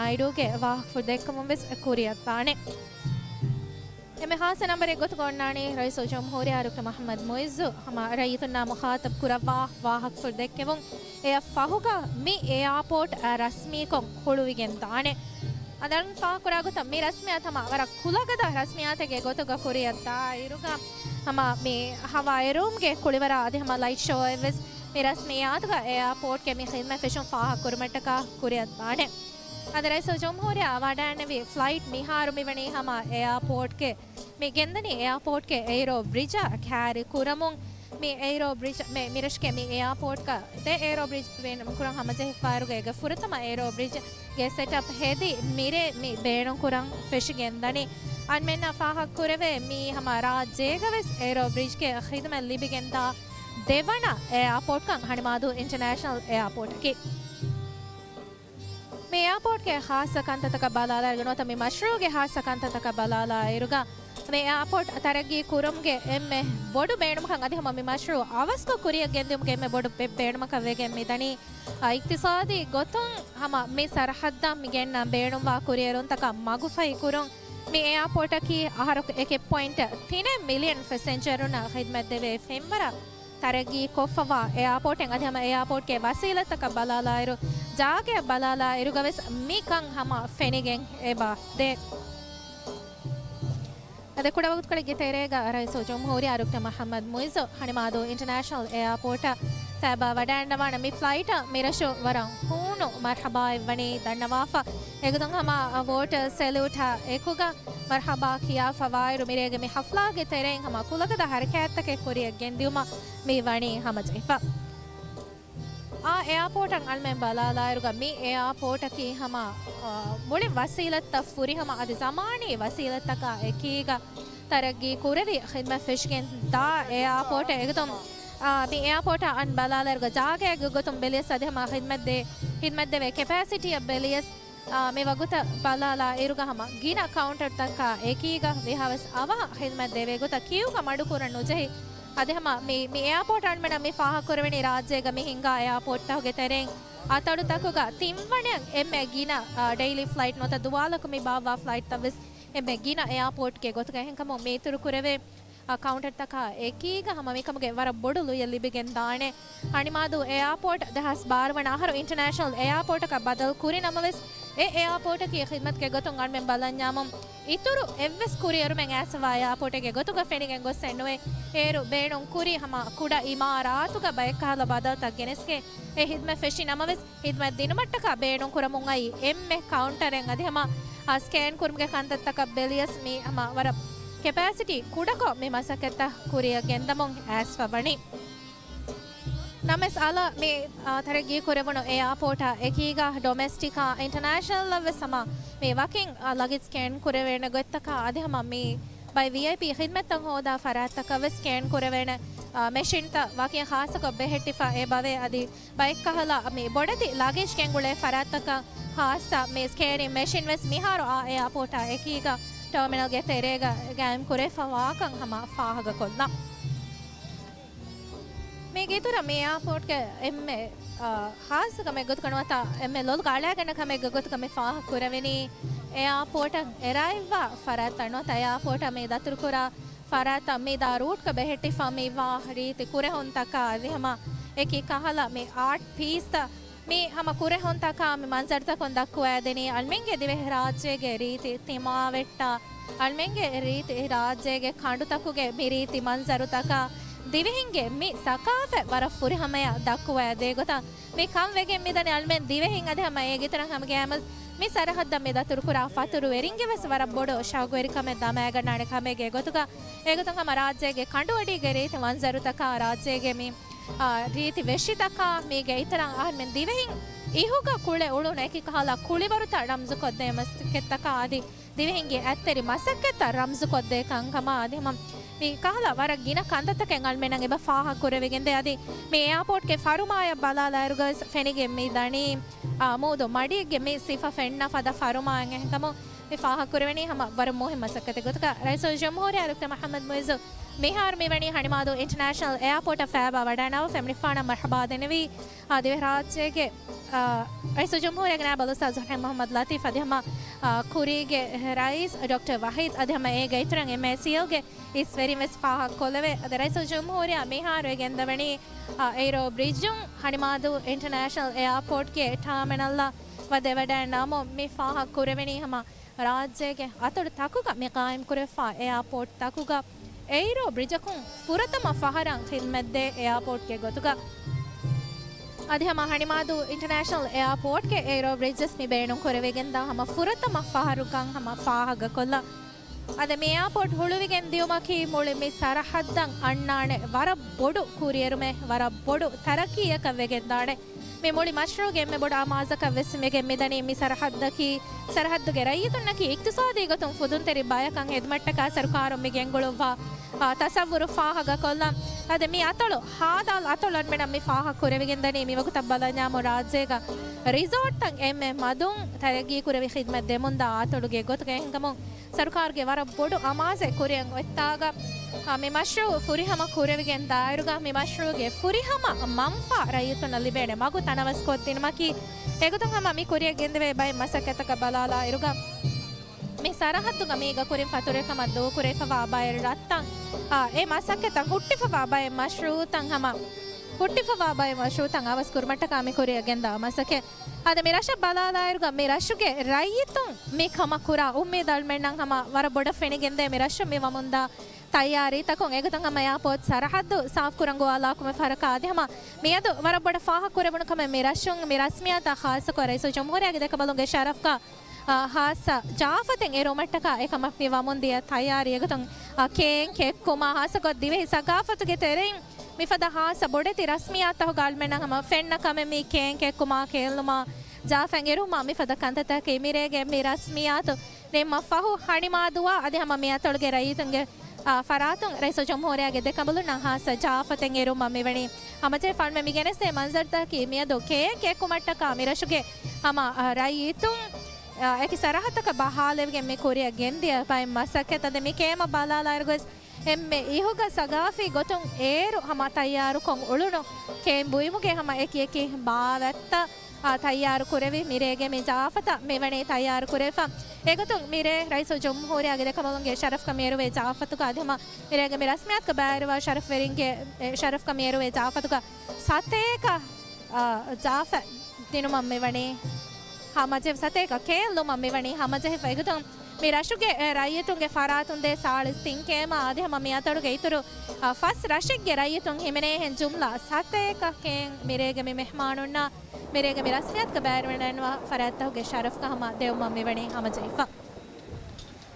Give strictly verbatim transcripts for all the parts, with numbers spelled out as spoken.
ނައިޑޫގެ ވާހަކަފުޅު ދެއްކެވުން ވެސް ކުރިއަށްދާނެ. އެންމެ ހާއްސަ ނަންބަރެއް ގޮތުގަ އޮންނާނީ ރައީސުލްޖުމްހޫރިއްޔާ ޑޮކްޓަރ މުޙައްމަދު މުޢިއްޒު ހަމަ ރައްޔިތުންނާ މުޚާޠަބު ކުރައްވާ ވާހަކަފުޅު ދެއްކެވުން. އެއަށް ފަހުގަ މި އެއާޕޯޓް ރަސްމީކޮށް ހުޅުވިގެން ދާނެ. އަދި ފާހަގަކުރާ ގޮތަށް މި ރަސްމިއްޔާތު ހަމަ ވަރަށް ކުލަގަދަ ރަސްމިއްޔާތެއްގެ ގޮތުގަ ކުރިއަށް ދާއިރުގަ ހަމަ މި ހަވާ އެރުވުމުގެ ކުޅިވަރާ އަދި ހަމަ ލައިޓް ޝޯއެއް ވެސް މި ރަސްމިއްޔާތުގަ އެއާޕޯޓްގެ މި ޚިދްމަތް ފެށުން ފާހަގަކުރުމަށްޓަކާ ކުރިއަށް ދާނެ. އަދި ރައީސުލްޖުމްހޫރިއްޔާ ވަޑައިންނެވި ފްލައިޓް މިހާރު މިވަނީ ހަމަ އެއާޕޯޓްގެ މި ގެންދަނީ އެއާޕޯޓްގެ އެއިރޯ ބްރިޖަށް ކައިރި ކުރަމުން. މި އެއިރޯ ބްރިޖް، މި، މިރަށުގެ މި އެއާޕޯޓްގަ ދެ އެއިރޯ ބްރިޖް ބޭނުންކުރަން ހަމަޖެހިފައިރުގަ އޭގެ ފުރަތަމަ އެއިރޯ ބްރިޖްގެ ސެޓަޕް ހެދި މިރޭ މި ބޭނުންކުރަން ފެށިގެންދަނީ. އަންމެންނަށް ފާހަގަކުރެވޭ މީ ހަމަ ރާއްޖޭގަ ވެސް އެއިރޯ ބްރިޖްގެ ޚިދުމަތް ލިބިގެންދާ ދެވަނަ އެއާޕޯޓްކަން ހަނިމާދޫ އިންޓަރނޭޝަނަލް އެއާޕޯޓަކީ. މި އެއާޕޯޓްގެ ޚާއްޞަ ކަންތައްތަކަށް ބަލާލާއިރުގަ ނުވަތަ މި މަޝްރޫޢުގެ ޚާއްޞަ ކަންތައްތަކަށް ބަލާލާއިރުގަ މި އެއާޕޯޓް ތަރައްގީ ކުރުމުގެ އެންމެ ބޮޑު ބޭނުމަކަށް އަދި ހަމަ މި މަޝްރޫޢު އަވަސްކޮށް ކުރިއަށް ގެންދިއުމުގެ އެންމެ ބޮޑު ބެ-، ބޭނުމަކަށް ވެގެން މިދަނީ، އަ، އިޤްތިޞާދީ ގޮތުން ހަމަ މި ސަރަޙައްދަށް މި ގެންނަ ބޭނުންވާ ކުރިއެރުންތަކަށް މަގުފަހި ކުރުން. މި އެއާޕޯޓަކީ އަހަރަކު އެކެއް ޕޮއިންޓް ތިނެއް މިލިއަން ފެސެންޖަރުންނަށް ޚިދްމަތްދެވޭ ފެންވަރަށް ތަރައްގީ ކޮށްފަވާ އެއާޕޯޓެއް އަދި ހަމަ އެއާޕޯޓްގެ ވަސީލަތްތަކަށް ބަލާލާއިރު، ޖާގައަށް ބަލާލާއިރުގަވެސް މިކަން ހަމަ ފެނިގެން އެބަ ދޭ. އަދި ކުޑަ ވަގުތުކޮޅެއްގެ ތެރޭގަ ރައީސުލްޖުމްހޫރިއްޔާ ޑޮކްޓަރ މުޙައްމަދު މުޢިއްޒު ހަނިމާދޫ އިންޓަރނޭޝަނަލް އެއާޕޯޓަށް ފައިބާ ވަޑައިންނަވާނެ. މި ފްލައިޓަށް މިރަށު ވަރަށް ހޫނު މަރްޙަބާއެއް ވަނީ ދަންނަވާފަ. އެގޮތުން ހަމަ ވޯޓަރ ސެލިއުޓާ އެކުގަ މަރްޙަބާ ކިޔާފަވާއިރު، މިރޭގެ މި ޙަފްލާގެ ތެރެއިން ހަމަ ކުލަގަދަ ހަރަކާތްތަކެއް ކުރިއަށް ގެންދިއުމަށް މި ވަނީ ހަމަޖެހިފަ. އާ އެއާޕޯޓަށް އަޅުމެން ބަލާލާއިރުގަ މި އެއާޕޯޓަކީ ހަމަ، އާ، މުޅި ވަސީލަތްތައް ފުރިހަމަ އަދި ޒަމާނީ ވަސީލަތްތަކާ އެކީގަ ތަރައްގީ ކުރެވި ޚިދްމަތް ފެށިގެން ދާ އެއާޕޯޓެއް. އެގޮތުން، އާ، މި އެއާޕޯޓަށް އަން ބަލާލާއިރުގަ ޖާގައެއްގެ ގޮތުން ބެލިޔަސް އަދި ހަމަ ޚިދްމަތްދޭ، ޚިދްމަތްދެވޭ ކެޕޭސިޓީއަށް ބެލިޔަސް، އާ، މި ވަގުތަށް ބަލާލާ އިރުގަ ހަމަ ގިނަ ކައުންޓަރުތަކާ އެކީގަ ވީހާވެސް އަވަހަށް ޚިދްމަތް ދެވޭ ގޮތަށް ކިޔޫގަ މަޑުކުރަން ނުޖެހި. އަދި ހަމަ މި، މި އެއާޕޯޓް އަންމެނަށް މި ފާހަގަކުރެވެނީ ރާއްޖޭގަ މި ހިންގާ އެއާޕޯޓްތަކުގެ ތެރެއިން އަތޮޅުތަކުގަ ތިންވަނައަށް އެންމެ ގިނަ، އާ، ޑެއިލީ ފްލައިޓް ނުވަތަ ދުވާލަކު މި ބާއްވާ ފްލައިޓްތައް ވެސް އެންމެ ގިނަ އެއާޕޯޓްގެ ގޮތުގަ އެހެންކަމުން މި އިތުރު ކުރެވޭ އަ، ކައުންޓަރުތަކާ އެކީގަ ހަމަ މިކަމުގެ ވަރަށް ބޮޑު ލުޔެއް ލިބިގެން ދާނެ. ހަނިމާދޫ އެއާޕޯޓް ދެހާސް ބާރަ ވަނަ އަހަރު އިންޓަރނޭޝަނަލް އެއާޕޯޓަކަށް ބަދަލު ކުރި ނަމަވެސް، އެ އެއާޕޯޓަކީ ޚިދްމަތުގެ ގޮތުން އަންމެން ބަލަންޏާމުން އިތުރު އެއްވެސް ކުރިއެރުމެއް އައިސްފަވާ އެއާޕޯޓެއްގެ ގޮތުގަ ފެނިގެން ގޮސް އެއްނުވޭ. އޭރު ބޭނުން ކުރި ހަމަ ކުޑަ އިމާރާތުގަ ބައެއްކަހަލަ ބަދަލުތައް ގެނެސްގެން އެ ޚިދްމަތް ފެށި ނަމަވެސް، ޚިދްމަތް ދިނުމަށްޓަކާ ބޭނުންކުރަމުން އައި އެންމެ ކައުންޓަރެއް އަދި ހަމަ އާ، ސްކޭން ކުރުމުގެ ކަންތައްތަކަށް ބެލިޔަސް މި ހަމަ ވަރަށް ކެޕޭސިޓީ ކުޑަކޮށް މި މަސައްކަތްތައް ކުރިއަށް ގެންދަމުން އައިސްފަ ވަނީ. ނަމަވެސް އަލަށް މި، އާ، ތަރައްގީ ކުރެވުނު އެއާޕޯޓާ އެކީގަ ޑޮމެސްޓިކާ އިންޓަރނޭޝަނަލްއަށް ވެސް ހަމަ މި ވަކިން، އާ، ލަގެޖް ސްކޭން ކުރެވޭނެ ގޮތްތަކާ އަދި ހަމަ މި ބައެއް ވީއައިޕީ ޚިދްމަތްތައް ހޯދާ ފަރާތްތަކަށް ވެސް ސްކޭން ކުރެވޭނެ، އާ، މެޝިންތައް ވަކިން ޚާއްޞަކޮށް ބެހެއްޓިފަ އެބަވޭ. އަދި ބައެއްކަހަލަ މި ބޮޑެތި ލަގޭޖް ގެންގުޅޭ ފަރާތްތަކަށް ޚާއްޞަ މި ސްކޭނިން މެޝިން ވެސް މިހާރު އާ އެއާޕޯޓާ އެކީގަ ޓާމިނަލްގެ ތެރޭގަ ގާއިމް ކުރެވިފަވާކަން ހަމަ ފާހަގަކޮށްލަން. މީގެ އިތުރަށް މި އެއާޕޯޓްގެ އެންމެ، އާ، ޚާއްޞަ ކަމެއް ގޮތުގަ ނުވަތަ އެންމެ ލޮލުގަ އަޅާގަންނަ ކަމެއްގެ ގޮތުގަ މި ފާހަގަ ކުރެވެނީ އެއާޕޯޓަށް އެރާއިވާ ފަރާތްތައް ނުވަތަ އެއާޕޯޓަށް މި ދަތުރުކުރާ ފަރާތްތައް މި ދާ ރޫޓްގަ ބެހެއްޓިފަ މި ވާ ރީތި ކުރެހުންތަކާ އަދި ހަމަ އެކި ކަހަލަ މި އާޓް ޕީސްތައް މި ހަމަ ކުރެހުންތަކާ މި މަންޒަރުތަކުން ދައްކުވައިދެނީ އަޅުމެންގެ ދިވެހި ރާއްޖޭގެ ރީތި ތިމާވެއްޓާ، އަޅުމެންގެ ރީތި ރާއްޖޭގެ ކަނޑުތަކުގެ މި ރީތި މަންޒަރުތަކާ، ދިވެހިންގެ މި ސަޤާފަތް ވަރަށް ފުރިހަމަޔަށް ދައްކުވައިދޭ ގޮތަށް މި ކަން ވެގެން މިދަނީ. އަޅުމެން ދިވެހިން އަދި ހަމަ އޭގެ އިތުރަށް ހަމަގައިމުވެސް މި ސަރަހައްދަށް މި ދަތުރުކުރާ ފަތުރުވެރިންގެ ވެސް ވަރަށް ބޮޑު ޝައުގުވެރިކަމެއް ދަމައިގަންނާނެ ކަމެއްގެ ގޮތުގަ އެގޮތުން ހަމަ ރާއްޖޭގެ ކަނޑުއަޑީގެ ރީތި މަންޒަރުތަކާ، ރާއްޖޭގެ މި، އާ، ރީތި ވެށިތަކާ، މީގެ އިތުރަށް އަހަރުމެން ދިވެހިން އިހުގަ ކުޅެ އުޅުނު އެކި ކަހަލަ ކުޅިވަރުތައް ރަމްޒުކޮށްދޭ މަސައްކަތްތަކާ އަދި ދިވެހިންގެ އަތްތެރި މަސައްކަތްތައް ރަމްޒުކޮށްދޭ ކަންކަމާ އަދި ހަމަ މި ކަހަލަ ވަރަށް ގިނަ ކަންތައްތަކެއް އަޅުމެންނަށް އެބަ ފާހަގަކުރެވިގެންދޭ. އަދި މި އެއާޕޯޓްގެ ފަރުމާޔަށް ބަލާލާއިރުގަ ވެސް ފެނިގެން މި ދަނީ، އާ، މޫދު މަޑިއެއްގެ މި ސިފަ ފެންނަ ފަދަ ފަރުމާއެއް އެހެންކަމުން މި ފާހަގަކުރެވެނީ ހަމަ ވަރަށް މުހިންމު މަސައްކަތެއް ގޮތަކަށް. ރައީސުލްޖުމްހޫރިއްޔާ ޑޮކްޓަރ މުޙައްމަދު މުޢިއްޒު މިހާރު މިވަނީ ހަނިމާދޫ އިންޓަރނޭޝަނަލް އެއާޕޯޓަށް ފައިބާ ވަޑައިނާވަ ފެމިނިފާނަށް މަރްޙަބާ ދެނެވީ، އާ، ދިވެހިރާއްޖޭގެ، އާ، ރައީސުލްޖުމްހޫރިއްޔާގެ ނާއިބު އަލްއުސްތާޛު ހުސައިން މުޙައްމަދު ލަތީފް އަދި ހަމަ، އާ، ކުރީގެ ރައީސް ޑޮކްޓަރ ވަހީދް އަދި ހަމަ އޭގެ އިތުރަށް އެމްއޭސީއެލްގެ އިސް ވެރިން ވެސް ފާހަގަކޮށްލެވޭ. އަދި ރައީސުލްޖުމްހޫރިއްޔާ މިހާރު އެ ގެންދަވަނީ، އާ، އެއިރޯ ބްރިޖުން ހަނިމާދޫ އިންޓަރނޭޝަނަލް އެއާޕޯޓްގެ ޓާމިނަލްއަށް ވަދެވަޑައިންނާމު މި ފާހަގަކުރެވެނީ ހަމަ ރާއްޖޭގެ އަތޮޅު ތަކުގަ މި ޤާއިމްކުރެވިފާ އެއާޕޯޓް ތަކުގަ އެއިރޯ ބްރިޖަކުން ފުރަތަމަ ފަހަރަށް ޚިދްމަތްދޭ އެއާޕޯޓްގެ ގޮތުގަ. އަދި ހަމަ ހަނިމާދޫ އިންޓަރނޭޝަނަލް އެއާޕޯޓްގެ އެއިރޯ ބްރިޖަސް މި ބޭނުންކުރެވިގެންދާ ހަމަ ފުރަތަމަ ފަހަރުކަން ހަމަ ފާހަގަކޮށްލަން. އަދި މި އެއާޕޯޓް ހުޅުވިގެން ދިޔުމަކީ މުޅި މި ސަރަހައްދަށް އަންނާނެ ވަރަށް ބޮޑު ކުރިއެރުމެއް، ވަރަށް ބޮޑު ތަރައްޤީއަކަށް ވެގެންދާނެ. މި މުޅި މަޝްރޫޢުގެ އެންމެ ބޮޑު އަމާޒަކަށް ވެސް މިގެން މިދަނީ މި ސަރަހައްދަކީ، ސަރަހައްދުގެ ރައްޔިތުންނަކީ އިޤްތިޞާދީ ގޮތުން ފުދުންތެރި ބަޔަކަށް ހިދުމަތްޓަކާ ސަރުކާރުން މި ގެންގުޅުއްވާ، އާ، ތަޞައްވުރު ފާހަގަކޮށްލަން. އަދި މި އަތޮޅު ހާދަ އަތޮޅަށް މިނަ މި ފާހަގަ ކުރެވިގެންދަނީ މިވަގުތަށް ބަލަންޏާމު ރާއްޖޭގަ ރިސޯޓްތައް އެންމެ މަދުން ތަރައްގީކުރެވި ޚިދްމަތް ދެމުންދާ އަތޮޅުގެ ގޮތުގަ އެހެންކަމުން ސަރުކާރުގެ ވަރަށް ބޮޑު އަމާޒެއް ކުރިއަށް އޮތްތާގަ، އާ، މި މަޝްރޫޢު ފުރިހަމަ ކުރެވިގެން ދާއިރުގަ މި މަޝްރޫޢުގެ ފުރިހަމަ މަންފާ ރައްޔިތުންނަށް ލިބޭނެ މަގު ތަނަވަސްކޮށްދިނުމަކީ، އެގޮތުން ހަމަ މި ކުރިއަށް ގެންދެވޭ ބައެއް މަސައްކަތްތަކަށް ބަލާލާއިރުގަ، މި ސަރަހައްދުގަ މީގަ ކުރިން ފަތުރުވެފަ ދޫކުރެވިފަވާ ބައެއް ރަށްތައް، އާ، އެ މަސައްކަތްތައް ހުއްޓިފަވާ ބައެއް މަޝްރޫޢުތައް ހަމަ، ހުއްޓިފަވާ ބައެއް މަޝްރޫޢުތައް އަވަސް ކުރުމަށްޓަކާ މި ކުރިއަށް ގެންދާ މަސައްކަތް. އަދި މި ރަށަށް ބަލާލާއިރުގަ މި ރަށުގެ ރައްޔިތުން މި ކަމަށް ކުރާ އުއްމީދު އަޅުމެންނަށް ހަމަ ވަރަށް ބޮޑަށް ފެނިގެންދޭ މި ރަށުން މި ވަމުންދާ ތައްޔާރީތަކުން. އެގޮތުން ހަމަ އެއާޕޯޓް ސަރަހައްދު ސާފުކުރަން ގޮވާލާކުމެ ފަހަރަކާ އަދި ހަމަ މިއަދު ވަރަށް ބޮޑަށް ފާހަގަ ކުރެވުނު ކަމެއް މި ރަށުން މި ރަސްމިއްޔާތާ ޚާއްޞަކޮށް ރައީސުލްޖުމްހޫރިއްޔާގެ ދެކަނބަލުންގެ ޝަރަފްގަ، އާ، ހާއްސަ ޖާފަތެއް އެރުވުމަށްޓަކާ އެކަމަށް މި ވަމުން ދިޔަ ތައްޔާރީ. އެގޮތުން، އާ، ކޭން ކެއްކުމާ ހާއްސަކޮށް ދިވެހި ސަގާފަތުގެ ތެރެއިން މިފަދަ ހާއްސަ ބޮޑެތި ރަސްމިއްޔާތުތަކުގަ އަޅުމެންނަށް ހަމަ ފެންނަ ކަމެއް މީ ކޭން ކެއްކުމާ، ކޭން ލުމާ، ޖާފަތް އެރުވުމާ މިފަދަ ކަންތައްތަކަކީ މިރޭގެ މި ރަސްމިއްޔާތު ނިންމަ ފަހު ހަނިމާދޫއާ އަދި ހަމަ މި އަތޮޅުގެ ރައްޔިތުންގެ، އާ، ފަރާތުން ރައީސުލްޖުމްހޫރިއްޔާގެ ދެކަނބަލުންނަށް ހާއްސަ ޖާފަތެއް އެރުވުމަށް މިވަނީ. ހަމަޖެހިފަ އަޅުމެން މި ގެނެސްދޭ މަންޒަރުތަކަކީ މިއަދު ކޭން ކެއްކުމަށްޓަކާ މި ރަށުގެ ހަމަ، އާ، ރައްޔިތުން، އާ، އެކި ސަރަހައްދަކަށް ބަހާލެވިގެން މި ކުރިއަށް ގެންދިޔަ ބައެއް މަސައްކަތް. އަދި މި ކޭމަށް ބަލާލާއިރު ގޮސް އެންމެ އިހުގަ ސަގާފީ ގޮތުން އޭރު ހަމަ ތައްޔާރުކޮށް އުޅުނު ކޭން ބުއިމުގެ ހަމަ އެކި އެކި ބާވަތްތައް، އާ، ތައްޔާރު ކުރެވި މިރޭގެ މި ޖާފަތައް މިވަނީ ތައްޔާރު ކުރެވިފަ. އެގޮތުން މިރޭ ރައީސުލްޖުމްހޫރިއްޔާގެ ދެކަނބަލުންގެ ޝަރަފްގަ މިއެރުވޭ ޖާފަތުގަ އަދި ހަމަ މިރޭގެ މި ރަސްމިއްޔާތުގަ ބައިވެރިވާ ޝަރަފްވެރިންގެ، އެ، ޝަރަފްގަ މިއެރުވޭ ޖާފަތުގަ ސަތޭކަ، އާ، ޖާފަތް ދިނުމަށް މިވަނީ ހަމަޖެހިފަ، ސަތޭކަ ކޭން ލުމަށް މިވަނީ ހަމަޖެހިފަ. އެގޮތުން މި ރަށުގެ، އެ، ރައްޔިތުންގެ ފަރާތުން ދޭ ސާޅީސް ތިން ކޭމާ އަދި ހަމަ މި އަތޮޅުގެ އިތުރު، އާ، ފަސް ރަށެއްގެ ރައްޔިތުން ހިމެނޭހެން ޖުމްލަ ސަތޭކަ ކޭން މިރޭގެ މި މެހްމާނުންނާ މިރޭގެ މި ރަސްމިއްޔާތުގަ ބައިވެރިވެންނަވާ ފަރާތްތަކުގެ ޝަރަފްގަ ހަމަ ދެވުމަށް މިވަނީ ހަމަޖެހިފަ.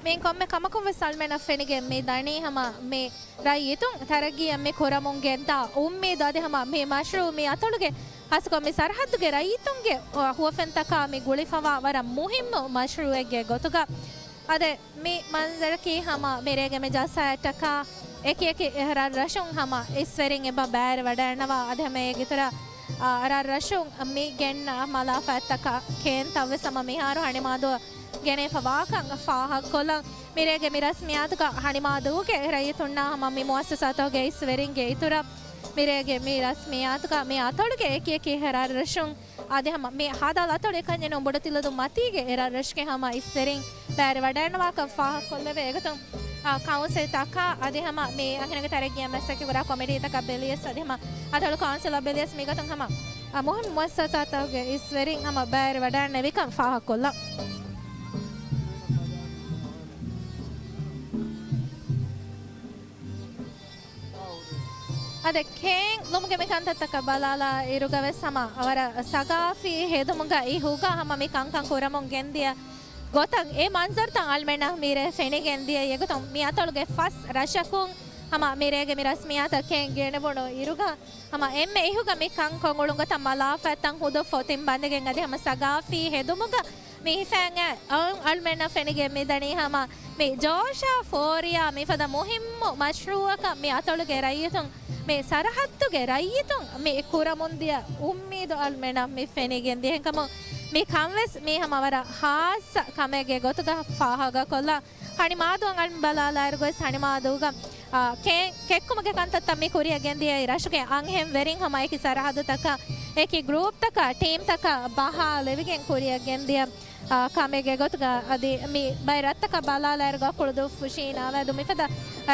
މިއިން ކޮންމެ ކަމަކުން ވެސް އަޅުމެންނަށް ފެނިގެން މި ދަނީ ހަމަ މި ރައްޔިތުން ތަރައްގީއަށް މި ކުރަމުން ގެންދާ އުއްމީދު އަދި ހަމަ މި މަޝްރޫޢު މި އަތޮޅުގެ ހާއްސަކޮށް މި ސަރަހައްދުގެ ރައްޔިތުންގެ، އަ، ހުވަފެންތަކާ މި ގުޅިފަވާ ވަރަށް މުހިއްމު މަޝްރޫޢެއްގެ ގޮތުގަ. އަދި މި މަންޒަރަކީ ހަމަ މިރޭގެ މި ޖަލްސާއަށްޓަކާ އެކި އެކި ރަށްރަށުން ހަމަ އިސްވެރިން އެބަ ބައިވެރިވަޑައިންނަވާ އަދި ހަމަ އޭގެ އިތުރަށް، އަ، ރަށްރަށުން މި ގެންނަ މަލާފާތްތަކާ ކޭންތައް ވެސް ހަމަ މިހާރު ހަނިމާދޫއަށް ގެނެވިފަ ވާކަން ފާހަގަކޮށްލަން. މިރޭގެ މި ރަސްމިއްޔާތުގަ ހަނިމާދޫގެ ރައްޔިތުންނާ ހަމަ މި މުއައްސަސާތަކުގެ އިސްވެރިންގެ އިތުރަށް، މިރޭގެ މި ރަސްމިއްޔާތުގަ މި އަތޮޅުގެ އެކި އެކި ރަށްރަށުން އަދި ހަމަ މި ހާދަ އަތޮޅު އެކަންޏެއް ނޫން ބޮޑުތިލަދޫ މަތީގެ އެ ރަށްރަށުގެ ހަމަ އިސްވެރިން ބައިވެރިވަޑައިންނަވާކަން ފާހަގަކޮށްލެވޭ. އެގޮތުން، އާ، ކައުންސިލްތަކާ އަދި ހަމަ މި އަންހެނުންގެ ތަރައްގީއަށް މަސައްކަތް ކުރާ ކޮމިޓީތަކާ ބެލިޔަސް އަދި ހަމަ އަތޮޅު ކައުންސިލަށް ބެލިޔަސް މިގޮތުން ހަމަ، އާ، މުހިންމު މުއައްސަސާތަކުގެ އިސްވެރިން ހަމަ ބައިވެރިވަޑައިންނެވިކަން ފާހަގަކޮށްލަން. އަދި ކޭން ލުމުގެ މި ކަންތައްތަކަށް ބަލާލާ އިރުގަ ވެސް ހަމަ ވަރަށް ސަގާފީ ހެދުމުގަ އިހުގަ ހަމަ މި ކަންކަން ކުރަމުން ގެންދިޔަ ގޮތަށް އެ މަންޒަރުތައް އަޅުމެންނަށް މިރޭ ފެނިގެން ދިޔަ. އެގޮތުން މި އަތޮޅުގެ ފަސް ރަށަކުން ހަމަ މިރޭގެ މި ރަސްމިއްޔާތަކެއް ގެނެވުނު އިރުގަ ހަމަ އެންމެ އިހުގަ މި ކަން ކޮށް އުޅުން ގޮތަށް މަލާފާތްތައް ހުދު ފޮތިން ބަނދެގެން އަދި ހަމަ ސަގާފީ ހެދުމުގަ މި ހިފައިގެން އަޅު-، އަޅުމެންނަށް ފެނިގެން މިދަނީ ހަމަ މި ޖޯޝާ ފޯރިޔާ މިފަދަ މުހިއްމު މަޝްރޫއަކަށް މި އަތޮޅުގެ ރައްޔިތުން، މި ސަރަހައްދުގެ ރައްޔިތުން މި ކުރަމުންދިޔަ އުއްމީދު އަޅުމެންނަށް މި ފެނިގެން ދިޔަ. އެހެންކަމުން މި ކަންވެސް މީ ހަމަ ވަރަށް ހާއްސަ ކަމެއްގެ ގޮތުގަ ފާހަގަކޮށްލާ. ހަނިމާދޫއަށް އަޅުމެން ބަލާލާއިރު ގޮސް ހަނިމާދޫގަ އާ، ކެ-، ކެއްކުމުގެ ކަންތައްތައް މި ކުރިއަށް ގެންދިޔައީ ރަށުގެ އަންހެން ވެރިން ހަމަ އެކި ސަރަހައްދުތަކަށް، އެކި ގްރޫޕްތަކަށް، ޓީމްތަކަށް ބަހާލެވިގެން ކުރިއަށް ގެންދިޔަ، އާ، ކަމެއްގެ ގޮތުގަ އަދި މި ބައެއް ރަށްތަކަށް ބަލާލާއިރު އަކުޅު ދުށްފުށީ ނަވާދު މިފަދަ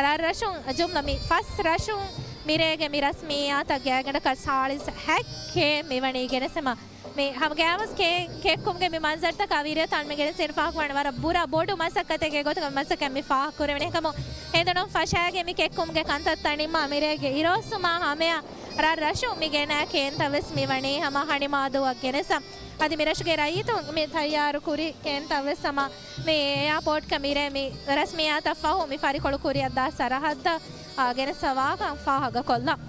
ރަށްރަށުން ޖުމްލަ މި ފަސް ރަށުން މިރޭގެ މި ރަސްމިއްޔާތަށް ގާތްގަނޑަކަށް ސާޅީސް ހައެއްކޭ މިވަނީ ގެނެސް ހަމަ މި ހަމަ ގާވަސް ކެ-، ކެއްކުމުގެ މި މަންޒަރުތަކާ ވީރިޔަތާ އަޅުމެން ގެނެސްދޭން ފާހަގަވާނެ ވަރަށް ބުރަ ބޮޑު މަސައްކަތެއްގެ ގޮތުގަ މަސައްކަތް މި ފާހަގަކުރެވެނީ. އެކަމު ހެނދުނު ފަށާގެ މި ކެއްކުމުގެ ކަންތައްތައް ނިންމާ މިރޭގެ އިރުއޮއްސުމާ ހަމަޔަށް ރަށްރަށުން މި ގެނައި ކޭންތައް ވެސް މި ވަނީ ހަމަ ހަނިމާދޫއަށް ގެނެސް. އަދި މި ރަށުގެ ރައްޔިތުން މި ތައްޔާރު ކުރި ކޭންތައް ވެސް ހަމަ މި އެއާޕޯޓްގަ މިރޭ މި ރަސްމިއްޔާތަށް ފަހު މި ފަރިކޮޅު ކުރިއަށްދާ ސަރަހައްދަށް، އާ، ގެނެސްފަވާކަން ފާހަގަކޮށްލަން.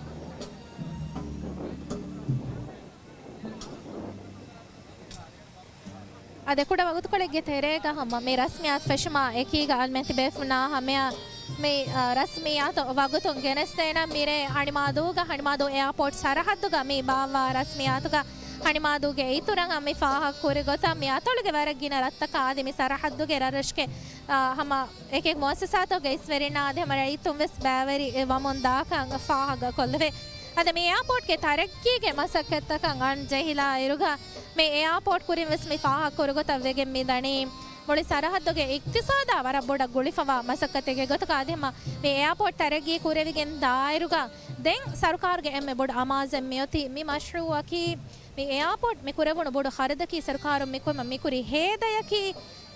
އަދި ކުޑަ ވަގުތުކޮޅެއްގެ ތެރޭގަ ހަމަ މި ރަސްމިއްޔާތު ފެށުމާ އެކީގަ އަޅުމެން ތިބޭފުނާ ހަމަޔަށް މި، އަ، ރަސްމިއްޔާތު ވަގުތުން ގެނެސްދޭނަން މިރޭ ހަނިމާދޫގަ، ހަނިމާދޫ އެއާޕޯޓް ސަރަހައްދުގަ މި ބާއްވާ ރަސްމިއްޔާތުގަ ހަނިމާދޫގެ އިތުރަށް މި ފާހަގަކުރި ގޮތަށް މި އަތޮޅުގެ ވަރަށް ގިނަ ރަށްތަކާ އަދި މި ސަރަހައްދުގެ ރަށްރަށުގެ، އަ، ހަމަ އެކެއް މުއައްސަސާތަކުގެ އިސްވެރިންނާ އަދި ހަމަ ރައްޔިތުން ވެސް ބައިވެރި ވަމުން ދާކަން ފާހަގަކޮށްލެވޭ. އަދި މި އެއާޕޯޓްގެ ތަރައްގީގެ މަސައްކަތްތަކަށް އަން ޖެހިލާ އިރުގަ، މި އެއާޕޯޓް ކުރިން ވެސް މި ފާހަގަކުރި ގޮތަށް ވެގެން މި ދަނީ، މުޅި ސަރަހައްދުގެ އިޤްތިޞާދާ ވަރަށް ބޮޑަށް ގުޅިފަވާ މަސައްކަތެއްގެ ގޮތުގަ އަދި ހަމަ މި އެއާޕޯޓް ތަރައްގީ ކުރެވިގެން ދާއިރުގަ، ދެން ސަރުކާރުގެ އެންމެ ބޮޑު އަމާޒެއް މިއޮތީ މި މަޝްރޫއަކީ، މި އެއާޕޯޓް މި ކުރެވުނު ބޮޑު ޚަރަދަކީ ސަރުކާރުން މި ކުރި، މި ކުރި ހޭދަޔަކީ،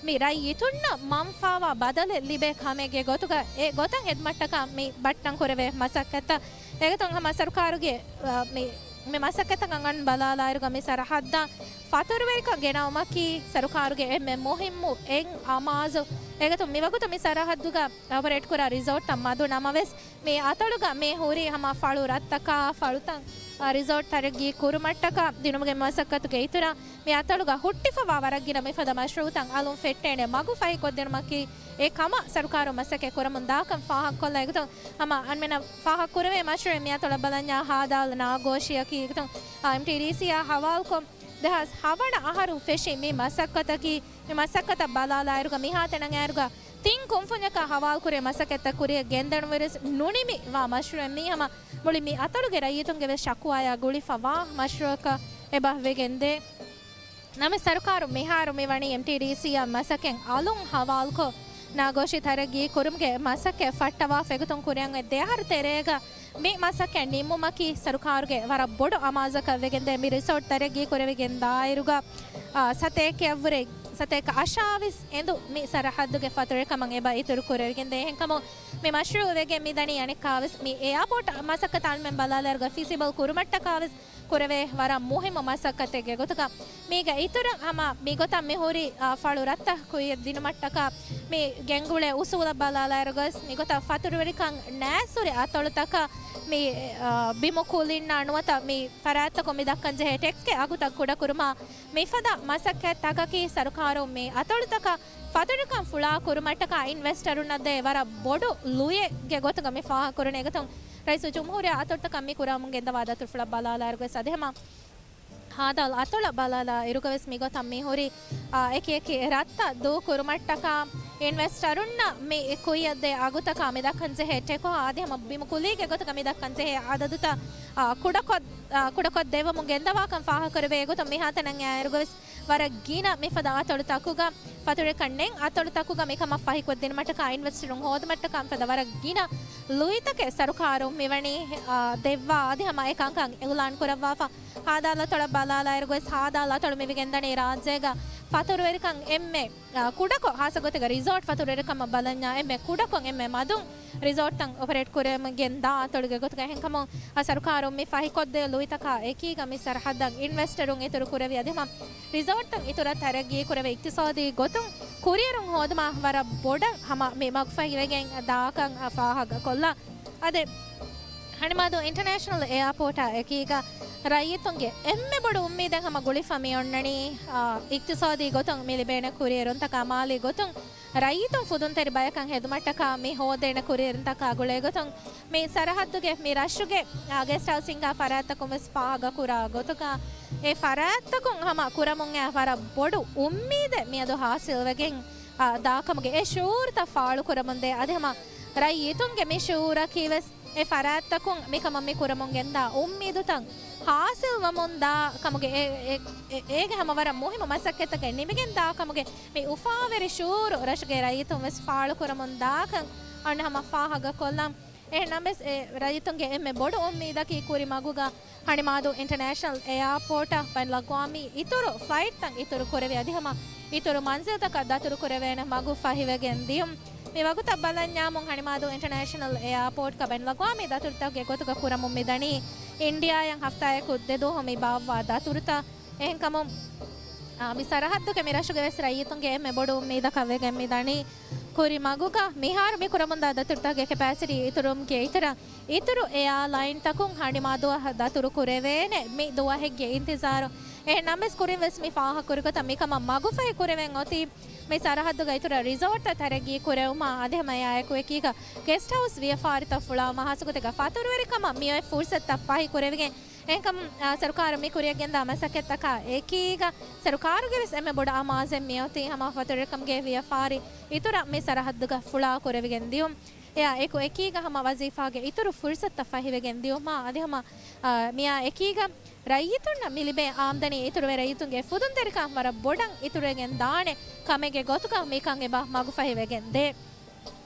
މި ރައްޔިތުންނަށް މަންފާވާ ބަދަލެއް ލިބޭ ކަމެއްގެ ގޮތުގަ އެ ގޮތަށް ހެދުމަށްޓަކާ މި ބައްޓަން ކުރެވޭ މަސައްކަތްތައް. އެގޮތުން ހަމަ ސަރުކާރުގެ، އަ، މި، މި މަސައްކަތްތަކަށް އަން ބަލާލާއިރުގަ މި ސަރަހައްދަށް ފަތުރުވެރިކަން ގެނައުމަކީ ސަރުކާރުގެ އެންމެ މުހިއްމު އެއް އަމާޒު. އެގޮތުން މިވަގުތު މި ސަރަހައްދުގަ އޮޕަރޭޓް ކުރާ ރިސޯޓްތައް މަދު ނަމަވެސް، މި އަތޮޅުގަ މި ހުރި ހަމަ ފަޅު ރަށްތަކާ ފަޅުތައް، އަ، ރިސޯޓް ތަރައްގީ ކުރުމަށްޓަކާ ދިނުމުގެ މަސައްކަތުގެ އިތުރަށް، މި އަތޮޅުގަ ހުއްޓިފަވާ ވަރަށް ގިނަ މިފަދަ މަޝްރޫޢުތައް އަލުން ފެއްޓޭނެ މަގު ފަހިކޮށްދިނުމަކީ އެ ކަމަށް ސަރުކާރުން މަސައްކަތް ކުރަމުން ދާކަން ފާހަގަކޮށްލާ. އެގޮތުން ހަމަ އަންމެނަށް ފާހަގަކުރެވޭ މަޝްރޫޢެއް މި އަތޮޅަށް ބަލަންޏާ ހާދާލް ނާގޯޝިއަކީ. އެގޮތުން، އާ، އެމްޓީޑީސީއާ ހަވާލުކޮށް، ދެހާސް ހަވަނަ އަހަރު ފެށި މި މަސައްކަތަކީ، މި މަސައްކަތަށް ބަލާލާއިރުގަ މިހާތަނަށް އައިރުގަ ތިން ކުންފުންޏަކާ ހަވާލުކުރި މަސައްކަތްތައް ކުރިއަށް ގެންދަންވެރިވެސް ނުނިމި ވާ މަޝްރޫޢެއް މީ ހަމަ މުޅި މި އަތޮޅުގެ ރައްޔިތުންގެ ވެސް ޝަކުވާޔާ ގުޅިފަ ވާ މަޝްރޫޢަކަށް އެބަ ވެގެންދޭ. ނަމަ ސަރުކާރު މިހާރު މި ވަނީ އެމްޓީޑީސީއަށް މަސައްކަތް އަލުން ހަވާލުކޮށް، ނާގޯޝި ތަރައްގީ ކުރުމުގެ މަސައްކަތް ފައްޓަވާފަ. އެގޮތުން ކުރިއަށް އޮތް ދެ އަހަރު ތެރޭގަ މި މަސައްކަތް ނިންމުމަކީ ސަރުކާރުގެ ވަރަށް ބޮޑު އަމާޒަކަށް ވެގެންދޭ. މި ރިސޯޓް ތަރައްގީ ކުރެވިގެން ދާއިރުގަ، އާ، ސަތޭކައަށްވުރެ ސަތޭކަ އަށާވީސް އެނދު މި ސަރަހައްދުގެ ފަތުރުވެރިކަމަށް އެބަ އިތުރު ކުރެވިގެންދޭ. އެހެންކަމުން މި މަޝްރޫޢު ވެގެން މި ދަނީ އަނެއްކާވެސް މި އެއާޕޯޓް މަސައްކަތަށް އަޅުމެން ބަލާލާއިރުގަ ފީސިބަލް ކުރުމަށްޓަކާވެސް ކުރެވޭ ވަރަށް މުހިއްމު މަސައްކަތެއްގެ ގޮތުގަ މީގަ އިތުރަށް ހަމަ މިގޮތަށް މިހުރި، އާ، ފަޅު ރަށްތައް ކުއްޔަށް ދިނުމަށްޓަކާ މި ގެންގުޅޭ އުސޫލަށް ބަލާލާއިރު ގޮސް މިގޮތަށް ފަތުރުވެރިކަން ނާސުރި އަތޮޅުތަކަށް މި، އާ، ބިމު ކުލިންނާ ނުވަތަ މި ފަރާތްތަކުން މި ދައްކަންޖެހޭ ޓެކްސްގެ އަގުތައް ކުޑަކުރުމާ މިފަދަ މަސައްކަތްތަކަކީ ސަރުކާރުން މި އަތޮޅުތަކަށް ފަތުރުވެރިކަން ފުޅާ ކުރުމަށްޓަކާ އިންވެސްޓަރުންނަށް ދޭ ވަރަށް ބޮޑު ލުޔެއްގެ ގޮތުގަ މި ފާހަގަކުރަނީ. އެގޮތުން ރައީސުލްޖުމްހޫރިއްޔާ އަތޮޅުތަކަށް މި ކުރަމުން ގެންދަވާ ދަތުރުފުޅަށް ބަލާލާއިރު ގޮސް އަދި ހަމަ ހާދާލް އަތޮޅަށް ބަލާލާ އިރުގަވެސް މިގޮތަށް މިހުރި، އާ، އެކި އެކި ރަށްތައް ދޫކުރުމަށްޓަކާ އިންވެސްޓަރުންނަށް މި ކުއްޔަށްދޭ އަގުތަކާ މިދައްކަންޖެހޭ ޓެކޯ އަދި ހަމަ ބިމު ކުލީގެ ގޮތުގަ މިދައްކަންޖެހޭ އަދަދުތައް، އާ، ކުޑަކޮށް، އާ، ކުޑަކޮށް ދެއްވަމުން ގެންދަވާކަން ފާހަގަކުރެވޭ. އެގޮތުން މިހާތަނަށް އައިއިރުގަވެސް ވަރަށް ގިނަ މިފަދަ އަތޮޅުތަކުގަ ފަތުރުވެރިކަން ނެތް އަތޮޅުތަކުގަ މިކަމަށް ފަހިކޮށްދިނުމަށްޓަކާ އިންވެސްޓަރުން ހޯދުމަށްޓަކާ މިފަދަ ވަރަށް ގިނަ ލުއިތަކެއް ސަރުކާރުން މިވަނީ، އާ، ދެއްވާ އަދި ހަމަ އެކަންކަން އިއުލާން ކުރައްވާފަ. ހާދާލް އަތޮޅަށް ބަލާލާއިރު ގޮސް ހާދާލް އަތޮޅު މިވެގެންދަނީ ރާއްޖޭގަ ފަތުރުވެރިކަން އެންމެ، އާ، ކުޑަކޮށް ހާއްސަ ގޮތެއްގަ ރިސޯޓް ފަތުރުވެރިކަމަށް ބަލަންޏާ އެންމެ ކުޑަކޮށް އެންމެ މަދުން ރިސޯޓްތައް އޮޕަރޭޓް ކުރެވެމުން ގެންދާ އަތޮޅުގެ ގޮތުގަ އެހެންކަމުން އަ، ސަރުކާރުން މި ފަހިކޮށްދޭ ލުއިތަކާ އެކީގަ މި ސަރަހައްދަށް އިންވެސްޓަރުން އިތުރު ކުރެވި އަދި ހަމަ ރިސޯޓްތައް އިތުރަށް ތަރައްގީ ކުރެވޭ އިޤްތިޞާދީ ގޮތުން ކުރިއެރުން ހޯދުމަށް ވަރަށް ބޮޑަށް ހަމަ މި މަގުފަހިވެގެން ދާކަން އަ، ފާހަގަކޮށްލާ. އަދި ހަނިމާދޫ އިންޓަރނޭޝަނަލް އެއާޕޯޓާ އެކީގަ ރައްޔިތުންގެ އެންމެ ބޮޑު އުއްމީދެއް ހަމަ ގުޅިފަ މި އޮންނަނީ، އާ، އިޤްތިޞާދީ ގޮތުން މި ލިބޭނެ ކުރިއެރުންތަކާ މާލީ ގޮތުން ރައްޔިތުން ފުދުންތެރި ބަޔަކަށް ހެދުމަށްޓަކާ މި ހޯދޭނެ ކުރިއެރުންތަކާ ގުޅޭގޮތުން މި ސަރަހައްދުގެ މި ރަށުގެ، އާ، ގެސްޓް ހައުސިންގ ފަރާތްތަކުން ވެސް ފާހަގަކުރާ ގޮތުގަ އެ ފަރާތްތަކުން ހަމަ ކުރަމުން އައި ވަރަށް ބޮޑު އުއްމީދެއް މިއަދު ހާސިލްވެގެން، އާ، ދާކަމުގެ އެ ޝުޢޫރުތައް ފާޅުކުރަމުންދޭ. އަދި ހަމަ ރައްޔިތުންގެ މި ޝުއޫރަކީ ވެސް އެ ފަރާތްތަކުން މިކަމަށް މި ކުރަމުން ގެންދާ އުއްމީދުތައް ހާސިލްވަމުން ދާ ކަމުގެ އެ، އެ، އެ، އޭގެ ހަމަ ވަރަށް މުހިއްމު މަސައްކަތްތަކެއް ނިމިގެން ދާ ކަމުގެ މި އުފާވެރި ޝުއޫރު ރަށުގެ ރައްޔިތުން ވެސް ފާޅުކުރަމުން ދާކަން އަންނަ ހަމަ ފާހަގަކޮށްލަން. އެހެންނަމަވެސް އެ ރައްޔިތުންގެ އެންމެ ބޮޑު އުއްމީދަކީ ކުރި މަގުގަ ހަނިމާދޫ އިންޓަރނޭޝަނަލް އެއާޕޯޓަށް ބައިނަލްއަގްވާމީ އިތުރު ފްލައިޓްތައް އިތުރު ކުރެވި އަދި ހަމަ އިތުރު މަންޒިލްތަކަށް ދަތުރު ކުރެވޭނެ މަގު ފަހިވެގެން ދިޔުން. މި ވަގުތަށް ބަލަންޏާމުން ހަނިމާދޫ އިންޓަރނޭޝަނަލް އެއާޕޯޓްގަ ބައިނަލްއަގްވާމީ ދަތުރުތަކުގެ ގޮތުގަ ކުރަމުން މިދަނީ އިންޑިއާއަށް ހަފްތާއަކު ދެ ދުވަހު މި ބާއްވާ ދަތުރުތައް. އެހެންކަމުން، އާ، މި ސަރަހައްދުގެ މި ރަށުގެ ވެސް ރައްޔިތުންގެ އެންމެ ބޮޑު އުއްމީދަކަށް ވެގެން މި ދަނީ ކުރި މަގުގަ މިހާރު މި ކުރަމުންދާ ދަތުރުތަކުގެ ކެޕޭސިޓީ އިތުރުވުމުގެ އިތުރަށް އިތުރު އެއާލައިންތަކުން ހަނިމާދޫއަށް ދަތުރު ކުރެވޭނެ މި ދުވަހެއްގެ އިންތިޒާރު. އެހެން ނަމަވެސް ކުރިން ވެސް މި ފާހަގަކުރި ގޮތަށް މިކަމަށް މަގުފަހި ކުރެވެން އޮތީ މި ސަރަހައްދުގަ އިތުރަށް ރިސޯޓްތައް ތަރައްގީ ކުރެވުމާ އަދި ހަމަ އެއާ އެކުއެކީގަ ގެސްޓް ހައުސް ވިޔަފާރިތައް ފުޅާ މަހާސުގޮތެއްގަ ފަތުރުވެރިކަމަށް މިއޮތް ފުރުސަތުތައް ފަހި ކުރެވިގެން އެހެންކަމުން، އާ، ސަރުކާރު މި ކުރިއަށް ގެންދާ މަސައްކަތްތަކާ އެކީގަ ސަރުކާރުގެ ވެސް އެންމެ ބޮޑު އަމާޒެއް މިއޮތީ ހަމަ ފަތުރުވެރިކަމުގެ ވިޔަފާރި އިތުރަށް މި ސަރަހައްދުގަ ފުޅާ ކުރެވިގެން ދިޔުން. އެއާ އެކު އެކީގަ ހަމަ ވަޒީފާގެ އިތުރު ފުރުސަތުތައް ފަހިވެގެން ދިޔުމާ އަދި ހަމަ، އާ، މިއާ އެކީގަ ރައްޔިތުންނަށް މި ލިބޭ އާމްދަނީ އިތުރުވެ ރައްޔިތުންގެ ފުދުންތެރިކަން ވަރަށް ބޮޑަށް އިތުރުވެގެން ދާނެ ކަމެއްގެ ގޮތުގަ މިކަން އެބަ މަގުފަހިވެގެން ދޭ.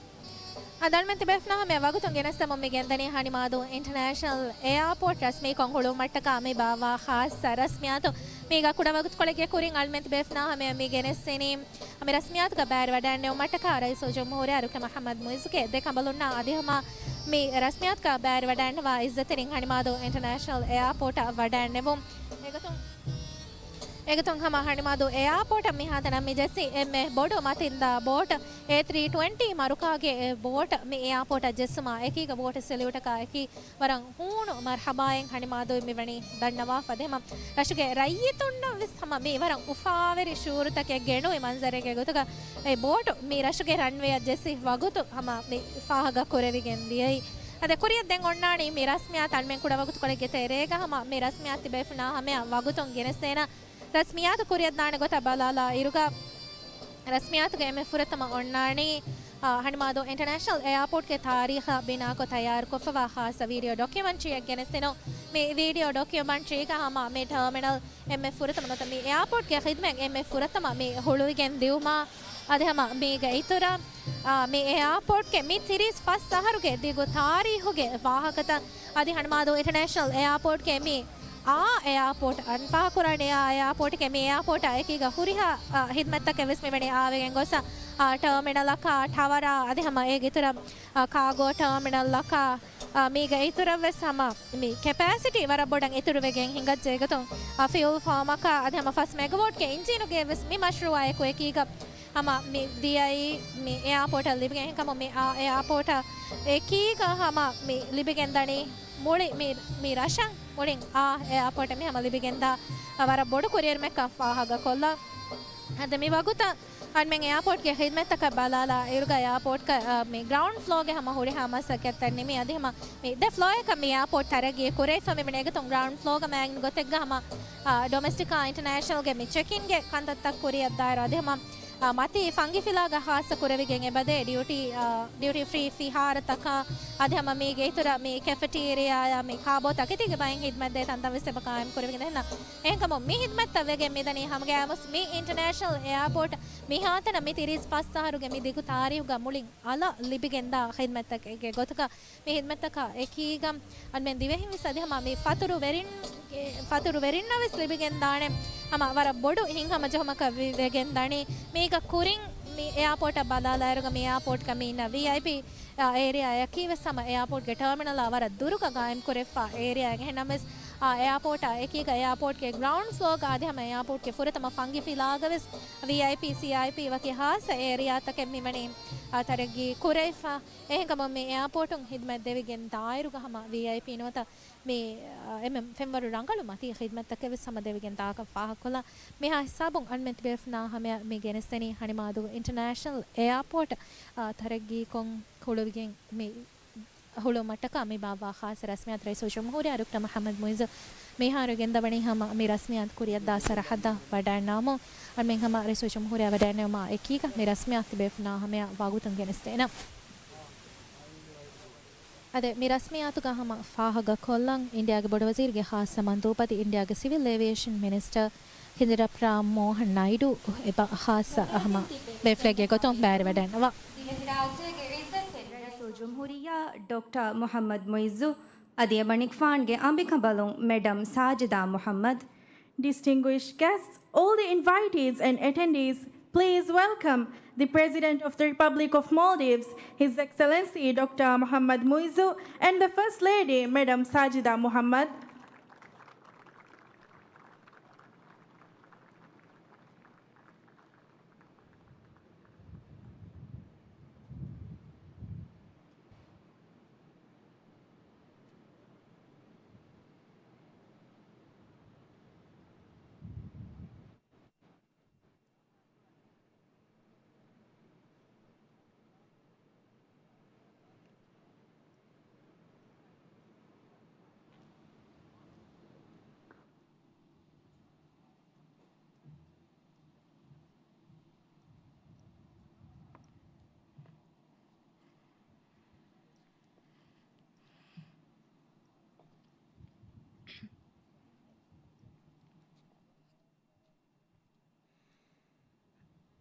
އަދި އަޅުމެން ތިބޭފުޅުންނާ ހަމަޔަށް ވަގުތުން ގެނެސްދެމުން މި ގެންދަނީ ހަނިމާދޫ އިންޓަރނޭޝަނަލް އެއާޕޯޓް ރަސްމީކޮށް ހުޅުވުމަށްޓަކާ މި ބާއްވާ ޚާއްސަ ރަސްމިއްޔާތު. މީގަ ކުޑަ ވަގުތުކޮޅެއްގެ ކުރިން އަޅުމެން ތިބޭފުޅުންނާ ހަމަޔަށް މި ގެނެސްދިނީ މި ރަސްމިއްޔާތުގަ ބައިވެރިވަޑައިގެންނެވުމަށްޓަކާ ރައީސުލްޖުމްހޫރިއްޔާ ޑޮކްޓަރ މުޙައްމަދު މުޢިއްޒުގެ ދެ ކަނބަލުންނާ އަދި ހަމަ މި ރަސްމިއްޔާތުގަ ބައިވެރިވަޑައިގަންނަވާ އިއްޒަތްތެރިން ހަނިމާދޫ އިންޓަރނޭޝަނަލް އެއާޕޯޓަށް ވަޑައިގެންނެވުން. އެގޮތުން އެގޮތުން ހަމަ ހަނިމާދޫ އެއާޕޯޓަށް މިހާތަނަށް މި ޖެއްސި އެންމެ ބޮޑު މަތިންދާ ބޯޓް އޭ ތްރީ ޓްވެންޓީ މަރުކާގެ އެ ބޯޓް މި އެއާޕޯޓަށް ޖެއްސުމާ އެކީގަ ބޯޓް ސެލިއުޓަކާ އެކީ ވަރަށް ހޫނު މަރްޙަބާއެއް ހަނިމާދޫ މިވަނީ ދަންނަވާފަ. އަދި ހަމަ ރަށުގެ ރައްޔިތުންނަށް ވެސް ހަމަ މި ވަރަށް އުފާވެރި ޝުއޫރުތަކެއް ގެނުވި މަންޒަރެއްގެ ގޮތުގަ އެ ބޯޓު މި ރަށުގެ ރަންވޭއަށް ޖެއްސި ވަގުތު ހަމަ މި ފާހަގަ ކުރެވިގެން ދިޔައީ. އަދި ކުރިއަށް ދެން އޮންނާނީ މި ރަސްމިއްޔާތު އަޅުމެން ކުޑަ ވަގުތުކޮޅެއްގެ ތެރޭގަ ހަމަ މި ރަސްމިއްޔާތު ތިބޭފުޅުންނާ ހަމަޔަށް ވަގުތުން ގެނެސްދޭނަ ރަސްމިއްޔާތު ކުރިއަށް ދާނެ ގޮތަށް ބަލާލާ އިރުގަ ރަސްމިއްޔާތުގެ އެންމެ ފުރަތަމަ އޮންނާނީ، އާ، ހަނިމާދޫ އިންޓަރނޭޝަނަލް އެއާޕޯޓްގެ ތާރީޚަށް ބިނާކޮށް ތައްޔާރުކޮށްފަވާ ޚާއްޞަ ވީޑިއޯ ޑޮކިއުމެންޓްރީއެއް ގެނެސްދިނުން. މި ވީޑިއޯ ޑޮކިއުމެންޓްރީގަ ހަމަ މި ޓާމިނަލް އެންމެ ފުރަތަމަ ނުވަތަ މި އެއާޕޯޓްގެ ޚިދުމަތް އެންމެ ފުރަތަމަ މި ހުޅުވިގެން ދިއުމާ އަދި ހަމަ މީގެ އިތުރަށް، އާ، މި އެއާޕޯޓްގެ މި ތިރީސް ފަސް އަހަރުގެ ދިގު ތާރީހުގެ ވާހަކަތައް އަދި ހަނިމާދޫ އިންޓަރނޭޝަނަލް އެއާޕޯޓްގެ މި އާ އެއާޕޯޓް އަން ފާހަގަކުރާނެ އާ އެއާޕޯޓްގެ މި އެއާޕޯޓާ އެކީގަ ހުރިހާ، އާ، ހިދުމަތްތަކެއް ވެސް މިވަނީ އާވެގެން ގޮސް، އާ، ޓާމިނަލަކާ، ޓަވަރާ އަދި ހަމަ އޭގެ އިތުރަށް، އާ، ކާގޯ ޓާމިނަލަކާ، އާ، މީގެ އިތުރަށް ވެސް ހަމަ މި ކެޕޭސިޓީ ވަރަށް ބޮޑަށް އިތުރުވެގެން ހިނގައްޖެ. އެގޮތުން، އާ، ފިއުލް ފާމަކާ އަދި ހަމަ ފަސް މެގަވޯޓްގެ އިންޖީނުގެ ވެސް މި މަޝްރޫއާ އެކު އެކީގަ ހަމަ މި ދިޔައީ މި އެއާޕޯޓަށް ލިބިގެން. އެހެންކަމުން މި އާ އެއާޕޯޓަށް އެކީގަ ހަމަ މި ލިބިގެން ދަނީ މުޅި މި، މި ރަށަށް މުޅިން އާ އެއާޕޯޓަށް މި ހަމަ ލިބިގެންދާ ވަރަށް ބޮޑު ކުރިއެރުމެއްކަން ފާހަގަކޮށްލަން. އަދި މި ވަގުތަށް އަންމެން އެއާޕޯޓްގެ ޚިދުމަތްތަކަށް ބަލާލާ އިރުގަ އެއާޕޯޓްގަ، އާ، މި ގްރައުންޑް ފްލޯގެ ހަމަ ހުރިހާ މަސައްކަތްތައް ނިމި އަދި ހަމަ މި ދެ ފްލޯއަކަށް މި އެއާޕޯޓް ތަރައްގީ ކުރެވިފަ މިވަނީ. އެގޮތުން ގްރައުންޑް ފްލޯގަ މައިގެން ގޮތެއްގަ ހަމަ، އާ، ޑޮމެސްޓިކާ އިންޓަރނޭޝަނަލްގެ މި ޗެކިންގެ ކަންތައްތައް ކުރިއަށްދާއިރު އަދި ހަމަ، އާ، މަތީ ފަންގިފިލާގަ ޚާއްޞަ ކުރެވިގެން އެބަދޭ ޑިއުޓީ، އާ، ޑިއުޓީ ފްރީ ފިހާރަތަކާ އަދި ހަމަ މީގެ އިތުރަށް މި ކެފެޓޭރިއާއާ މި ކާބޯ ތަކެތީގެ ބައިން ހިދުމަތްދޭ ތަންތަން ވެސް އެބަ ޤާއިމް ކުރެވިގެން ދެންނަ. އެހެންކަމުން މި ހިދުމަތްތައް ވެގެން މިދަނީ ހަމަގައިމުވެސް މި އިންޓަރނޭޝަނަލް އެއާޕޯޓް މިހާތަނަށް މި ތިރީސް ފަސް އަހަރުގެ މި ދިގު ތާރީހުގަ މުޅިން އަލަށް ލިބިގެންދާ ޚިދުމަތްތަކެއްގެ ގޮތުގަ މި ހިދުމަތްތަކާ އެކީގަ އަންމެން ދިވެހިން ވެސް އަދި ހަމަ މި ފަތުރު ވެރިން، އެ، ފަތުރު ވެރިންނަށް ވެސް ލިބިގެން ދާނެ ހަމަ ވަރަށް ބޮޑު ހިތްހަމަޖެހުމަކަށް ވި-، ވެގެން ދަނީ. މީގަ ކުރިން މި އެއާޕޯޓަށް ބަލާލާއިރުގަ މި އެއާޕޯޓްގަ މި އިންނަ ވީއައިޕީ، އާ، އޭރިއާއަކީ ވެސް ހަމަ އެއާޕޯޓްގެ ޓާމިނަލާ ވަރަށް ދުރުގަ ގާއިމް ކުރެވިފާ އޭރިއާއެއް. އެހެންނަމަވެސް، އާ، އެއާޕޯޓާ އެކީގަ އެއާޕޯޓްގެ ގްރައުންޑް ފްލޯގަ އަދި ހަމަ އެއާޕޯޓްގެ ފުރަތަމަ ފަންގިފިލާގަ ވެސް ވީއައިޕީ، ސީއައިޕީ ވަކި ހާއްސަ އޭރިއާތަކެއް މިވަނީ، އާ، ތަރައްގީ ކުރެވިފަ. އެހެންކަމުން މި އެއާޕޯޓުން ހިދުމަތް ދެވިގެން ދާއިރުގަ ހަމަ ވީއައިޕީ ނުވަތަ މި، އާ، އެންމެ ފެންވަރު ރަނގަޅު މަތީ ޚިދުމަތްތަކެއް ވެސް ހަމަ ދެވިގެން ދާކަން ފާހަގަކޮށްލަން. މިހާ ހިސާބުން އަންމެން ތިބޭފުނާ ހަމަޔަށް މި ގެނެސްދެނީ ހަނިމާދޫ އިންޓަރނޭޝަނަލް އެއާޕޯޓް، އާ، ތަރައްގީކޮށް ހުޅުވިގެން މި ހުޅުވުމަށްޓަކާ މި ބާއްވާ ޚާއްޞަ ރަސްމިއްޔާތު ރައީސުލްޖުމްހޫރިއްޔާ ޑޮކްޓަރ މުޙައްމަދު މުޢިއްޒު މިހާރު ގެންދަވަނީ ހަމަ މި ރަސްމިއްޔާތު ކުރިއަށްދާ ސަރަހައްދަށް ވަޑައިންނާމުން އަންމެން ހަމަ ރައީސުލްޖުމްހޫރިއްޔާ ވަޑައިންނެވުމާ އެކީގަ މި ރަސްމިއްޔާތު ތިބޭފުނާ ހަމަޔަށް ވަގުތުން ގެނެސްދޭނަން. އަދި މި ރަސްމިއްޔާތުގަ ހަމަ ފާހަގަކޮށްލަން، އިންޑިއާގެ ބޮޑުވަޒީރުގެ ޚާއްޞަ މަންދޫބު އަދި އިންޑިއާގެ ސިވިލް އޭވިއޭޝަން މިނިސްޓަރ ކިންޖަރަޕް ރާމް މޯހަން ނައިޑޫ އެބަ ޚާއްޞަ ހަމަ ބޭފުޅެއްގެ ގޮތުން ބައިވެވަޑައިންނަވާ. ދިވެހިރާއްޖޭގެ އިއްޒަތްތެރި ރައީސުލްޖުމްހޫރިއްޔާ ޑޮކްޓަރ މުޙައްމަދު މުޢިއްޒު އަދި އެމަނިކުފާނުގެ އަނބިކަނބަލުން މެޑަމް ސާޖިދާ މުޙައްމަދު. Distinguished guests, all the invitees and attendees, please welcome the President of the Republic of Maldives, His Excellency Doctor Muhammad Muizzu, and the First Lady, Madam Sajida Muhammad.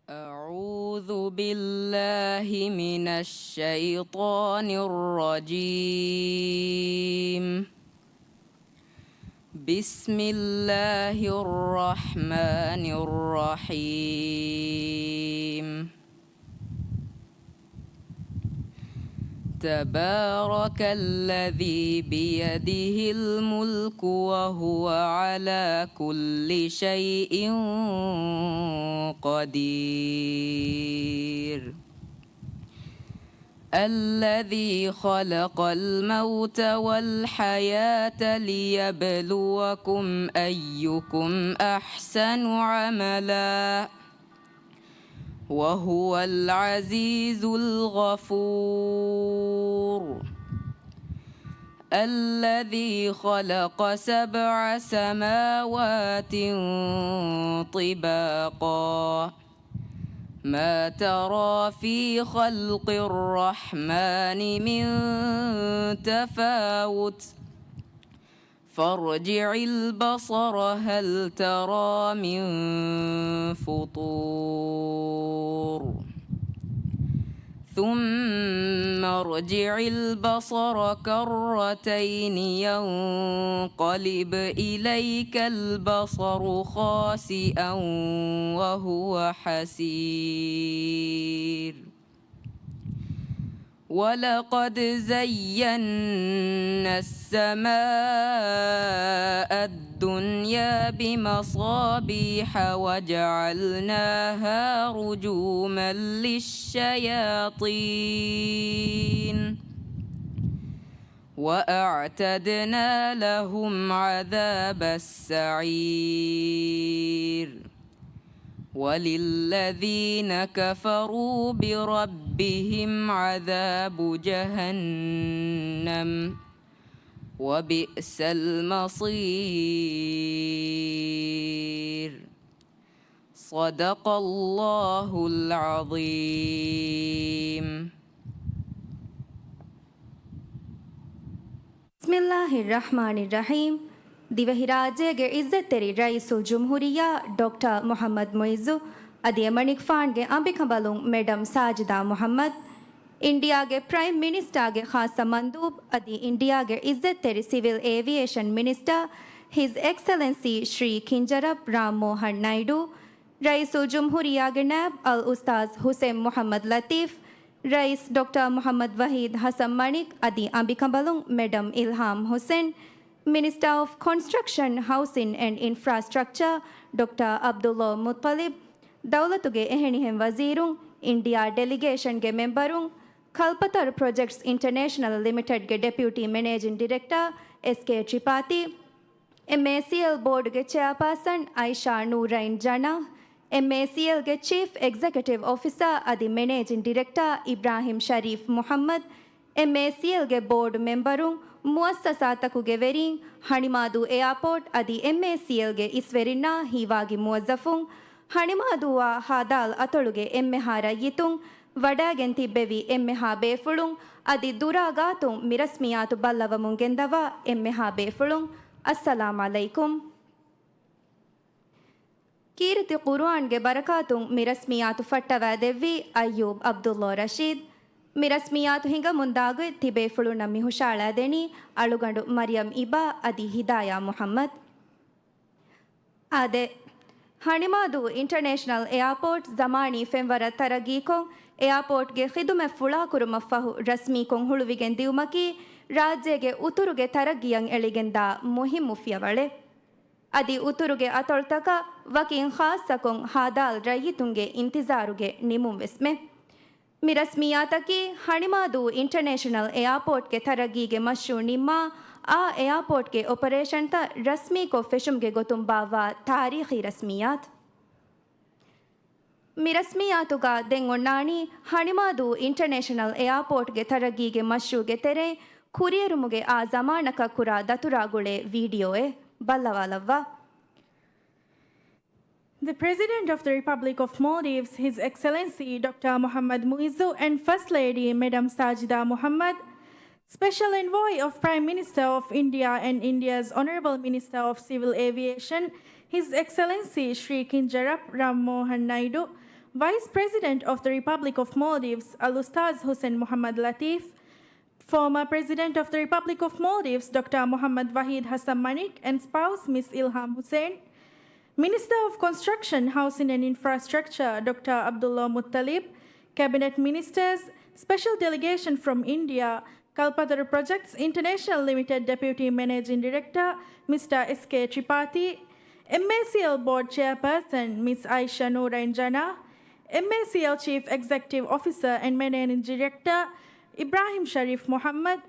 أعوذ بالله من الشيطان الرجيم. بسم الله الرحمن الرحيم. تبارك الذي بيده الملك وهو على كل شيء قدير. الذي خلق الموت والحياة ليبلوكم أيكم أحسن عملا وهو العزيز الغفور. الذي خلق سبع سماوات طباقا ما ترى في خلق الرحمن من تفاوت فارجع البصر هل ترى من فطور. ثم ارجع البصر كرتين ينقلب إليك البصر خاسئا وهو حسير. ولقد زينا السماء الدنيا بمصابيح وجعلناها رجوما للشياطين وأعتدنا لهم عذاب السعير. وللذين كفروا بربهم عذاب جهنم وبئس المصير. صدق الله العظيم. بسم الله الرحمن الرحيم. ދިވެހިރާއްޖޭގެ އިއްޒަތްތެރި ރައީސުލްޖުމްހޫރިއްޔާ ޑޮކްޓަރ މުޙައްމަދު މުޢިއްޒު އަދި އެމަނިކުފާނުގެ އަނބިކަނބަލުން މެޑަމް ސާޖިދާ މުޙައްމަދު، އިންޑިއާގެ ޕްރައިމް މިނިސްޓާގެ ޚާއްޞަ މަންދޫބު އަދި އިންޑިއާގެ އިއްޒަތްތެރި ސިވިލް އޭވިއޭޝަން މިނިސްޓާ ހިޒް އެކްސެލެންސީ ޝްރީ ކިންޖަރަޕް ރާމް މޯހަން ނައިޑޫ، ރައީސުލްޖުމްހޫރިއްޔާގެ ނާއިބް އަލްއުސްތާޛް ޙުސެން މުޙައްމަދު ލަތީފް، ރައީސް ޑޮކްޓަރ މުޙައްމަދު ވަޙީދު ޙަސަން މަނިކް އަދި އަނބިކަނބަލުން މެޑަމް އިލްހާމް ޙުސެން، މިނިސްޓާ އޮފް ކޮންސްޓްރަކްޝަން، ހައުސިން އެންޑް އިންފްރާސްޓްރަކްޗާ ޑޮކްޓަރ ޢަބްދުﷲ މުއްޠަލިބް، ދައުލަތުގެ އެހެނިހެން ވަޒީރުން، އިންޑިއާ ޑެލިގޭޝަންގެ މެމްބަރުން، ކަލްޕަތަރު ޕްރޮޖެކްޓްސް އިންޓަނޭޝަނަލް ލިމިޓެޑްގެ ޑެޕިއުޓީ މެނޭޖިން ޑިރެކްޓާ އެސް ކޭ ޓްރިޕާތީ، އެމްއޭސީއެލް ބޯޑުގެ ޗެއާޕާސަން އައިޝާ ނޫރައިން ޖަނާ، އެމްއޭސީއެލްގެ ޗީފް އެގްޒެކެޓިވް އޮފިސާ އަދި މެނޭޖިން ޑިރެކްޓާ އިބްރާހިމް ޝަރީފް މުޙައްމަދު، އެމްއޭސީއެލްގެ ބޯޑު މެމްބަރުން، މުއައްސަސާތަކުގެ ވެރީން، ހަނިމާދޫ އެއާޕޯޓް އަދި އެމްއޭސީއެލްގެ އިސްވެރިންނާ ހީވާގި މުވައްޒަފުން، ހަނިމާދޫއާ ހާދާލް އަތޮޅުގެ އެންމެހާ ރައްޔިތުން، ވަޑައިގެން ތިއްބެވި އެންމެހާ ބޭފުޅުން، އަދި ދުރާ ގާތުން މި ރަސްމިއްޔާތު ބައްލަވަމުން ގެންދަވާ އެންމެހާ ބޭފުޅުން، އައްސަލާމް ޢަލައިކުމް. ކީރިތި ޤުރުއާންގެ ބަރަކާތުން މި ރަސްމިއްޔާތު ފައްޓަވައިދެއްވީ އައްޔޫބް ޢަބްދުﷲ ރަޝީދް. މި ރަސްމިއްޔާތު ހިނގަމުންދާގޮތް ތިބޭފުޅުންނަށް މި ހުށައަޅާދެނީ އަޅުގަނޑު މަރިޔަމް އިބާ އަދި ހިދާޔާ މުޙައްމަދު. އާދެ، ހަނިމާދޫ އިންޓަރނޭޝަނަލް އެއާޕޯޓް ޒަމާނީ ފެންވަރަށް ތަރައްގީކޮށް، އެއާޕޯޓްގެ ޚިދުމަތް ފުޅާކުރުމަށްފަހު ރަސްމީކޮށް ހުޅުވިގެން ދިއުމަކީ، ރާއްޖޭގެ އުތުރުގެ ތަރައްގީއަށް އެޅިގެންދާ މުހިއްމު ފިޔަވަޅެއް. އަދި އުތުރުގެ އަތޮޅުތަކަށް ވަކިން ޚާއްޞަކޮށް ހާދާލް ރައްޔިތުންގެ އިންތިޒާރުގެ ނިމުންވެސްމެ. މި ރަސްމިއްޔާތަކީ ހަނިމާދޫ އިންޓަރނޭޝަނަލް އެއާޕޯޓްގެ ތަރައްގީގެ މަޝްރޫއު ނިންމާ، އާ އެއާޕޯޓްގެ އޮޕަރޭޝަންތައް ރަސްމީކޮށް ފެށުމުގެ ގޮތުން ބާއްވާ ތާރީޚީ ރަސްމިއްޔާތު. މި ރަސްމިއްޔާތުގަ ދެން އޮންނާނީ ހަނިމާދޫ އިންޓަރނޭޝަނަލް އެއާޕޯޓްގެ ތަރައްގީގެ މަޝްރޫއުގެ ތެރެއިން ކުރިއެރުމުގެ އާ ޒަމާނަކަށް ކުރާ ދަތުރާ ގުޅޭ ވީޑިއޯއެއް. ބައްލަވާލައްވާ. The President of the Republic of Maldives, His Excellency Doctor Mohammad Muizzu, and First Lady Madam Sajida Muhammad, Special Envoy of Prime Minister of India and India's Honorable Minister of Civil Aviation, His Excellency Shri Kinjarapu Ram Mohan Naidu, Vice President of the Republic of Maldives, Al Ustaz Hussein Mohammad Latif, Former President of the Republic of Maldives, Doctor Mohammad Wahid Hassan Manik and spouse, Miss Ilham Hussein, Minister of Construction, Housing and Infrastructure, Doctor Abdullah Muttalib, Cabinet Ministers, Special Delegation from India, Kalpataru Projects International Limited Deputy Managing Director, Mister S K Tripathi, M A C L Board Chairperson, Miss Aisha Noor Anjana, M A C L Chief Executive Officer and Managing Director, Ibrahim Sharif Muhammad,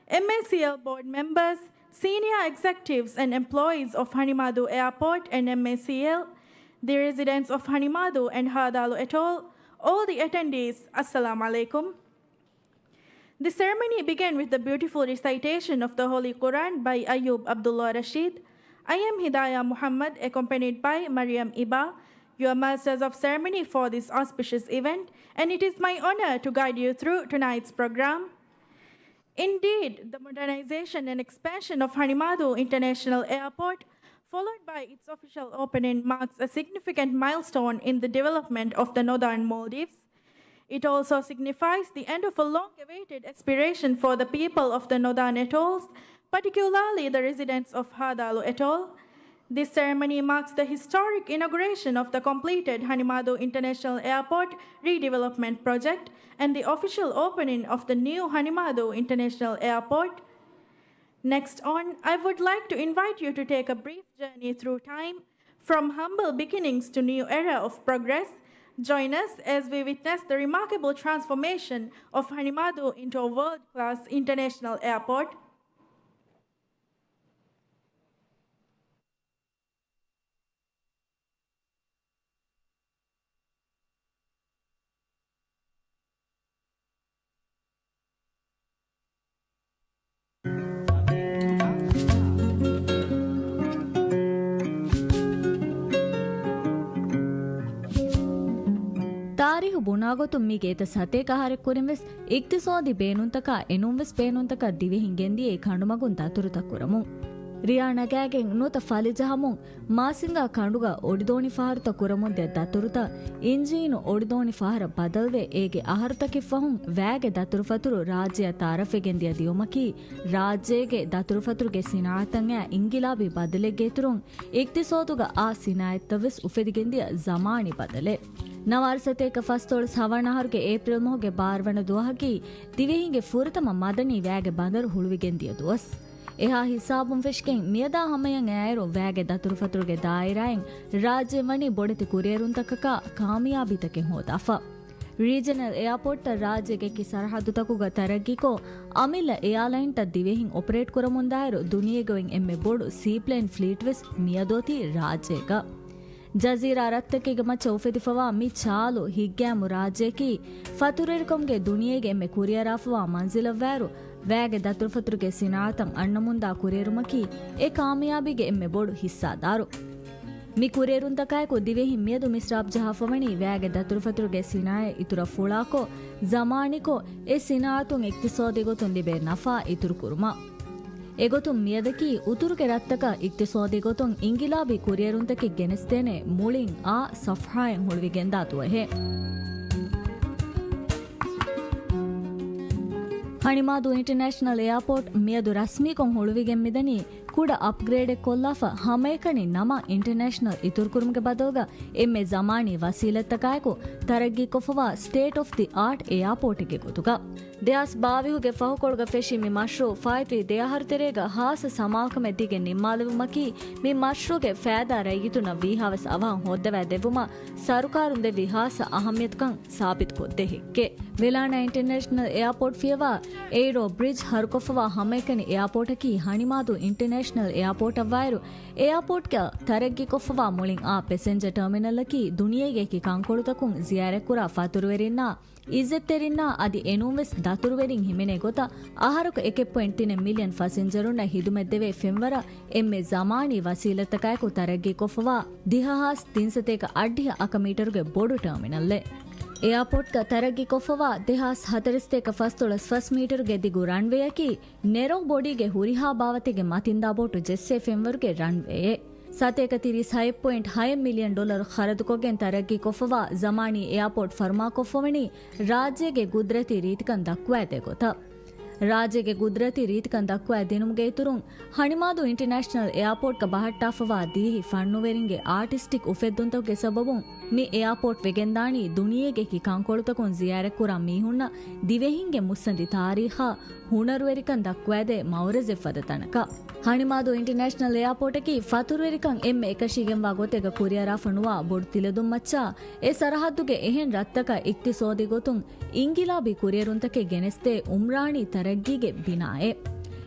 M A C L board members, senior executives and employees of Hanimadu Airport and M A C L, the residents of Hanimadu and Hadalu Atoll, all the attendees, Assalamu alaikum. The ceremony began with the beautiful recitation of the Holy Quran by Ayub Abdullah Rashid. I am Hidayah Muhammad, accompanied by Mariam Iba, your masters of ceremony for this auspicious event, and it is my honor to guide you through tonight's program. Indeed, the modernization and expansion of Hanimadu International Airport, followed by its official opening, marks a significant milestone in the development of the Northern Maldives. It also signifies the end of a long-awaited aspiration for the people of the Northern Atolls, particularly the residents of Hadalu Atoll. This ceremony marks the historic inauguration of the completed Hanimadu International Airport Redevelopment Project and the official opening of the new Hanimadu International Airport. Next on, I would like to invite you to take a brief journey through time, from humble beginnings to new era of progress. Join us as we witness the remarkable transformation of Hanimadu into a world-class international airport. ތާރީހު ބުނާގޮތުން މީގެ އެތައް ސަތޭކަ އަހަރެއް ކުރިން ވެސް އިޤްތިޞާދީ ބޭނުންތަކާ އެނޫންވެސް ބޭނުންތަކަށް ދިވެހިން ގެންދިޔައީ ކަނޑުމަގުން ދަތުރުތައް ކުރަމުން. ރިޔާ ނަގާގެން ނުވަތަ ފަލި ޖަހަމުން މާސިންގާ ކަނޑުގަ އޮޑިދޯނި ފަހަރުތައް ކުރަމުން ދިޔަ ދަތުރުތައް އިންޖީނު އޮޑިދޯނި ފަހަރަށް ބަދަލުވެ، އޭގެ އަހަރުތަކެއް ފަހުން ވައިގެ ދަތުރުފަތުރު ރާއްޖެއަށް ތައާރަފްވެގެން ދިޔަ ދިޔުމަކީ، ރާއްޖޭގެ ދަތުރުފަތުރުގެ ސިނާއަތަށް އައި އިންގިލާބީ ބަދަލެއްގެ އިތުރުން، އިޤްތިޞާދުގަ އާ ސިނާއަތްތައް ވެސް އުފެދިގެންދިޔަ ޒަމާނީ ބަދަލެއް. ނަވާރަ ސަތޭކަ ފަސްދޮޅަސް ހަވަނަ އަހަރުގެ އޭޕްރިލް މަހުގެ ބާރަ ވަނަ ދުވަހަކީ، ދިވެހިންގެ ފުރަތަމަ މަދަނީ ވައިގެ ބަނދަރު ހުޅުވިގެން ދިޔަ ދުވަސް. އެހާ ހިސާބުން ފެށިގެން މިއަދާ ހަމަޔަށް އައިއިރު، ވައިގެ ދަތުރުފަތުރުގެ ދާއިރާއިން ރާއްޖެ ވަނީ ބޮޑެތި ކުރިއެރުންތަކަކާ ކާމިޔާބީތަކެއް ހޯދާފަ. ރީޖަނަލް އެއާޕޯޓްތައް ރާއްޖޭގެ އެކި ސަރަހައްދުތަކުގަ ތަރައްގީކޮށް، އަމިއްލަ އެއާލައިންތައް ދިވެހިން އޮޕަރޭޓް ކުރަމުންދާއިރު، ދުނިޔޭގަ އޮތް އެންމެ ބޮޑު ސީޕްލޭން ފްލީޓް ވެސް މިއަދު އޮތީ ރާއްޖޭގަ. ޖަޒީރާ ރަށްތަކެއްގެ މައްޗަށް އުފެދިފަވާ މި ޗާލު ހިތްގައިމު ރާއްޖެއަކީ، ފަތުރުވެރިކަމުގެ ދުނިޔޭގެ އެންމެ ކުރިއަރާފަވާ މަންޒިލަށްވާއިރު، ވައިގެ ދަތުރުފަތުރުގެ ސިނާއަތަށް އަންނަމުންދާ ކުރިއެރުމަކީ، އެ ކާމިޔާބީގެ އެންމެ ބޮޑު ހިއްސާދާރު. މި ކުރިއެރުންތަކާއެކު ދިވެހިން މިއަދު މިސްރާބް ޖަހާފަވަނީ ވައިގެ ދަތުރުފަތުރުގެ ސިނާއަތް އިތުރަށް ފުޅާކޮށް، ޒަމާނީކޮށް، އެ ސިނާއަތުން އިޤްތިޞާދީ ގޮތުން ލިބޭ ނަފާ އިތުރުކުރުމަށް. އެގޮތުން މިއަދަކީ އުތުރުގެ ރަށްތަކަށް އިޤްތިޞާދީ ގޮތުން އިންގިލާބީ ކުރިއެރުންތަކެއް ގެނެސްދޭނެ މުޅިން އާ ސަފްޙާއެއް ހުޅުވިގެންދާ ދުވަހެއް. ހަނިމާދޫ އިންޓަރނޭޝަނަލް އެއާޕޯޓް މިއަދު ރަސްމީކޮށް ހުޅުވިގެން މިދަނީ، ކުޑަ އަޕްގްރޭޑެއް ކޮށްލާފަ ހަމައެކަނި ނަމަ އިންޓަރނޭޝަނަލް އިތުރުކުރުމުގެ ބަދަލުގަ އެންމެ ޒަމާނީ ވަސީލަތްތަކާއެކު ތަރައްގީކޮށްފަވާ ސްޓޭޓް އޮފް ދި އާޓް އެއާޕޯޓެއްގެ ގޮތުގަ. ދެހާސް ބާވީހުގެ ފަހުކޮޅުގަ ފެށި މި މަޝްރޫއު ފާއިތުވި ދެ އަހަރު ތެރޭގަ ހާއްސަ ސަމާލުކަމެއް ދީގެން ނިންމާލެވުމަކީ، މި މަޝްރޫއުގެ ފައިދާ ރައްޔިތުންނަށް ވީހާވެސް އަވަހަށް ހޯއްދަވާ ދެއްވުމަށް ސަރުކާރުން ދެއްވި ހާއްސަ އަހައްމިޔަތުކަން ސާބިތުކޮށްދޭ ހެއްކެއް. ވެލާނާ އިންޓަރނޭޝަނަލް އެއާޕޯޓް ފިޔަވާ އެއިރޯ ބްރިޖް ހަރުކޮށްފަވާ ހަމައެކަނި އެއާޕޯޓަކީ ހަނިމާދޫ އިންޓަރނޭޝަނަލް އެއާޕޯޓަށްވާއިރު، އެއާޕޯޓްގަ ތަރައްގީކޮށްފަވާ މުޅިން އާ ޕެސެންޖަރ ޓަރމިނަލަކީ ދުނިޔޭގެ އެކި ކަންކޮޅުތަކުން ޒިޔާރަތްކުރާ ފަތުރުވެރިންނާ އިއްޒަތްތެރިންނާ އަދި އެނޫންވެސް ދަތުރުވެރިން ހިމެނޭ ގޮތަށް އަހަރަކު އެކެއް ޕޮއިންޓް ތިނެއް މިލިއަން ފަސެންޖަރުންނަށް ހިދުމަތްދެވޭ ފެންވަރަށް އެންމެ ޒަމާނީ ވަސީލަތްތަކާއެކު ތަރައްގީކޮށްފަވާ ދިހަ ހާސް ތިންސަތޭކަ އަށްޑިހަ އަކަ މީޓަރުގެ ބޮޑު ޓަރމިނަލެއް. އެއާޕޯޓްގަ ތަރައްގީކޮށްފަވާ ދެހާސް ހަތަރެއް ސަތޭކަ ފަސްދޮޅަސް ފަސް މީޓަރުގެ ދިގު ރަންވޭއަކީ، ނެރޯ ބޮޑީގެ ހުރިހާ ބާވަތެއްގެ މަތިންދާ ބޯޓު ޖެއްސޭ ފެންވަރުގެ ރަންވޭއެއް. ސަތޭކަ ތިރީސް ހަތް ޕޮއިންޓް ހައެއް މިލިއަން ޑޮލަރު ޚަރަދުކޮށްގެން ތަރައްގީކޮށްފަވާ ޒަމާނީ އެއާޕޯޓް ފަރުމާކޮށްފަވަނީ، ރާއްޖޭގެ ގުދްރަތީ ރީތިކަން ދައްކުވާދޭ ގޮތަށް. ރާއްޖޭގެ ގުދްރަތީ ރީތިކަން ދައްކުވާ ދިނުމުގެ އިތުރުން، ހަނިމާދޫ އިންޓަރނޭޝަނަލް އެއާޕޯޓްގަ ބަހައްޓާފަވާ ދިވެހި ފަންނުވެރިންގެ އާޓިސްޓިކް އުފެއްދުންތަކުގެ ސަބަބުން، މި އެއާޕޯޓް ވެގެންދާނީ ދުނިޔޭގެ އެކި ކަންކޮޅުތަކުން ޒިޔާރަތްކުރާ މީހުންނަށް ދިވެހިންގެ މުއްސަނދި ތާރީޚާ، ހުނަރުވެރިކަން ދައްކުވާދޭ މައުރަޒެއް ފަދަ ތަނަކަށް. ހަނިމާދޫ އިންޓަރނޭޝަނަލް އެއާޕޯޓަކީ ފަތުރުވެރިކަން އެންމެ އެކަށީގެންވާ ގޮތެއްގަ ކުރިއަރާފަ ނުވާ ބޮޑު ތިލަދުންމައްޗާ، އެ ސަރަހައްދުގެ އެހެން ރަށްތަކަށް އިޤްތިޞާދީ ގޮތުން އިންގިލާބީ ކުރިއެރުންތަކެއް ގެނެސްދޭ އުމްރާނީ ތަރައްގީގެ ބިނާއެއް.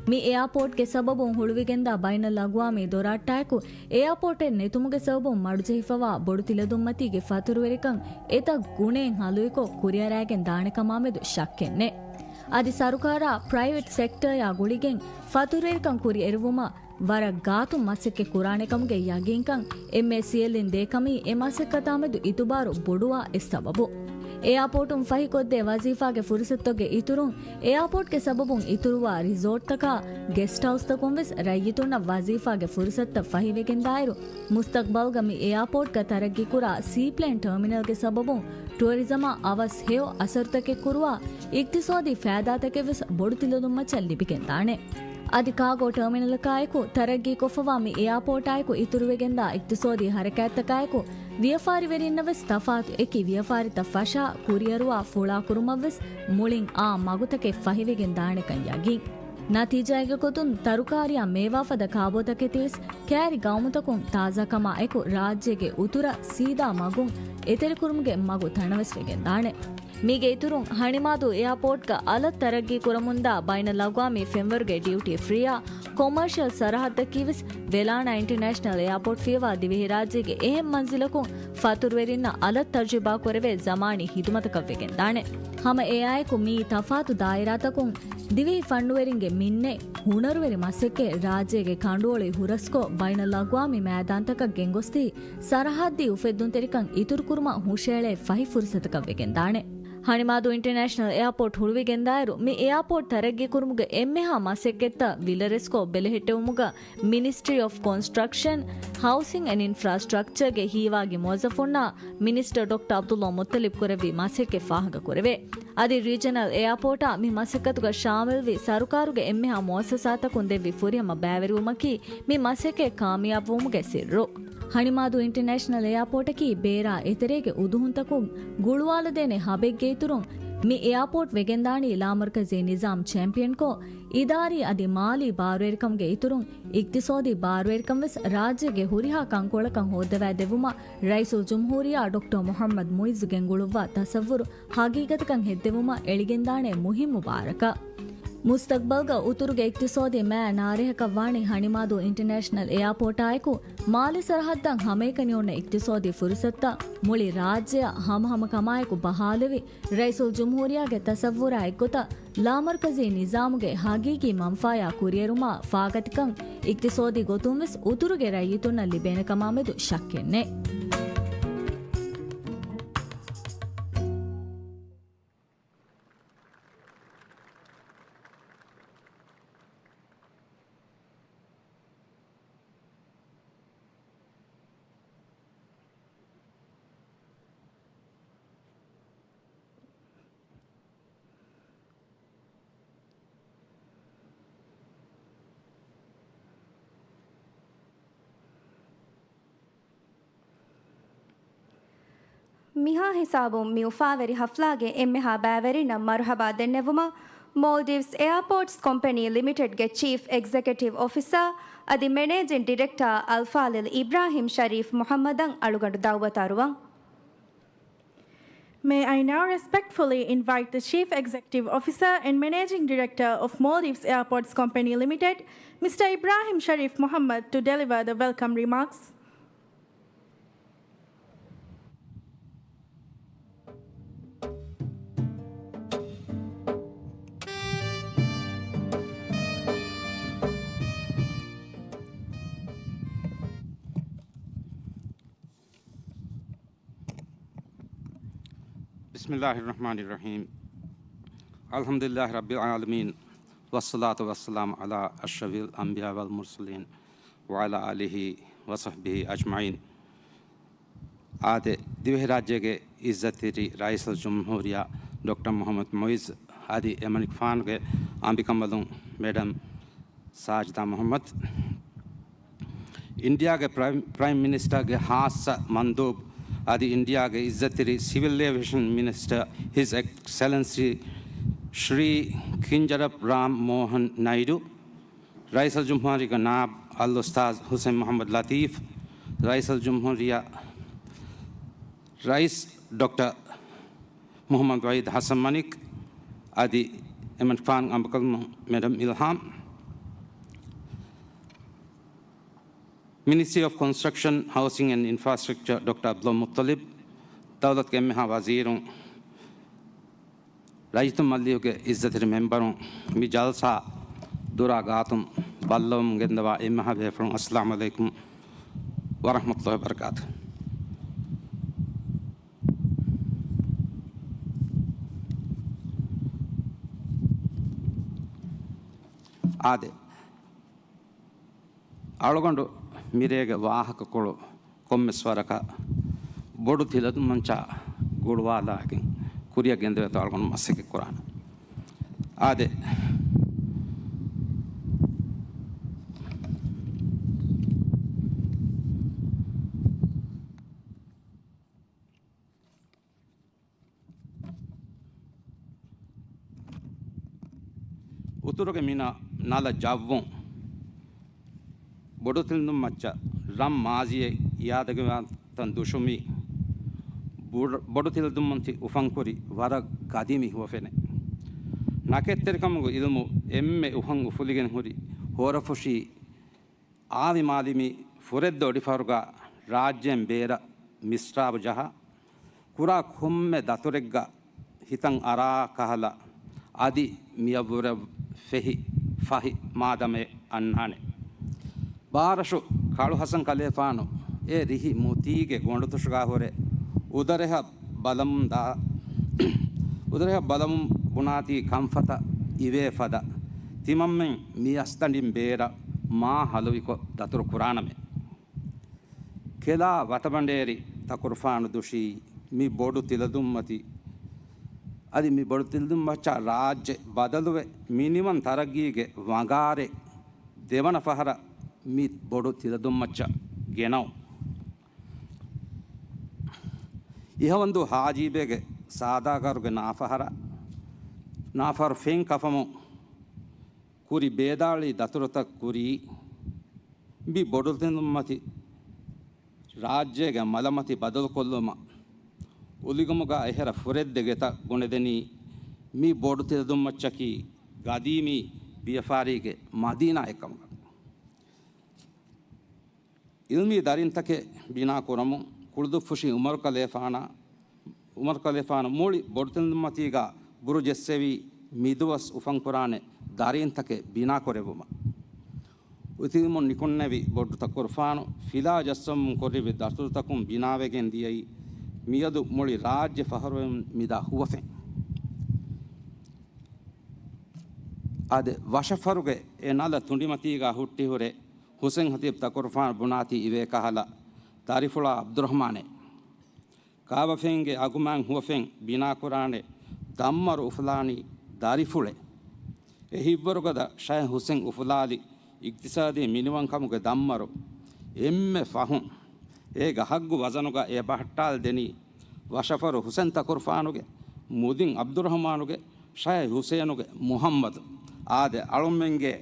މި އެއާޕޯޓްގެ ސަބަބުން ހުޅުވިގެންދާ ބައިނަލްއަގްވާމީ ދޮރަށްޓާއެކު، އެއާޕޯޓެއް ނެތުމުގެ ސަބަބުން މަޑުޖެހިފަވާ ބޮޑު ތިލަދުންމަތީގެ ފަތުރުވެރިކަން އެތައް ގުނައެއް ހަލުއިކޮށް ކުރިއަރާގެން ދާނެކަމާމެދު ޝައްކެއްނެތް. އަދި ސަރުކާރާ ޕްރައިވެޓް ސެކްޓަރޔާ ގުޅިގެން ފަތުރުވެރިކަން ކުރިއެރުވުމަށް ވަރަށް ގާތުން މަސައްކަތް ކުރާނެކަމުގެ ޔަގީންކަން އެމްއޭސީއެލްއިން ދޭކަމީ އެ މަސައްކަތާމެދު އިތުބާރު ބޮޑުވާ އެއް ސަބަބު. އެއާޕޯޓުން ފަހިކޮށްދޭ ވަޒީފާގެ ފުރުސަތުތަކުގެ އިތުރުން، އެއާޕޯޓްގެ ސަބަބުން އިތުރުވާ ރިސޯޓްތަކާ، ގެސްޓްހައުސްތަކުން ވެސް ރައްޔިތުންނަށް ވަޒީފާގެ ފުރުސަތުތައް ފަހިވެގެންދާއިރު، މުސްތަޤްބަލްގަ މި އެއާޕޯޓްގަ ތަރައްގީކުރާ ސީޕްލޭން ޓަރމިނަލްގެ ސަބަބުން ޓުއަރިޒަމާ އަވަސް ހެޔޮ އަސަރުތަކެއް ކުރުވާ އިޤްތިޞާދީ ފައިދާތަކެއް ވެސް ބޮޑު ތިލަދުންމައްޗަށް ލިބިގެންދާނެ. އަދި ކާގޯ ޓަރމިނަލަކާއެކު ތަރައްގީކޮށްފަވާ މި އެއާޕޯޓާއެކު އިތުރުވެގެންދާ އިޤްތިޞާދީ ހަރަކާތްތަކާއެކު ވިޔަފާރިވެރިންނަށް ވެސް ތަފާތު އެކި ވިޔަފާރިތައް ފަށާ ކުރިއަރުވާ ފުޅާކުރުމަށް ވެސް މުޅިން އާ މަގުތަކެއް ފަހިވެގެން ދާނެކަން ޔަގީން. ނަތީޖާއެއްގެ ގޮތުން ތަރުކާރިޔާ މޭވާފަދަ ކާބޯތަކެތިވެސް ކައިރި ގައުމުތަކުން ތާޒާކަމާ އެކު ރާއްޖޭގެ އުތުރަށް ސީދާ މަގުން އެތެރެކުރުމުގެ މަގު ތަނަވަސްވެގެންދާނެ. މީގެ އިތުރުން ހަނިމާދޫ އެއާޕޯޓްގަ އަލަށް ތަރައްގީ ކުރަމުންދާ ބައިނަލްއަގްވާމީ ފެންވަރުގެ ޑިއުޓީ ފްރީއާ ކޮމާޝިއަލް ސަރަހައްދަކީވެސް ވެލާނާ އިންޓަރނޭޝަނަލް އެއާޕޯޓް ފިޔަވާ ދިވެހިރާއްޖޭގެ އެހެން މަންޒިލަކުން ފަތުރުވެރިންނަށް އަލަށް ތަޖުރިބާކުރެވޭ ޒަމާނީ ހިދުމަތަކަށްވެގެންދާނެ. ހަމަ އެއާއެކު މިއީ ތަފާތު ދާއިރާތަކުން ދިވެހި ފަންނުވެރިންގެ މިންނެއް، ހުނަރުވެރި މަސައްކަތް ރާއްޖޭގެ ކަނޑުއޮޅި ހުރަސްކޮށް ބައިނަލްއަގްވާމީ މައިދާންތަކަށް ގެންގޮސްދީ، ސަރަހައްދީ އުފެއްދުންތެރިކަން އިތުރުކުރުމަށް ހުށައެޅޭ ފަހި ފުރުސަތަކަށްވެގެންދާނެ. ހަނިމާދޫ އިންޓަރނޭޝަނަލް އެއާޕޯޓް ހުޅުވިގެންދާއިރު، މި އެއާޕޯޓް ތަރައްގީކުރުމުގެ އެންމެހާ މަސައްކަތްތައް ވިލަރެސްކޮށް ބެލެހެއްޓެވުމުގަ މިނިސްޓްރީ އޮފް ކޮންސްޓްރަކްޝަން، ހައުސިން އެންޑް އިންފްރާސްޓްރަކްޗަރގެ ހީވާގި މުވައްޒަފުންނާ މިނިސްޓަރ ޑޮކްޓަރ ޢަބްދުﷲ މުއްތަލިބް ކުރެއްވި މަސައްކަތް ފާހަގަކުރެވޭ. އަދި ރީޖަނަލް އެއާޕޯޓާ މި މަސައްކަތުގަ ޝާމިލްވި ސަރުކާރުގެ އެންމެހާ މުއައްސަސާތަކުން ދެއްވި ފުރިހަމަ ބައިވެރިވުމަކީ މި މަސައްކަތް ކާމިޔާބުވުމުގެ ސިއްރު. ހަނިމާދޫ އިންޓަރނޭޝަނަލް އެއާޕޯޓަކީ ބޭރާ އެތެރޭގެ އުދުހުންތަކުން ގުޅުވާލަދޭނެ ހަބެއްގެ އިތުރުން، މި އެއާޕޯޓް ވެގެންދާނީ ލާމަރުކަޒީ ނިޒާމް ޗެމްޕިއަންކޮށް، އިދާރީ އަދި މާލީ ބާރުވެރިކަމުގެ އިތުރުން، އިޤްތިޞާދީ ބާރުވެރިކަން ވެސް ރާއްޖޭގެ ހުރިހާ ކަންކޮޅަކަށް ހޯއްދަވާ ދެއްވުމަށް ރައީސުލްޖުމްހޫރިއްޔާ ޑޮކްޓަރ މުޙައްމަދު މުޢިއްޒު ގެންގުޅުއްވާ ތަޞައްވުރު ހަގީގަތަކަށް ހެއްދެވުމަށް އެޅިގެންދާނެ މުހިއްމު ބާރަކަށް. މުސްތަގްބަލްގަ އުތުރުގެ އިޤްތިޞާދީ މައި ނާރެހަކަށް ވާނީ ހަނިމާދޫ އިންޓަރނޭޝަނަލް އެއާޕޯޓާއެކު، މާލެ ސަރަހައްދަށް ހަމައެކަނި އޮންނަ އިޤްތިޞާދީ ފުރުޞަތުތައް މުޅި ރާއްޖެއަށް ހަމަހަމަކަމާއެކު ބަހާލެވި، ރައީސުލްޖުމްހޫރިއްޔާގެ ތަޞައްވުރާ އެއްގޮތަށް ލާމަރުކަޒީ ނިޒާމުގެ ހަގީގީ މަންފާޔާ ކުރިއެރުމާ ފާގަތިކަން އިޤްތިޞާދީ ގޮތުންވެސް އުތުރުގެ ރައްޔިތުންނަށް ލިބޭނެ ކަމާމެދު ޝައްކެއް ނެތް. މިހާ ހިސާބުން މި އުފާވެރި ހަފްލާގެ އެންމެހާ ބައިވެރިންނަށް މަރުޙަބާ ދެންނެވުމަށް، މޯލްޑިވްސް އެއާޕޯޓްސް ކޮމްޕެނީ ލިމިޓެޑްގެ ޗީފް އެގްޒެކެޓިވް އޮފިސަރ އަދި މެނޭޖިން ޑިރެކްޓަރ އަލްފާޟިލް އިބްރާހިމް ޝަރީފް މުޙައްމަދަށް އަޅުގަނޑު ދަޢުވަތު އަރުވަން. May I now respectfully invite the Chief Executive Officer and Managing Director of Maldives Airports Company Limited, Mister Ibrahim Sharif Muhammad, to deliver the welcome remarks. بسم الله الرحمن الرحيم. الحمد لله رب العالمين. والصلاة والسلام على أشرف الأنبياء والمرسلين وعلى آله وصحبه أجمعين. އާދެ، ދިވެހިރާއްޖޭގެ އިއްޒަތްތެރި ރައީސުލްޖުމްހޫރިއްޔާ ޑޮކްޓަރ މުޙައްމަދު މުޢިއްޒު އަދި އެމަނިކުފާނުގެ އަނބިކަނބަލުން މެޑަމް ސާޖިދާ މުޙައްމަދު، އިންޑިއާގެ ޕްރައިމް، ޕްރައިމް މިނިސްޓަރގެ ޚާއްޞަ މަންދޫބު އަދި އިންޑިއާގެ އިއްޒަތްތެރި ސިވިލް އޭވިއޭޝަން މިނިސްޓަރ ހިޒް އެކްސެލެންސީ ޝްރީ ކިންޖަރަޕް ރާމް މޯހަން ނައިޑު، ރައީސުލްޖުމްހޫރިއްޔާގެ ނާއިބު އަލްއުސްތާޛު ޙުސައިން މުޙައްމަދު ލަތީފް، ރައީސުލްޖުމްހޫރިއްޔާ ރައީސް ޑޮކްޓަރ މުޙައްމަދު ވަޙީދު ޙަސަން މަނިކް އަދި އެމަނިކުފާނު އަނބިކަނބަލުން މެޑަމް އިލްހާމް، މިނިސްޓްރީ އޮފް ކޮންސްޓްރަކްޝަން، ހައުސިން އެންޑް އިންފްރާސްޓްރަކްޗަރ ޑޮކްޓަރ ޢަބްދުލް މުއްޠަލިބް، ދައުލަތުގެ އެންމެހާ ވަޒީރުން، ރައްޔިތުން މަޖިލީހުގެ އިއްޒަތްތެރި މެމްބަރުން، މި ޖަލްސާ ދުރާ ގާތުން ބައްލަވަމުން ގެންދަވާ އެންމެހާ ބޭފުޅުން، އައްސަލާމު ޢަލައިކުމް ވަރަޙްމަތުﷲ ވަބަރަކާތު. އާދެ، އަޅުގަނޑު މިރޭގެ ވާހަކަކޮޅު ކޮންމެސް ވަރަކަށް ބޮޑު ތިލަދުންމައްޗާ ގުޅުވާލާގެން ކުރިއަށް ގެންދެވޭތޯ އަޅުގަނޑު މަސައްކަތް ކުރާނަން. އާދެ، އުތުރުގެ މިނަ ނަލަ ޖައްވުން، ބޮޑުތިލަދުންމައްޗަށް ރަން މާޒީއެއް އިއާދަކުރެވޭތަން ދުށުމީ، ބު-، ބޮޑުތިލަދުންމަތި އުފަންކުރި ވަރަށް ގަދި މި ހުވަފެނެއް. ނަކެތްތެރިކަމުގެ އިލްމު އެންމެ އުހަން އުފުލިގެން ހުރި ހޯރަފުށީ އާލިމާލިމީ ފުރެއްދޯ އޮޑިފަހަރުގަ ރާއްޖޭން ބޭރަށް މިސްރާބު ޖަހާ، ކުރާ ކޮންމެ ދަތުރެއްގަ ހިތަށް އަރާ ކަހަލަ، އަދި މިއަށްވުރެ ފެހި ފަހި މާދަމައެއް އަންނާނެ. ބާރަށު ކަޅު ޙަސަން ކަލޭފާނު އެ ރިހި މުތީގެ ގޮނޑުތުށުގާ ހުރެ އުދަރެހަށް ބަލަމުން ދާ، އުދަރެހަށް ބަލަމުން ބުނާތީ ކަންފަތަށް އިވޭ ފަދަ ތިމަންމެން މި އަސްތަނޑިން ބޭރަށް މާ ހަލުވިކޮށް ދަތުރު ކުރާނަމޭ. ކެލާ ވަތަބަނޑޭރި ތަކުރުފާނު ދުށީ މި ބޮޑު ތިލަދުންމަތި، އަދި މި ބޮޑު ތިލަދުންމައްޗާ ރާއްޖެ ބަދަލުވެ މިނިވަން ތަރައްގީގެ ވަނގާރެއް ދެވަނަ ފަހަރަށް މި ބޮޑު ތިލަދުންމައްޗަށް ގެނައު. އިހަވަންދޫ ހާޖީބޭގެ ސާދާގާރުގެ ނާފަހަރަށް، ނާފަހަރު ފެން ކަފަމުން ކުރި ބޭދާޅީ ދަތުރުތައް ކުރީ، މި ބޮޑުތިލަދުންމަތި ރާއްޖޭގެ މަލަމަތި ބަދަލުކޮށްލުމަށް އުލިގަމުގަ އެހެރަ ފުރެއްދެ ގެތައް ގުނެދެނީ މި ބޮޑު ތިލަދުންމައްޗަކީ ގަދީމީ ވިޔަފާރީގެ މަދީނާއެއްކަމުގަ. އިލްމީ ދަރިންތަކެއް ބިނާ ކުރަމުން ކުޅުދުއްފުށި އުމަރު ކަލޭފާނާ، އުމަރު ކަލޭފާނު މުޅި ބޮޑުތިލަދުންމަތީގަ ބުރު ޖެއްސެވީ މިދުވަސް އުފަންކުރާނެ ދަރީންތަކެއް ބިނާކުރެއްވުމަށް. އުތިލުމުން ނިކުންނެވި ބޮޑު ތަކުރުފާނު ފިލާ ޖައްސަމުން ކުރެއްވި ދަތުރުތަކުން ބިނާވެގެން ދިޔައީ މިއަދު މުޅި ރާއްޖެ ފަހަރުވެމުން މިދާ ހުވަފެން. އާދެ، ވަށަފަރުގެ އެ ނަލަ ތުނޑިމަތީގަ ހުއްޓިހުރެ ހުސެން ހަތީބް ތަކުރުފާނު ބުނާތީ އިވޭ ކަހަލަ ދަރިފުޅާ އަބްދުރަހްމާނޭ. ކާބަފެންގެ އަގުމާތް ހުވަފެން ބިނާކުރާނެ ދަންމަރު އުފުލާނީ ދަރިފުޅެއް. އެ ހިތްވަރުގަދަ ޝައިހް ހުސެން އުފުލާލި އިގްތިސާދީ މިނިވަންކަމުގެ ދަންމަރު އެންމެ ފަހުން އޭގެ ހައްގު ވަޒަނުގަ އެ ބަހައްޓާލަދެނީ ވަށަފަރު ހުސެން ތަކުރުފާނުގެ، މުދިން އަބްދުރަހުމާނުގެ، ޝައިހް ހުސޭނުގެ މުހައްމަދު. އާދެ، އަޅުމެންގެ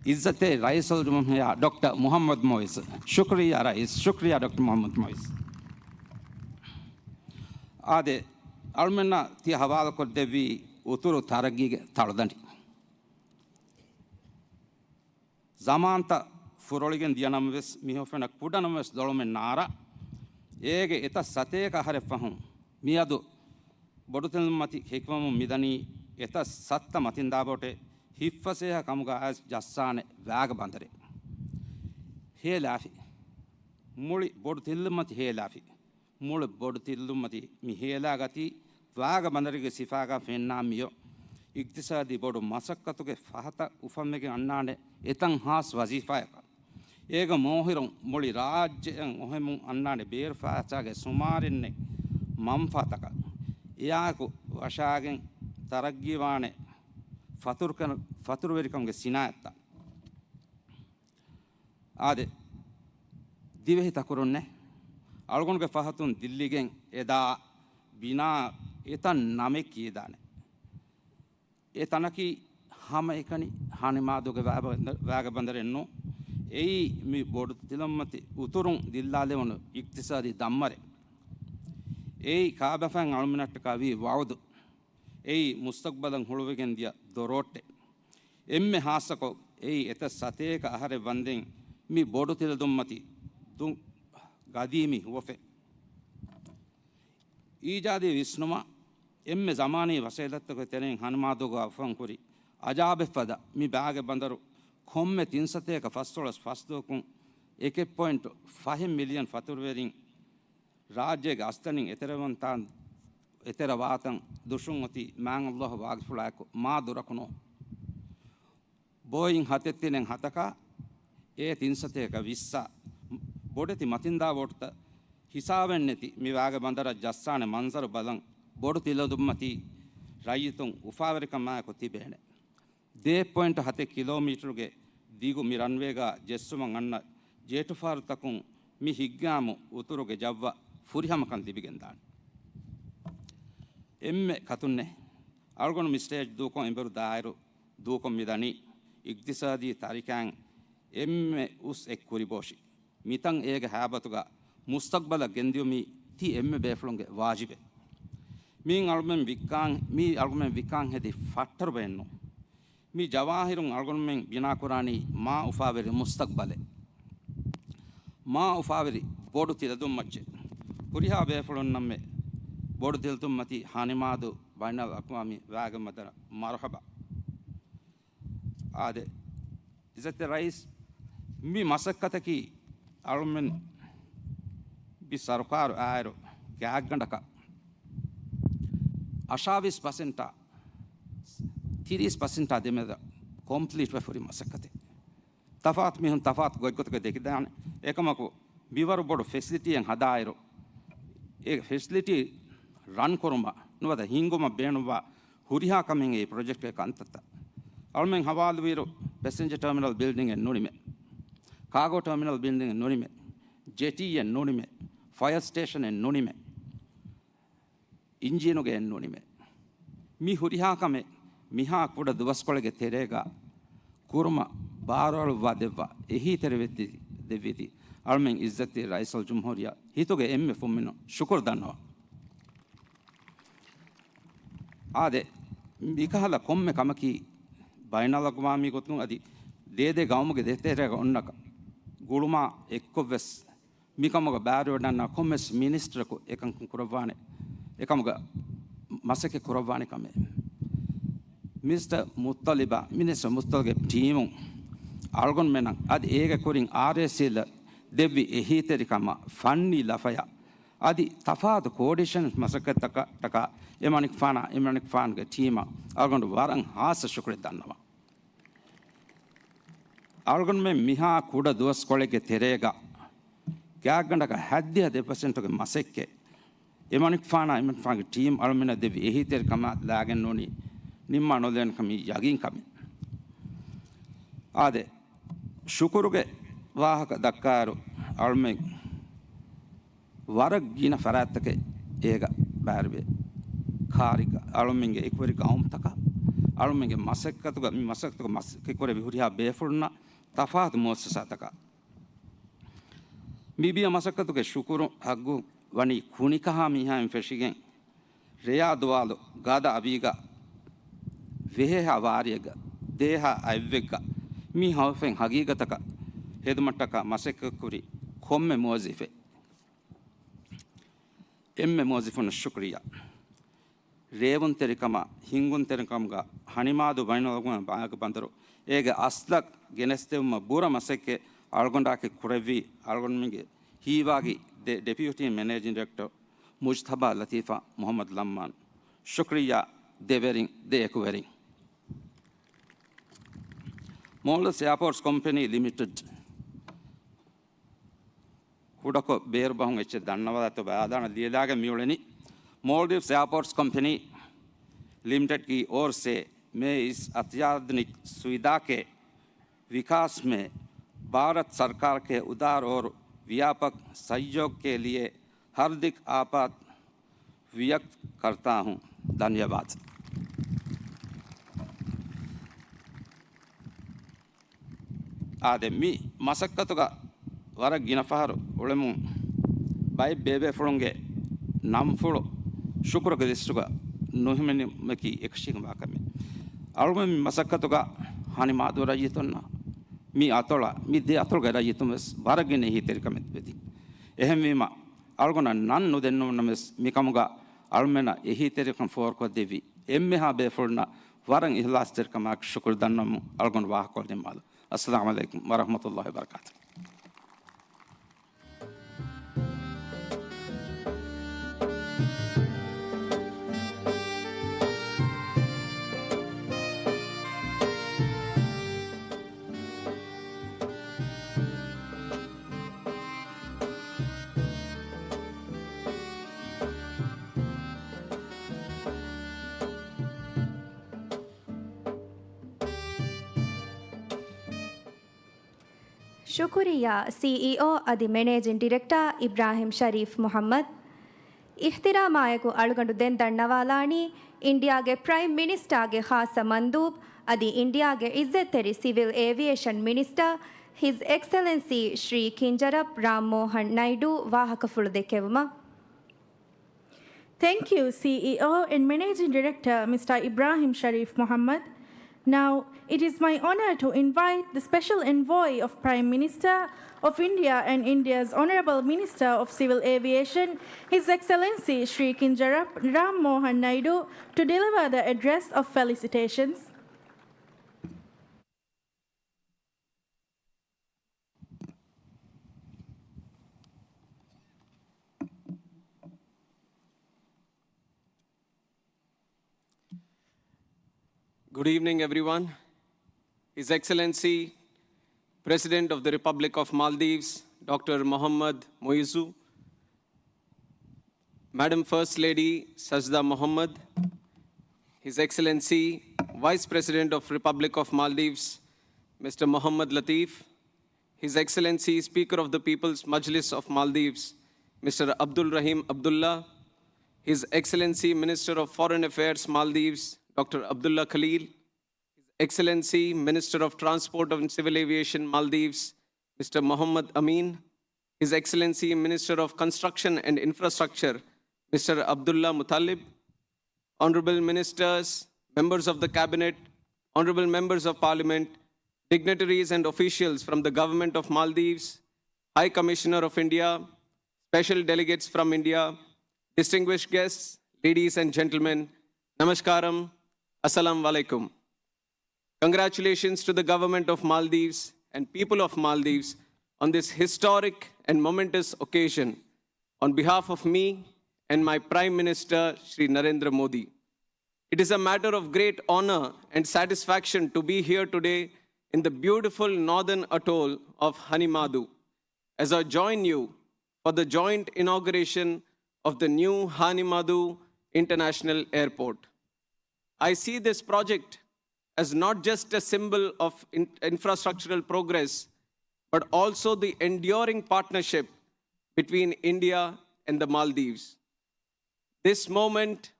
އިއްޒަތްތެރި ރައީސުލްޖުމްހޫރިއްޔާ ޑޮކްޓަރ މުހައްމަދު މުއިއްޒު. ޝުކުރިއްޔާ ރައީސް، ޝުކުރިއްޔާ ޑޮކްޓަރ މުހައްމަދު މުއިއްޒު. އާދެ، އަޅުމެންނަށް ތިޔަ ހަވާލުކޮށްދެއްވީ އުތުރު ތަރައްގީގެ ތަޅުދަނޑި. ޒަމާންތައް ފުރޮޅިގެން ދިޔަ ނަމަވެސް، މިހުވަފެނަށް ކުޑަނަމަވެސް ދޮޅުމެއް ނާރާ. އޭގެ އެތައް ސަތޭކަ އަހަރެއް ފަހުން މިއަދު ބޮޑުތިލަދުންމަތި ހެކިވަމުން މިދަނީ އެތައް ސައްތަ މަތިންދާބޯޓެއް ހިތްފަސޭހަ ކަމުގަ އައިސް ޖައްސާނެ ވާގަ ބަނދަރެއް. ހޭލާފި. މުޅި ބޮޑުތިލަދުންމަތި ހޭލާފި. މުޅި ބޮޑުތިލަދުންމަތި މި ހޭލާގަތީ ވާގަ ބަނދަރުގެ ސިފައިގަ ފެންނާ މިއޮތް އިގްތިސާދީ ބޮޑު މަސައްކަތުގެ ފަހަތަށް އުފަންވެގެން އަންނާނެ އެތައް ހާސް ވަޒީފާއަކަށް. އޭގަ މޯހިރުން މުޅި ރާއްޖެއަށް އޮހެމުން އަންނާނެ ބޭރުފައިސާގެ ސުމާރެންނެއް މަންފާތަކަށް. އެއާއެކު ވަށާގެން ތަރައްގީވާނެ ފަތުރުކަން، ފަތުރުވެރިކަމުގެ ސިނާއަތްތައް. އާދެ، ދިވެހި ތަކުރުންނެއް އަޅުގަނޑުގެ ފަހަތުން ދިއްލިގެން އެދާ ބިނާ އެތައް ނަމެއް ކިޔެދާނެ. އެ ތަނަކީ ހަމައެކަނި ހަނިމާދުގެ ވާގަ-، ވާގަބަނދަރެއް ނޫން. އެއީ މި ބޮޑުތިލަދުންމަތި އުތުރުން ދިއްލާލެވުނު އިގްތިސާދީ ދަންމަރެއް. އެއީ ކާބަފައިން އަޅުމެންނަށްޓަކާ ވީ ވައުދު. އެއީ މުސްތަގްބަލަށް ހުޅުވިގެން ދިޔަ ދޮރޯއްޓެއް. އެންމެ ހާއްސަކޮށް، އެއީ އެތައް ސަތޭކަ އަހަރެއް ވަންދެން މި ބޮޑު ތިލަދުންމަތި ދު-، ގަދީމީ ހުވަފެއް. އީޖާދީ ވިސްނުމަށް އެންމެ ޒަމާނީ ވަސައިލަތްތަކުގެ ތެރެއިން ހަނިމާދޫގަ އުފަންކުރި އަޖާބެއްފަދަ މި ބާގެ ބަނދަރު ކޮންމެ ތިން ސަތޭކަ ފަސްދޮޅަސް ފަސްދުވަކުން އެކެއް ޕޮއިންޓު ފަހެއް މިލިއަން ފަތުރުވެރިން ރާއްޖޭގެ އަސްތަނިން އެތެރެވަންތާން، އެތެރެވާތަން ދުށުން އޮތީ މާތް ﷲ ވާގިފުޅާއެކު މާ ދުރަކު ނޫން. ބޯއިން ހަތެއް ތިނެއް ހަތަކާ އޭ ތިން ސަތޭކަ ވިއްސާ ބޮޑެތި މަތިންދާ ބޯޓުތައް ހިސާބެއްނެތި މި ވާގެ ބަނދަރަށް ޖައްސާނެ މަންޒަރު ބަލަން ބޮޑު ތިލަދުންމަތީ ރައްޔިތުން އުފާވެރިކަމާއެކު ތިބޭނެ. ދޭއް ޕޮއިންޓު ހަތެއް ކިލޯމީޓަރުގެ ދިގު މި ރަންވޭގަ ޖެއްސުމަށް އަންނަ ޖެޓުފާރުތަކުން މި ހިތްގައިމު އުތުރުގެ ޖައްވަށް ފުރިހަމަކަން ލިބިގެންދާނެ. އެންމެ ކަތުންނޭ، އަޅުގަނޑު މި ސްޓޭޖް ދޫކޮށް އެނބުރު ދާއިރު ދޫކޮށް މިދަނީ އިގްތިސާދީ ތަރިކައިން އެންމެ އުސް އެއް ކުރިބޯށި. މިތަން އޭގެ ހައިބަތުގަ މުސްތަގްބަލަށް ގެންދިޔުމީ ތި އެންމެ ބޭފުޅުންގެ ވާޖިބެއް. މިއިން އަޅުމެން ވިއްކާން، މި އަޅުމެން ވިއްކާން ހެދި ފައްޓަރު ބައެއްނު. މި ޖަވާހިރުން އަޅުގަނޑުމެން ބިނާކުރާނީ މާ އުފާވެރި މުސްތަގްބަލެއް. މާ އުފާވެރި ބޮޑު ތިލަދުންމައްޗެއް. ހުރިހާ ބޭފުޅުންނަށްމެ ބޮޑު ތިލަދުންމަތީ ހަނިމާދޫ ބައިނަލް އަޤްވާމީ ވާގަން މަދަރަ މަރުހަބާ. އާދެ، އިއްޒަތްތެރި ރައީސް، މި މަސައްކަތަކީ އަޅުމެން މި ސަރުކާރު އާއިރު ގާތްގަނޑަކަށް އަށާވީސް ޕަސެންޓާ ތިރީސް ޕަސެންޓާ ދެމެދަށް ކޮމްޕްލީޓްވެފަ ހުރި މަސައްކަތެއް. ތަފާތު މީހުން ތަފާތު ގޮތްގޮތުގަ ދެކިދާނެ. އެކަމަކު، މިވަރު ބޮޑު ފެސިލިޓީއެއް ހަދާއިރު، އެ ފެސިލިޓީ ރަން ކުރުމަށް ނުވަތަ ހިންގުމަށް ބޭނުންވާ ހުރިހާ ކަމެއް އެ ޕްރޮޖެކްޓްގެ ކަންތައްތައް. އަޅުމެން ހަވާލުވިއިރު، ޕެސެންޖަރ ޓާމިނަލް ބިލްޑިންއެއް ނުނިމޭ. ކާގޯ ޓާމިނަލް ބިލްޑިންއެއް ނުނިމޭ. ޖެޓީއެއް ނުނިމޭ. ފަޔަރ ސްޓޭޝަނެއް ނުނިމޭ. އިންޖީނުގެ އެއް ނުނިމޭ. މި ހުރިހާ ކަމެއް މިހާ ކުޑަ ދުވަސްކޮޅެއްގެ ތެރޭގަ ކުރުމަށް ބާރުއަޅުއްވާ ދެއްވާ އެހީތެރިވެތި ދެއްވީތީ އަޅުމެން އިއްޒަތްތެރި ރައީސުލްޖުމްހޫރިއްޔާ ހިތުގެ އެންމެ ފުންމިނުން ޝުކުރު ދަންނަވަން. އާދެ، މިކަހަލަ ކޮންމެ ކަމަކީ ބައިނަލްއަގުވާމީ ގޮތުން އަދި ދޭދޭ ގައުމުގެ ދެތެރޭގަ އޮންނަ ގުޅުމާ އެއްކޮށްވެސް މިކަމުގަ ބައިވެރިވަޑަންނަ ކޮންމެސް މިނިސްޓަރަކު އެކަންކަން ކުރައްވާނެ، އެކަމުގަ މަސައްކަތް ކުރައްވާނެ ކަމެއް. މިނިސްޓަރ މުއްޠަލިބާ، މިނިސްޓަރ މުއްޠަލިބްގެ ޓީމުން އަޅުގަނޑުމެންނަށް އަދި އޭގެ ކުރިން އާރްއޭސީއަށް ދެއްވި އެހީތެރިކަމަށް ފަންނީ ލަފަޔަށް އަދި ތަފާތު ކޯޑިނޭޝަން މަސައްކަތްތަކަށްޓަކާ އިމްރާން ޚާނާ، އިމްރާން ޚާންގެ ޓީމަށް އަޅުގަނޑު ވަރަށް ހާއްސަ ޝުކުރެއް ދަންނަވަން. އަޅުގަނޑުމެން މިހާ ކުޑަ ދުވަސްކޮޅެއްގެ ތެރޭގަ ގާތްގަނޑަކަށް ހަތްދިހަ ދެ ޕަސެންޓުގެ މަސައްކަތް އިމްރާން ޚާނާ، އިމްރާން ޚާންގެ ޓީމް އަޅުމެންނަށް ދެއްވި އެހީތެރިކަމާ ލާގެން ނޫނީ ނިންމާ ނުލެވޭނެ ކަމީ ޔަގީން ކަމެއް. އާދެ، ޝުކުރުގެ ވާހަކަ ދައްކާއިރު އަޅުމެން ވަރަށް ގިނަ ފަރާތްތަކެއް އޭގަ ބައިވެރިވޭ. ކާރިގަ އަޅުމެންގެ އެކުވެރި ގައުމުތަކަށް އަޅުމެންގެ މަސައްކަތުގަ، މި މަސައްކަތުގަ މަސައްކަތް ކުރެވި ހުރިހާ ބޭފުޅުންނަށް ތަފާތު މުއައްސަސާތަކަށް މި ބިޔަ މަސައްކަތުގެ ޝުކުރު ހައްގު ވަނީ ކުނިކަހާ މީހާއިން ފެށިގެން ރެޔާ ދުވާލު ގަދަ އަވީގަ ވެހޭހާ ވާރިއެއްގަ ދޭހާ އަތްވެއްގަ މި ހަމަފެން ހަގީގަތަކަށް ހެދުމަށްޓަކާ މަސައްކަތްކުރި ކޮންމެ މުވައްޒިފެއް އެންމެ މުވައްޒިފުންނަށް ޝުކުރިއްޔާ. ރޭވުންތެރިކަމާ، ހިންގުންތެރިކަމުގަ ހަނިމާދޫ ބައިނަލްއަގުވާމީ ބަނދަރު އޭގެ އަސްލަށް ގެނެސްދެވުމަށް ބުރަ މަސައްކަތް އަޅުގަނޑާއެކު ކުރެއްވީ އަޅުގަނޑުމެންގެ ހީވާގި ދެ-، ޑެޕިއުޓީ މެނޭޖިން ޑިރެކްޓަރ މުޖްތަބާ ލަތީފާ މުހައްމަދު ލައްމާން. ޝުކުރިއްޔާ ދެވެރިން، ދެ އެކުވެރިން. މޯލްޑިވްސް އެއާޕޯޓްސް ކޮމްޕެނީ ލިމިޓެޑް. ކުޑަކޮށް ބޭރު ބަހުން އެއްޗެއް ދަންނަވާލާތޯ ބަލާލާނަން ލިޔެލާގެން މިއުޅެނީ. މޯލްޑިވްސް އެއާޕޯޓްސް ކޮމްޕެނީ لمیٹڈ کی اور سے میں اس اتیادنک سویدھا کے وکاس میں بھارت سرکار کے ادھار اور ویاپک سہیوگ کے لیے ہاردک آبھار ویکت کرتا ہوں۔ دھنیہ واد۔ އާދެ، މި މަސައްކަތުގަ ވަރަށް ގިނަ ފަހަރު އުޅެމުން ބައެއް ބޭބޭފުޅުންގެ ނަންފުޅު ޝުކުރުގެ ލިސްޓުގަ ނުހިމެނުމަކީ އެކަށީގެންވާ ކަމެއް. އަޅުގަނޑު މި މަސައްކަތުގަ ހަނިމާދޫ ރައްޔިތުންނަށް މި އަތޮޅަށް، މި ދެ އަތޮޅުގެ ރައްޔިތުން ވެސް ވަރަށް ގިނަ އެހީތެރިކަމެއް ދެއްވެދިން. އެހެންވީމަ، އަޅުގަނޑަށް ނަން ނުދެންނެވުނަމަވެސް، މިކަމުގަ އަޅުމެންނަށް އެހީތެރިކަން ފޯރުކޮށްދެއްވި އެންމެހާ ބޭފުޅުންނަށް ވަރަށް އިހްލާސްތެރިކަމާއެކު ޝުކުރު ދަންނަވަމުން އަޅުގަނޑު ވާހަކަކޮޅު ނިންމާލަން. އައްސަލާމު ޢަލައިކުމް ވަރަޙްމަތުﷲި ވަބަރަކާތުހު. ޝުކުރިއްޔާ، ސީއީއޯ އަދި މެނޭޖިން ޑިރެކްޓާ އިބްރާހިމް ޝަރީފް މުޙައްމަދު. އިޙްތިރާމާއެކު އަޅުގަނޑު ދެން ދަންނަވާލާނީ، އިންޑިއާގެ ޕްރައިމް މިނިސްޓާގެ ޚާއްޞަ މަންދޫބް އަދި އިންޑިއާގެ ޢިއްޒަތްތެރި ސިވިލް އޭވިއޭޝަން މިނިސްޓާ ހިޒް އެކްސެލެންސީ ޝްރީ ކިންޖަރަޕް ރާމް މޯހަން ނައިޑޫ ވާހަކަފުޅު ދެއްކެވުމަށް. Thank you, C E O and Managing Director, Mister Ibrahim Sharif Muhammad. Now, it is my honor to invite the special envoy of Prime Minister of India and India's Honorable Minister of Civil Aviation, His Excellency Shri Kinjara Ram Mohan Naidu, to deliver the address of felicitations. Good evening, everyone. His Excellency, President of the Republic of Maldives, Doctor Mohammad Muizzu, Madam First Lady Sajda Mohammad, His Excellency, Vice President of Republic of Maldives, Mister Mohammad Latif, His Excellency, Speaker of the People's Majlis of Maldives, Mister Abdul Rahim Abdullah, His Excellency, Minister of Foreign Affairs, Maldives, Doctor Abdullah Khalil, His Excellency, Minister of Transport and Civil Aviation, Maldives, Mister Mohammad Amin, His Excellency, Minister of Construction and Infrastructure, Mister Abdullah Muttalib, Honorable Ministers, members of the cabinet, honorable members of parliament, dignitaries and officials from the government of Maldives, High Commissioner of India, special delegates from India, distinguished guests, ladies and gentlemen, namaskaram, assalamu alaikum. Congratulations to the government of Maldives and people of Maldives on this historic and momentous occasion on behalf of me and my Prime Minister, Shri Narendra Modi. It is a matter of great honor and satisfaction to be here today in the beautiful northern atoll of Hanimadu as I join you for the joint inauguration of the new Hanimadu International Airport. I see this project as not just a symbol of in-, infrastructural progress, but also the enduring partnership between India and the Maldives. This moment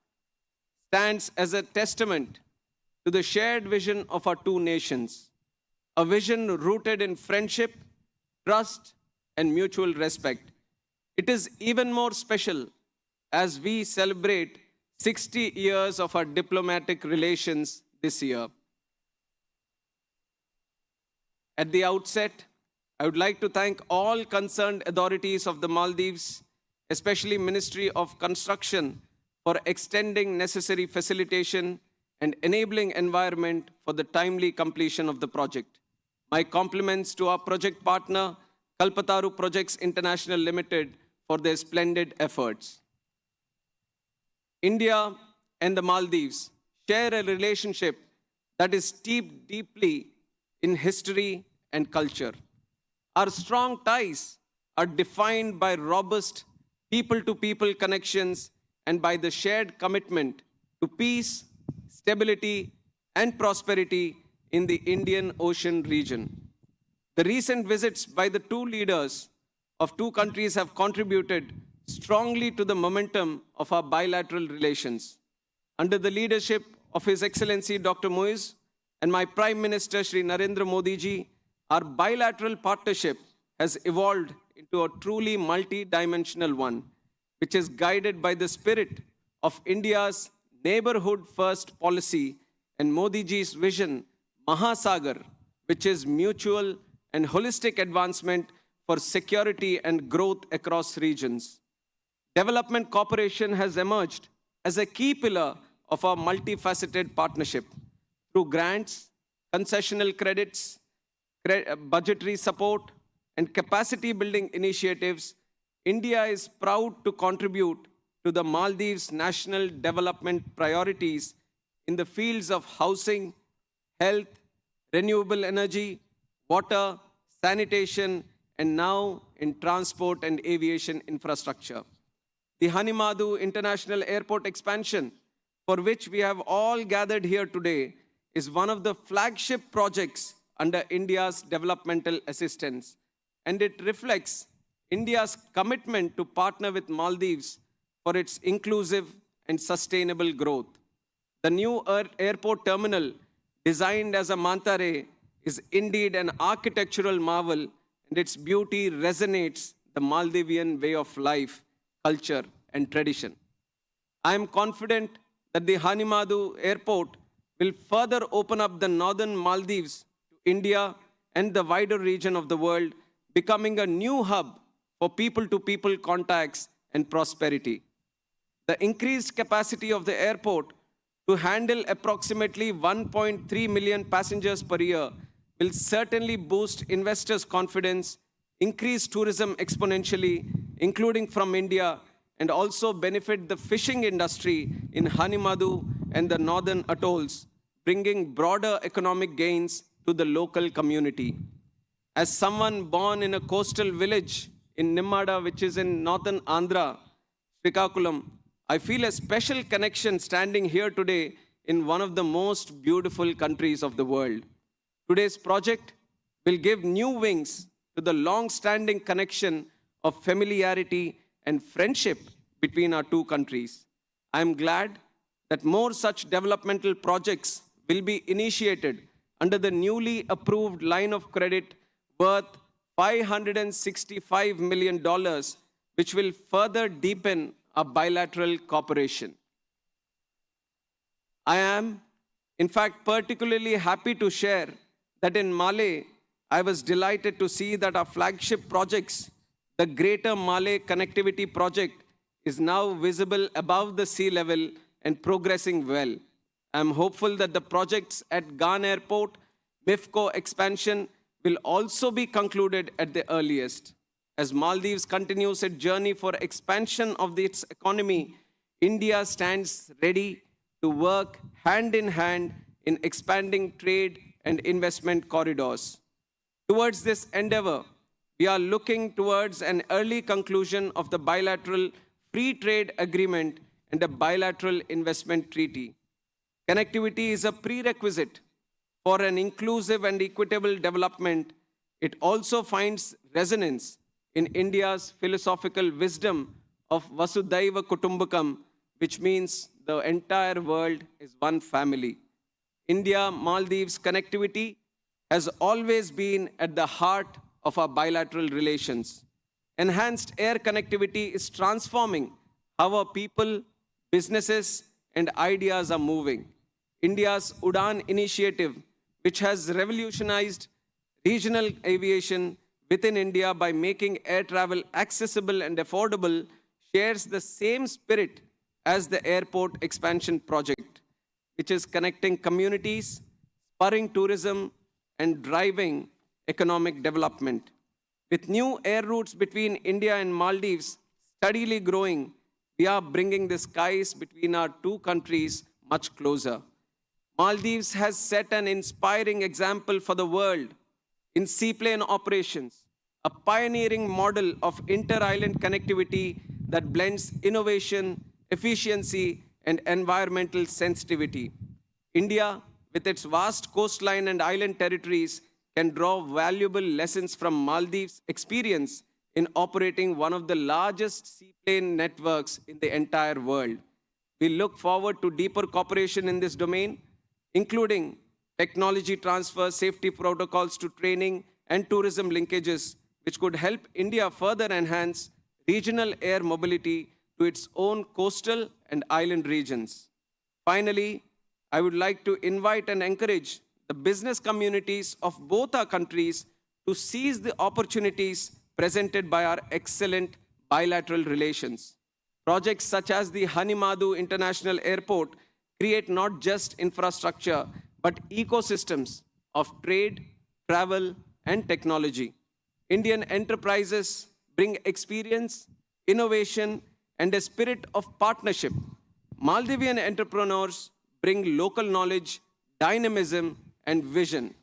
stands as a testament to the shared vision of our two nations, a vision rooted in friendship, trust, and mutual respect. It is even more special as we celebrate sixty years of our diplomatic relations this year. At the outset, I would like to thank all concerned authorities of the Maldives, especially Ministry of Construction, for extending necessary facilitation and enabling environment for the timely completion of the project. My compliments to our project partner, Kalpataru Projects International Limited, for their splendid efforts. India and the Maldives share a relationship that is steeped deeply in history and culture. Our strong ties are defined by robust people-to-people connections and by the shared commitment to peace, stability, and prosperity in the Indian Ocean region. The recent visits by the two leaders of two countries have contributed strongly to the momentum of our bilateral relations. Under the leadership of His Excellency Doctor Muizz and my Prime Minister Shri Narendra Modi ji, our bilateral partnership has evolved into a truly multidimensional one, which is guided by the spirit of India's neighborhood-first policy and Modi ji's vision, Mahasagar, which is mutual and holistic advancement for security and growth across regions. Development cooperation has emerged as a key pillar of our multifaceted partnership. Through grants, concessional credits, cre-, uh, budgetary support, and capacity building initiatives, India is proud to contribute to the Maldives' national development priorities in the fields of housing, health, renewable energy, water, sanitation, and now in transport and aviation infrastructure. The Hanimadu International Airport expansion, for which we have all gathered here today, is one of the flagship projects under India's developmental assistance, and it reflects India's commitment to partner with Maldives for its inclusive and sustainable growth. The new air-, airport terminal, designed as a manta ray, is indeed an architectural marvel, and its beauty resonates the Maldivian way of life, culture, and tradition. I am confident that the Hanimadu Airport will further open up the northern Maldives to India and the wider region of the world, becoming a new hub for people-to-people contacts and prosperity. The increased capacity of the airport to handle approximately one point three million passengers per year will certainly boost investors' confidence, increase tourism exponentially, including from India, and also benefit the fishing industry in Hanimadu and the northern atolls, bringing broader economic gains to the local community. As someone born in a coastal village in Nimmada, which is in northern Andhra, Srikakulam, I feel a special connection standing here today in one of the most beautiful countries of the world. Today's project will give new wings to the long-standing connection of familiarity and friendship between our two countries. I am glad that more such developmental projects will be initiated under the newly approved line of credit worth five hundred and sixty-five million dollars, which will further deepen our bilateral cooperation. I am In fact, particularly happy to share that in Malé, I was delighted to see that our flagship projects, the Greater Malé Connectivity Project, is now visible above the sea level and progressing well. I am hopeful that the projects at Gan Airport, MIFCO expansion, will also be concluded at the earliest. As Maldives continues its journey for expansion of its economy, India stands ready to work hand in hand in expanding trade and investment corridors. Towards this endeavor, we are looking towards an early conclusion of the bilateral free trade agreement and a bilateral investment treaty. Connectivity is a prerequisite for an inclusive and equitable development. It also finds resonance in India's philosophical wisdom of Vasudhaiva Kutumbakam, which means the entire world is one family. India Maldives connectivity has always been at the heart of our bilateral relations. Enhanced air connectivity is transforming how our people, businesses, and ideas are moving. India's Udan initiative, which has revolutionized regional aviation within India by making air travel accessible and affordable, shares the same spirit as the airport expansion project, which is connecting communities, spurring tourism, and driving economic development. With new air routes between India and Maldives steadily growing, we are bringing the skies between our two countries much closer. Maldives has set an inspiring example for the world in seaplane operations, a pioneering model of inter-island connectivity that blends innovation, efficiency, and environmental sensitivity. India, with its vast coastline and island territories, can draw valuable lessons from Maldives' experience in operating one of the largest seaplane networks in the entire world. We look forward to deeper cooperation in this domain, including technology transfer, safety protocols to training, and tourism linkages, which could help India further enhance regional air mobility to its own coastal and island regions. Finally, I would like to invite and encourage the business communities of both our countries to seize the opportunities presented by our excellent bilateral relations. Projects such as the Hanimadu International Airport create not just infrastructure, but ecosystems of trade, travel, and technology. Indian enterprises bring experience, innovation, and a spirit of partnership. Maldivian entrepreneurs bring local knowledge, dynamism, and vision.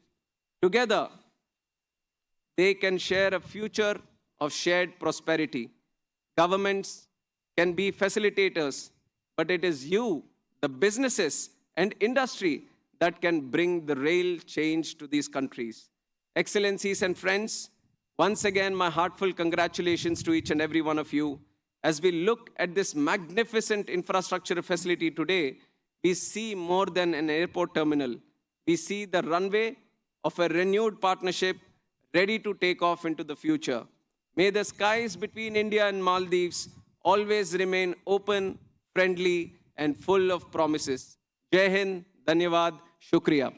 Together, they can share a future of shared prosperity. Governments can be facilitators, but it is you, the businesses and industry, that can bring the real change to these countries. Excellencies and friends, once again, my heartfelt congratulations to each and every one of you. As we look at this magnificent infrastructure facility today, we see more than an airport terminal. We see the runway of a renewed partnership ready to take off into the future. May the skies between India and Maldives always remain open, friendly, and full of promises. Jai Hind, Dhanyavad, Shukriya.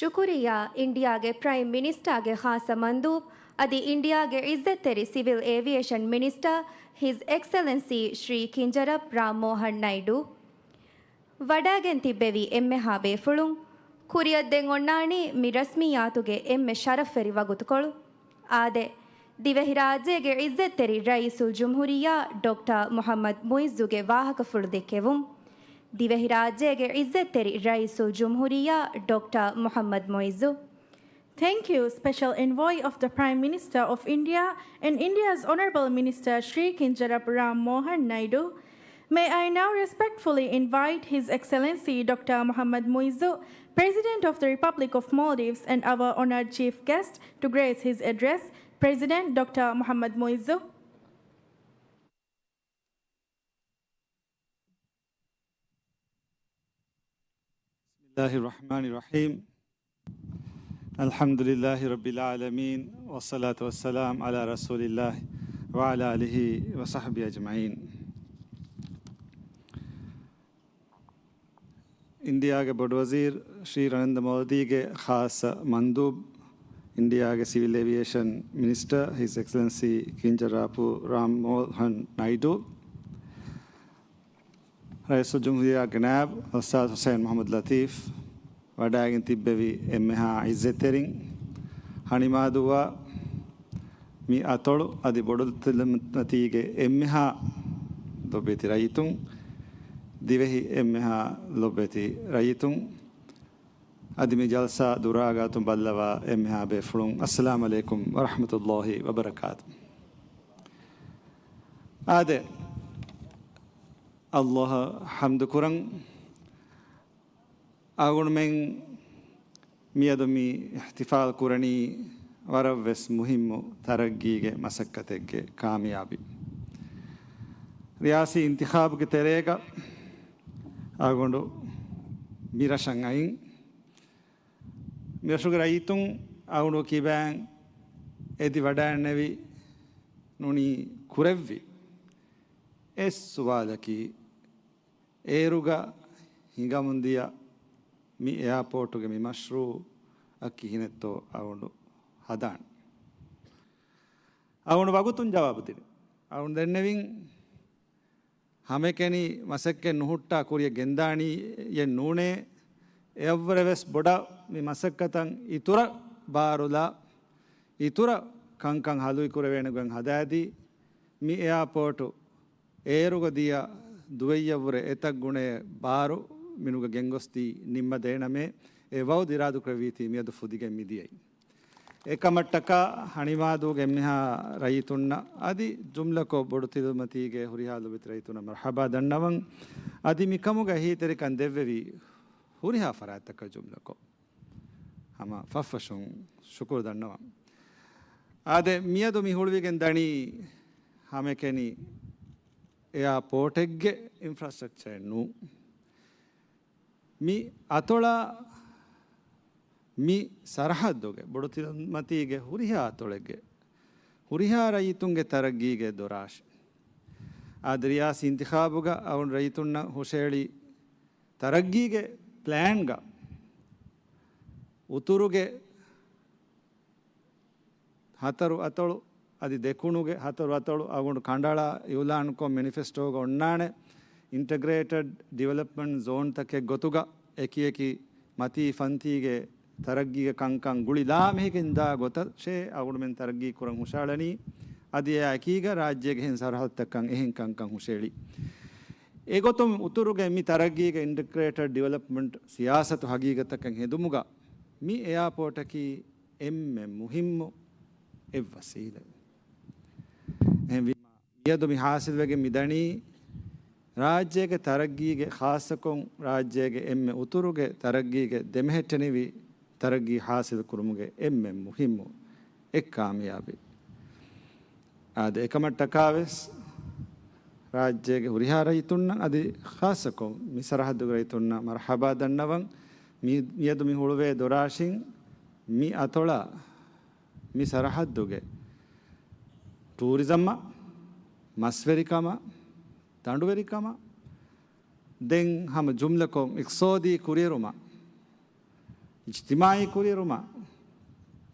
ޝުކުރިއްޔާ އިންޑިއާގެ ޕްރައިމް މިނިސްޓާގެ ޚާއްޞަ މަންދޫބް އަދި އިންޑިއާގެ ޢިއްޒަތްތެރި ސިވިލް އޭވިއޭޝަން މިނިސްޓާ ހިޒް އެކްސެލެންސީ ޝްރީ ކިންޖަރަޕް ރާމް މޯހަން ނައިޑޫ. ވަޑައިގެން ތިއްބެވި އެންމެހާ ބޭފުޅުން، ކުރިއަށް ދެން އޮންނާނީ މި ރަސްމިއްޔާތުގެ އެންމެ ޝަރަފްވެރި ވަގުތުކޮޅު. އާދެ، ދިވެހިރާއްޖޭގެ ޢިއްޒަތްތެރި ރައީސުލްޖުމްހޫރިއްޔާ ޑޮކްޓަރ މުޙައްމަދު މުޢިއްޒުގެ ވާހަކަފުޅު ދެއްކެވުން. ދިވެހިރާއްޖޭގެ ޢިއްޒަތްތެރި ރައީސުލްޖުމްހޫރިއްޔާ ޑޮކްޓަރ މުޙައްމަދު މުޢިއްޒު. Thank you, Special Envoy of the Prime Minister of India and India's Honorable Minister Shri Kinjarapu Ram Mohan Naidu. May I now respectfully invite His Excellency Doctor Muhammad Muizzu, President of the Republic of Maldives, and our honored chief guest to grace his address. President Doctor Muhammad Muizzu. بسم الله الرحمن الرحيم. الحمد لله رب العالمين، والصلاة والسلام على رسول الله وعلى آله وصحبه أجمعين. އިންޑިއާގެ ބޮޑުވަޒީރު ޝްރީ ރަނަންދަ މޯދީގެ ޚާއްޞަ މަންދޫބު، އިންޑިއާގެ ސިވިލް އޭވިއޭޝަން މިނިސްޓަރ، ހިސް އެކްސެލެންސީ ކިންޖަރާޕޫ ރާމް މޯހަން ނައިޑޫ، ރައީސުލްޖުމްހޫރިއްޔާގެ ނާއިބު އުސްތާޛު ޙުސައިން މުޙައްމަދު ލަތީފް، ވަޑައިގެން ތިއްބެވި އެންމެހާ ޢިއްޒަތްތެރިން، ހަނިމާދުއްވާ މި އަތޮޅު އަދި ބޮޑުތިލަމަތީގެ އެންމެހާ ލޮބުވެތި ރައްޔިތުން، ދިވެހި އެންމެހާ ލޮބުވެތި ރައްޔިތުން، އަދި މި ޖަލްސާ ދުރާގާތުން ބައްލަވާ އެންމެހާ ބޭފުޅުން، އައްސަލާމް ޢަލައިކުމް ވަރަޙްމަތުﷲި ވަބަރަކާތު. އާދެ، ﷲ އަށް ޙަމްދު ކުރަން. އަޅުގަނޑުމެން މިއަދު މި އިޙްތިފާލް ކުރަނީ ވަރަށްވެސް މުހިއްމު ތަރައްގީގެ މަސައްކަތެއްގެ ކާމިޔާބީ. ރިޔާސީ އިންތިޚާބުގެ ތެރޭގަ އަޅުގަނޑު މިރަށަށް އައިން، މިރަށުގެ ރައްޔިތުން އަޅުގަނޑު ކިބައިން އެދި ވަޑައިންނެވި ނޫނީ ކުރެއްވި އެއް ސުވާލަކީ، އޭރުގަ ހިނގަމުންދިޔަ މި އެއާޕޯޓުގެ މި މަޝްރޫޢަށް ކިހިނެއްތޯ އަޅުގަނޑު ހަދާން؟ އަޅުގަނޑު ވަގުތުން ޖަވާބު ދިނި. އަޅުގަނޑު ދެންނެވިން، ހަމައެކަނި މަސައްކަތް ނުހުއްޓާ ކުރިއަށް ގެންދާނީއެއް ނޫނޭ. އެއަށްވުރެ ވެސް ބޮޑަށް މި މަސައްކަތަށް އިތުރަށް ބާރުލާ، އިތުރަށް ކަންކަން ހަލުއިކުރެވޭނެ ގޮތް ހަދާދީ، މި އެއާޕޯޓު އޭރުގަ ދިޔަ ދުވެއްޔަށްވުރެ އެތައް ގުނައެއް ބާރު މިނުގަ ގެންގޮސްދީ ނިންމަދޭނަމޭ، އެ ވައުދު އިރާދަކުރެއްވީތީ މިއަދު ފުދިގެން މިދިޔައީ. އެކަމަށްޓަކާ ހަނިމާދޫގެ އެންމެހާ ރައްޔިތުންނަށް އަދި ޖުމްލަކޮށް ބޮޑުތިލަމަތީގެ ހުރިހާ ލޮބުވެތި ރައްޔިތުންނަށް މަރްޙަބާ ދަންނަވަން. އަދި މިކަމުގަ އެހީތެރިކަން ދެއްވެވި ހުރިހާ ފަރާތްތަކަށް ޖުމްލަކޮށް ހަމަ ފަށްފަށުން ޝުކުރު ދަންނަވަން. އާދެ، މިއަދު މި ހުޅުވިގެން ދަނީ ހަމައެކަނި އެއާޕޯޓެއްގެ އިންފްރާސްޓްރަކްޗަރެއް ނޫން. މި އަތޮޅާ، މި ސަރަހައްދުގެ، ބޮޑުތިލަމަތީގެ ހުރިހާ އަތޮޅެއްގެ ހުރިހާ ރައްޔިތުންގެ ތަރައްގީގެ ދޮރާށި. އާދެ، ރިޔާސީ އިންތިޚާބުގަ އަޅުގަނޑު ރައްޔިތުންނަށް ހުށައެޅި ތަރައްގީގެ ޕްލޭންގަ އުތުރުގެ ހަތަރު އަތޮޅު އަދި ދެކުނުގެ ހަތަރު އަތޮޅު އަޅުގަނޑު ކަނޑައަޅާ އިއުލާންކޮށް މެނިފެސްޓޯގަ އޮންނާނެ، އިންޓަގްރޭޓެޑް ޑިވެލޮޕްމަންޓް ޒޯންތަކެއް ގޮތުގަ އެކިއެކި މަތީ ފަންތީގެ ތަރައްގީގެ ކަންކަން ގުޅި ލާމެހިގެން ދާ ގޮތަށޭ އަޅުގަނޑުމެން ތަރައްގީ ކުރަން ހުށައަޅަނީ. އަދި އެއާ އެކީގަ ރާއްޖޭގެ އެހެން ސަރަހައްދުތަކަށް އެހެން ކަންކަން ހުށައެޅި. އެގޮތުން އުތުރުގެ މި ތަރައްގީގެ އިންޓަގްރޭޓެޑް ޑިވެލޮޕްމަންޓް ސިޔާސަތު ހަގީގަތަކަށް ހެދުމުގަ މި އެއާޕޯޓަކީ އެންމެ މުހިއްމު އެއް ވަސީލަތް. އެހެންވީމަ، މިއަދު މި ހާސިލްވެގެން މިދަނީ، ރާއްޖޭގެ ތަރައްގީގެ، ޚާއްޞަކޮށް ރާއްޖޭގެ އެންމެ އުތުރުގެ ތަރައްގީގެ ދެމެހެއްޓެނިވި ތަރައްގީ ހާސިލް ކުރުމުގެ އެންމެ މުހިއްމު އެއް ކާމިޔާބީ. އާދެ، އެކަމަށްޓަކާވެސް ރާއްޖޭގެ ހުރިހާ ރައްޔިތުންނަށް އަދި ޚާއްޞަކޮށް މި ސަރަހައްދުގެ ރައްޔިތުންނަށް މަރްޙަބާ ދަންނަވަން. މި، މިއަދު މި ހުޅުވޭ ދޮރާށިން މި އަތޮޅާ މި ސަރަހައްދުގެ ޓޫރިޒަމްއަށް، މަސްވެރިކަމަށް، ދަނޑުވެރިކަމަށް، ދެން ހަމަ ޖުމްލަކޮށް އިޤްތިޞާދީ ކުރިއެރުމަށް، އިޖްތިމާޢީ ކުރިއެރުމަށް،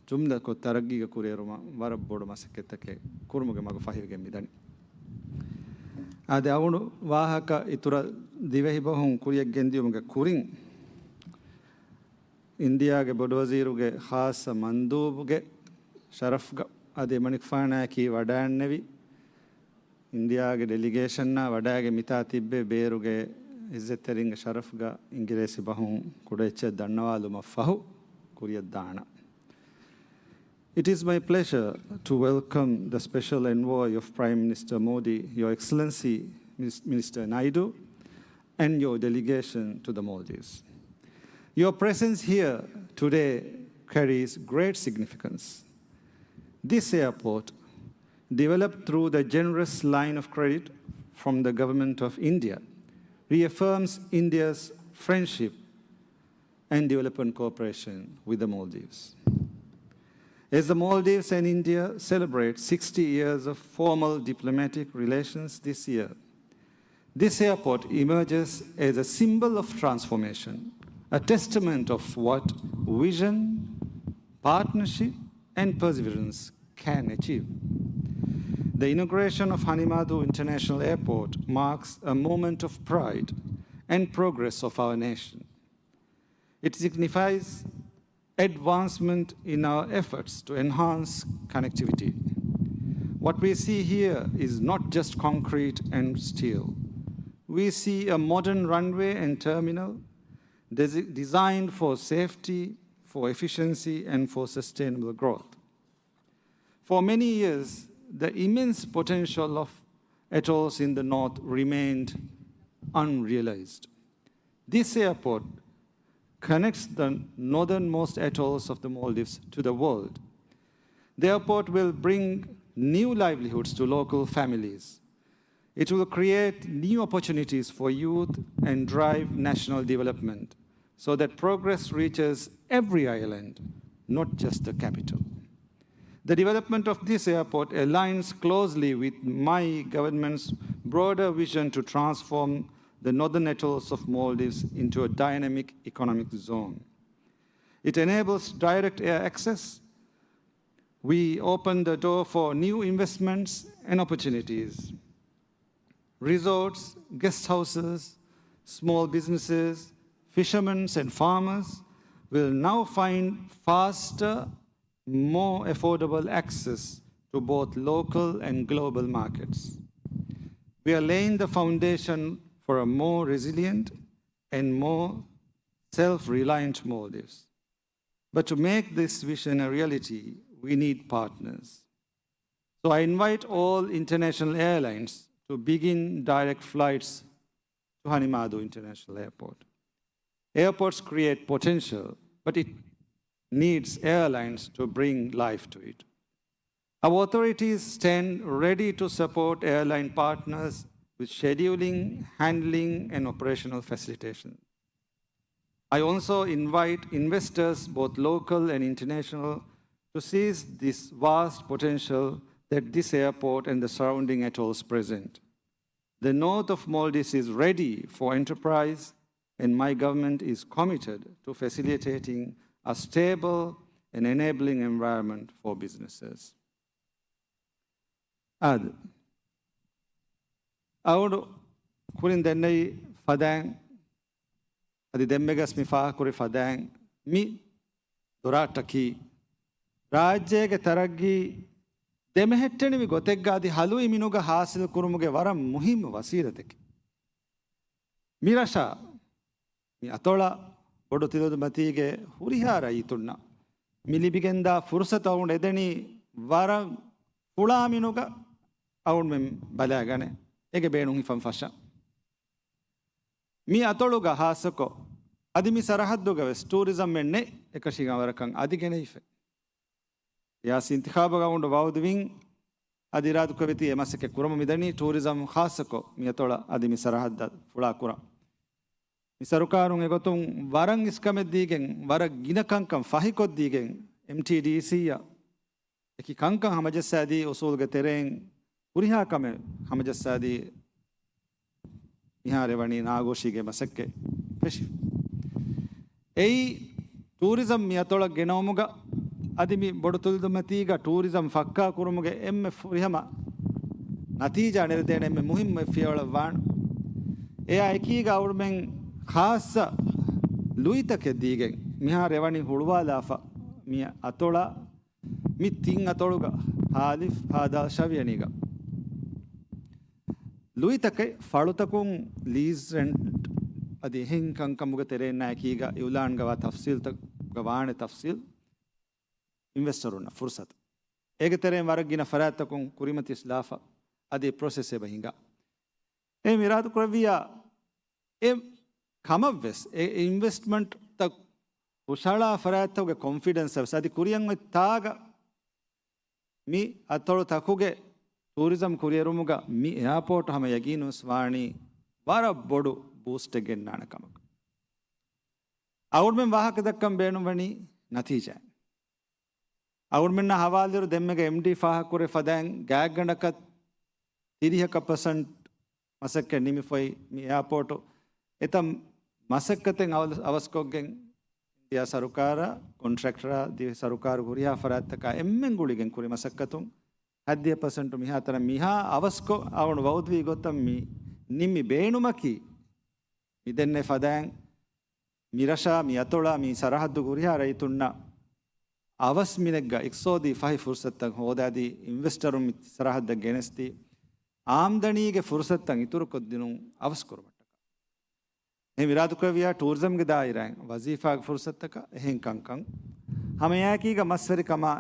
ޖުމްލަކޮށް ތަރައްގީގެ ކުރިއެރުމަށް ވަރަށް ބޮޑު މަސައްކަތްތަކެއް ކުރުމުގެ މަގު ފަހިވެގެން މިދަނީ. އާދެ، އަޅުގަނޑު ވާހަކަ އިތުރަށް ދިވެހިބަހުން ކުރިއަށް ގެންދިޔުމުގެ ކުރިން، އިންޑިއާގެ ބޮޑުވަޒީރުގެ ޚާއްޞަ މަންދޫބުގެ ޝަރަފްގަ އަދި އެމަނިކުފާނާއެކީ ވަޑައިންނެވި، އިންޑިއާގެ ޑެލިގޭޝަންއާ ވަޑައިގެން މިތާ ތިއްބެވި ބޭރުގެ އިއްޒަތްތެރިންގެ ޝަރަފްގަ އިނގިރޭސި ބަހުން ކުޑަ އެއްޗެއް ދަންނަވާލުމަށް ފަހު ކުރިއަށް ދާނަން. It is my pleasure to welcome the special envoy of Prime Minister Modi, Your Excellency Minis-, Minister Naidu, and your delegation to the Maldives. Your presence here today carries great significance. This airport, developed through the generous line of credit from the Government of India, reaffirms India's friendship and development cooperation with the Maldives. As the Maldives and India celebrate sixty years of formal diplomatic relations this year, this airport emerges as a symbol of transformation, a testament of what vision, partnership, and perseverance can achieve. The inauguration of Hanhimadu International Airport marks a moment of pride and progress of our nation. It signifies advancement in our efforts to enhance connectivity. What we see here is not just concrete and steel. We see a modern runway and terminal desi-, designed for safety, for efficiency, and for sustainable growth. For many years, the immense potential of atolls in the north remained unrealized. This airport connects the northernmost atolls of the Maldives to the world. The airport will bring new livelihoods to local families. It will create new opportunities for youth and drive national development so that progress reaches every island, not just the capital. The development of this airport aligns closely with my government's broader vision to transform the northern atolls of Maldives into a dynamic economic zone. It enables direct air access. We open the door for new investments and opportunities. Resorts, guest houses, small businesses, fishermen, and farmers will now find faster, more affordable access to both local and global markets. We are laying the foundation for a more resilient and more self-reliant Maldives. But to make this vision a reality, we need partners. So I invite all international airlines to begin direct flights to Hanhimadu International Airport. Airports create potential, but it needs airlines to bring life to it. Our authorities stand ready to support airline partners with scheduling, handling, and operational facilitation. I also invite investors, both local and international, to seize this vast potential that this airport and the surrounding atolls present. The north of Maldives is ready for enterprise, and my government is committed to facilitating a stable and enabling environment for businesses. އާދެ، އަޅުގަނޑު ކުރިން ދެންނެވި ފަދައިން، އަދި ދެންމެގަސް މި ފާހަގަކުރި ފަދައިން، މި ދޮރާއްޓަކީ ރާއްޖޭގެ ތަރައްގީ ދެމެހެއްޓެނިވި ގޮތެއްގަ އަދި ހަލުވި މިނުގަ ހާސިލް ކުރުމުގެ ވަރަށް މުހިއްމު ވަސީލަތެކެއް. މި ރަށަށް، މި އަތޮޅަށް ބޮޑުތިލަދުމަތީގެ ހުރިހާ ރައްޔިތުންނަށް މި ލިބިގެންދާ ފުރުސަތު އަޅުގަނޑު އެދެނީ ވަރަށް ފުޅާ މިނުގަ އަޅުގަނޑުމެން ބަލާގަނެ އޭގެ ބޭނުން ހިފަން ފަށަން. މި އަތޮޅުގަ ހާއްސަކޮށް އަދި މި ސަރަހައްދުގަ ވެސް ޓޫރިޒަމް އެއް ނެތް އެކަށީގެން ވަރަކަށް އަދި ގެނެވިފަ. ރިޔާސީ އިންތިޚާބުގަ އަޅުގަނޑު ވައުދުވިން އަދި އިރާދަކުރެއްވިތީ އެ މަސައްކަތް ކުރަމުން މިދަނީ ޓޫރިޒަމް ޚާއްސަކޮށް މި އަތޮޅަށް އަދި މި ސަރަހައްދަށް ފުޅާ ކުރަން. މި ސަރުކާރުން އެގޮތުން ވަރަށް އިސްކަމެއް ދީގެން، ވަރަށް ގިނަ ކަންކަން ފަހިކޮށްދީގެން، އެމްޓީޑީސީއަށް އެކި ކަންކަން ހަމަޖައްސާދީ، އުސޫލުގެ ތެރެއިން ހުރިހާ ކަމެއް ހަމަޖައްސާދީ، މިހާރު ވަނީ ނާގޯށީގެ މަސައްކަތް ފެށި. އެއީ ޓޫރިޒަމް މި އަތޮޅަށް ގެނައުމުގަ އަދި މި ބޮޑުތިލަދުމަތީގަ ޓޫރިޒަމް ފައްކާ ކުރުމުގެ އެންމެ ފުރިހަމަ ނަތީޖާ ނެރެދޭނެ އެންމެ މުހިއްމު ފިޔަވަޅަށް ވާނެ. އެއާ އެކީގަ އަޅުގަނޑުމެން ޚާއްޞަ ލުއިތަކެއް ދީގެން މިހާރު ވަނީ ހުޅުވާލާފަ މި އަތޮޅަށް މި ތިން އަތޮޅުގަ ހާލިފް ހާދާ ޝަވިޔަނީގަ ލުއިތަކެއް ފަޅުތަކުން ލީޒް ރެންޓް އަދި އެހެން ކަންކަމުގެ ތެރެއިންނާއެކީގަ އިއުލާންގަވާ ތަފްސީލްތަކުގަ ވާނެ ތަފްސީލް އިންވެސްޓަރުންނަށް ފުރުސަތު. އޭގެ ތެރެއިން ވަރަށް ގިނަ ފަރާތްތަކުން ކުރިމަތިވެސް ލާފަ އަދި ޕްރޮސެސް އެބަ ހިނގާ. އެ މިރާދު ކުރެއްވިޔާ އެ ކަމަށްވެސް އެ އިންވެސްޓްމަންޓްތައް ހުށަހަޅާ ފަރާތްތަކުގެ ކޮންފިޑެންސް ވެސް އަދި ކުރިއަށް އޮތް ތާގަ މި އަތޮޅުތަކުގެ ޓޫރިޒަމް ކުރިއެރުމުގަ މި އެއާޕޯޓް ހަމަ ޔަގީނުވެސް ވާނީ ވަރަށް ބޮޑު ބޫސްޓެއް ގެންނާނެ ކަމަކަށް. އަޅުގަނޑުމެން ވާހަކަ ދައްކަން ބޭނުންވަނީ ނަތީޖާއެއް. އަޅުގަނޑުމެންނާ ހަވާލުވިއިރު ދެންމެގަ އެމްޑީ ފާހަގަކުރެ ފަދައިން ގާތްގަނޑަކަށް ތިރީހަކަށް ޕަސެންޓް މަސައްކަތް ނިމިފައި މި އެއާޕޯޓު އެތައް މަސައްކަތެއް އަވަ-، އަވަސްކޮށްގެން އިންޑިޔާ ސަރުކާރާ، ކޮންޓްރެކްޓަރާ، ދިވެހި ސަރުކާރު ހުރިހާ ފަރާތްތަކާ އެންމެން ގުޅިގެން ކުރި މަސައްކަތުން ހަތްދިހަ ޕަސެންޓު މިހާތަނަށް މިހާ އަވަސްކޮށް އަޅުގަނޑު ވައުދުވީ ގޮތަށް މި ނިންމި ބޭނުމަކީ މި ދެންނެވި ފަދައިން މި ރަށާ، މި އަތޮޅާ، މި ސަރަހައްދުގެ ހުރިހާ ރައްޔިތުންނަށް އަވަސް މިނެއްގަ އިޤްތިޞާދީ ފަހި ފުރުޞަތުތައް ހޯދާދީ، އިންވެސްޓަރުން މި ސަރަހައްދަށް ގެނެސްދީ، އާމްދަނީގެ ފުރުޞަތުތައް އިތުރުކޮށްދިނުން އަވަސްކުރުމަށްޓަކާ. އެހެން އިރާދަކުރެއްވިޔާ ޓޫރިޒަމްގެ ދާއިރާއިން ވަޒީފާގެ ފުރުޞަތުތަކަށް އެހެން ކަންކަން، ހަމައެއާއެކީގަ މަސްވެރިކަމާ،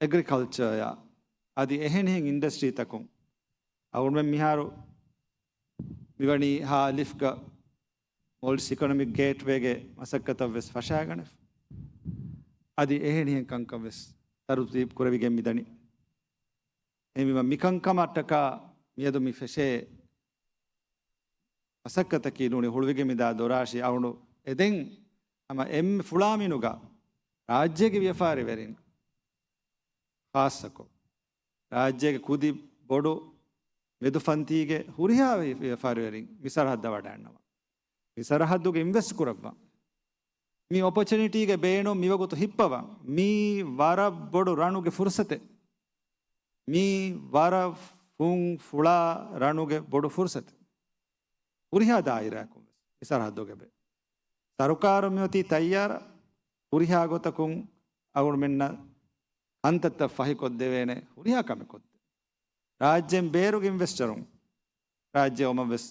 އެގްރިކަލްޗަރއާ އަދި އެހެނިހެން އިންޑަސްޓްރީތަކުން އަޅުގަނޑުމެން މިހާރު މިވަނީ ހއ. އަލިފްގަ މޯލްޑިވްސް އިކޮނޮމިކް ގޭޓްވޭގެ މަސައްކަތަށްވެސް ފަށާގަނެފަ. އަދި އެހެނިހެން ކަންކަންވެސް ތަރުތީބު ކުރެވިގެން މިދަނީ. އެހެންވީމަ މިކަންކަމަށްޓަކާ މިއަދު މި ފެށޭ މަސައްކަތަކީ ނޫނީ ހުޅުވިގެން މިދާ ދޮރާށި އަޅުގަނޑު އެދެން ހަމަ އެންމެ ފުޅާ މިނުގަ ރާއްޖޭގެ ވިޔަފާރިވެރިން ޚާއްޞަކޮށް، ރާއްޖޭގެ ކުދި ބޮޑު މެދުފަންތީގެ ހުރިހާ ވި-، ވިޔަފާރިވެރިން މި ސަރަހައްދަށް ވަޑައިގަންނަވާ. މި ސަރަހައްދުގަ އިންވެސްޓް ކުރައްވާ. މި އޮޕޮޗުނިޓީގެ ބޭނުން މިވަގުތު ހިއްޕަވާ. މީ ވަރަށް ބޮޑު ރަނުގެ ފުރުސަތެއް. މީ ވަރަށް ފުން ފުޅާ ރަނުގެ ބޮޑު ފުރުސަތެއް. ހުރިހާ ދާއިރާއަކުން ވެސް މި ސަރަހައްދުގެ ބޭ. ސަރުކާރު މިއޮތީ ތައްޔާރަށް ހުރިހާ ގޮތަކުން އަޅުގަނޑުމެންނަށް ކަންތައްތައް ފަހިކޮށްދެވޭނެ ހުރިހާ ކަމެއް ކޮށްދޭ. ރާއްޖޭން ބޭރުގެ އިންވެސްޓަރުން ރާއްޖެ އޮމަށް ވެސް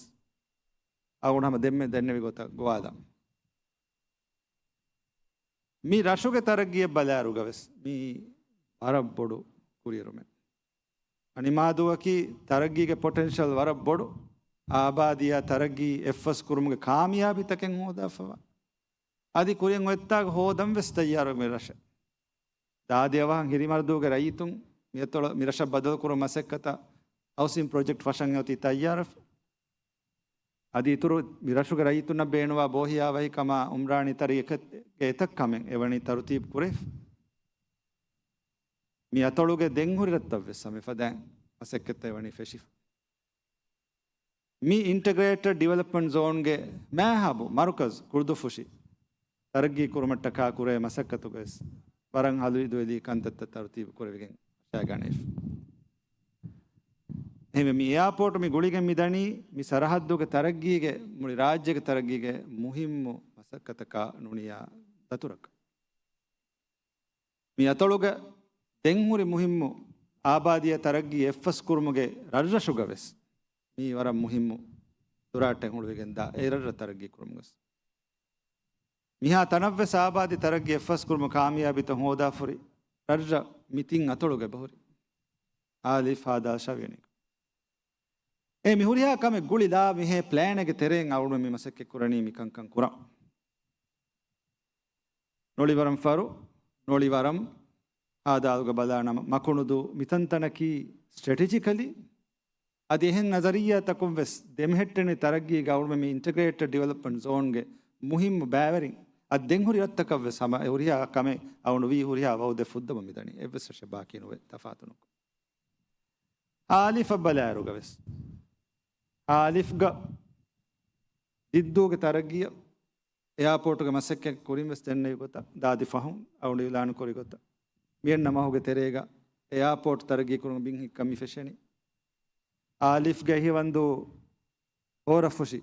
އަޅުގަނޑު ހަމަ ދެންމެ ދެންނެވި ގޮތަށް ގޮވާލަން. މި ރަށުގެ ތަރައްގީއަށް ބަލާއިރުގަ ވެސް މީ ވަރަށް ބޮޑު ކުރިއެރުމެއް. އަނިމާދުއަކީ ތަރައްގީގެ ޕޮޓެންޝަލް ވަރަށް ބޮޑު، އާބާދީއާ ތަރައްގީ އެއްފަސް ކުރުމުގެ ކާމިޔާބީތަކެއް ހޯދާފަވާ. އަދި ކުރިއަށް އޮތްތާގަ ހޯދަން ވެސް ތައްޔާރު މި ރަށެއް. ދާދި އަވަހަށް ހިރިމަރުދޫގެ ރައްޔިތުން މިއަތޮޅަށް މި ރަށަށް ބަދަލުކުރުމަށް މަސައްކަތަށް ހައުސިން ޕްރޮޖެކްޓް ފަށަން އޮތީ ތައްޔާރަށް. އަދި އިތުރު މި ރަށުގެ ރައްޔިތުންނަށް ބޭނުވާ ބޯހިޔާވަހިކަމާ އުމްރާނީ ތަރިއަކަށް އެތައް ކަމެއް އެވަނީ ތަރުތީބު ކުރެވިފަ. މި އަތޮޅުގެ ދެން ހުރި ރަށްތައް ވެސް ހަމަ އެފަދައިން މަސައްކަތްތައް އެވަނީ ފެށިފަ. މި އިންޓަގްރޭޓެޑް ޑިވެލޮޕްމަންޓް ޒޯންގެ މާހަބު މަރުކަޒް ކުޅުދުއްފުށި ތަރައްގީ ކުރުމަށްޓަކާ ކުރޭ މަސައްކަތުގަވެސް ވަރަށް ހަލުއިދުވެލީ ކަންތައްތައް ތަރުތީބު ކުރެވިގެން ވަށާގަނެފަ. އެހެންވެ، މި އެއާޕޯޓު މި ގުޅިގެން މިދަނީ މި ސަރަހައްދުގެ ތަރައްގީގެ، މުޅި ރާއްޖޭގެ ތަރައްގީގެ މުހިއްމު މަސައްކަތަކާ ނޫނިޔާ ދަތުރަކަށް. މި އަތޮޅުގަ ދެންހުރި މުހިއްމު އާބާދީއާ ތަރައްގީ އެއްފަސް ކުރުމުގެ ރަށްރަށުގަވެސް މީ ވަރަށް މުހިއްމު ދުރާއްޓެއް ހުޅުވިގެންދާ އެ ރަށްރަށް ތަރައްގީ ކުރުމުގަވެސް. މިހާ ތަނަށްވެސް އާބާދީ ތަރައްގީ އެއްފަސް ކުރުމުގެ ކާމިޔާބީތައް ހޯދާފަ ހުރި ރަށްރަށް މި ތިން އަތޮޅުގަ އެބަހުރި. އާލިފް ހާދާލް ޝަވިޔަނީ. އެ މި ހުރިހާ ކަމެއް ގުޅިލާ މިހޭ ޕްލޭނެއްގެ ތެރެއިން އަޅުގަނޑު މި މަސައްކަތް ކުރަނީ މި ކަންކަން ކުރަން. ނޮޅިވަރަން ފަރު، ނޮޅިވަރަން ހާދާލުގަ ބަލާނަމަ، މަކުނުދޫ މިތަންތަނަކީ ސްޓްރެޓެޖިކަލީ އަދި އެހެން ނަޒަރިއްޔާތަކުން ވެސް ދެމެހެއްޓެނި ތަރައްގީގަ އަޅުގަނޑުމެން މި އިންޓަގްރޭޓެޑް ޑިވެލޮޕްމަންޓް ޒޯންގެ މުހިއްމު ބައިވެރިން އަދި ދެން ހުރި ރަށްތަކަށް ވެސް ހަމަ އެ ހުރިހާ ކަމެއް އަޅުގަނޑު ވީ ހުރިހާ ވައުދެއް ފުއްދަމުން މިދަނީ. އެއްވެސް ރަށެއް ބާކީ ނުވޭ ތަފާތު ނުކޮށް. އާލިފަށް ބަލާއިރުގަ ވެސް އާލިފްގަ ދިއްދޫގެ ތަރައްގީއަށް އެއާޕޯޓުގެ މަސައްކަތް ކުރިން ވެސް ދެންނެވި ގޮތަށް، ދާދި ފަހުން އަޅުގަނޑު އިއުލާނު ކުރި ގޮތަށް، މިއަންނަ މަހުގެ ތެރޭގަ އެއާޕޯޓް ތަރައްގީ ކުރުމަށް ބިން ހިއްކަން މި ފެށެނީ. އާލިފްގެ އެހިވަންދޫ ހޯރަފުށި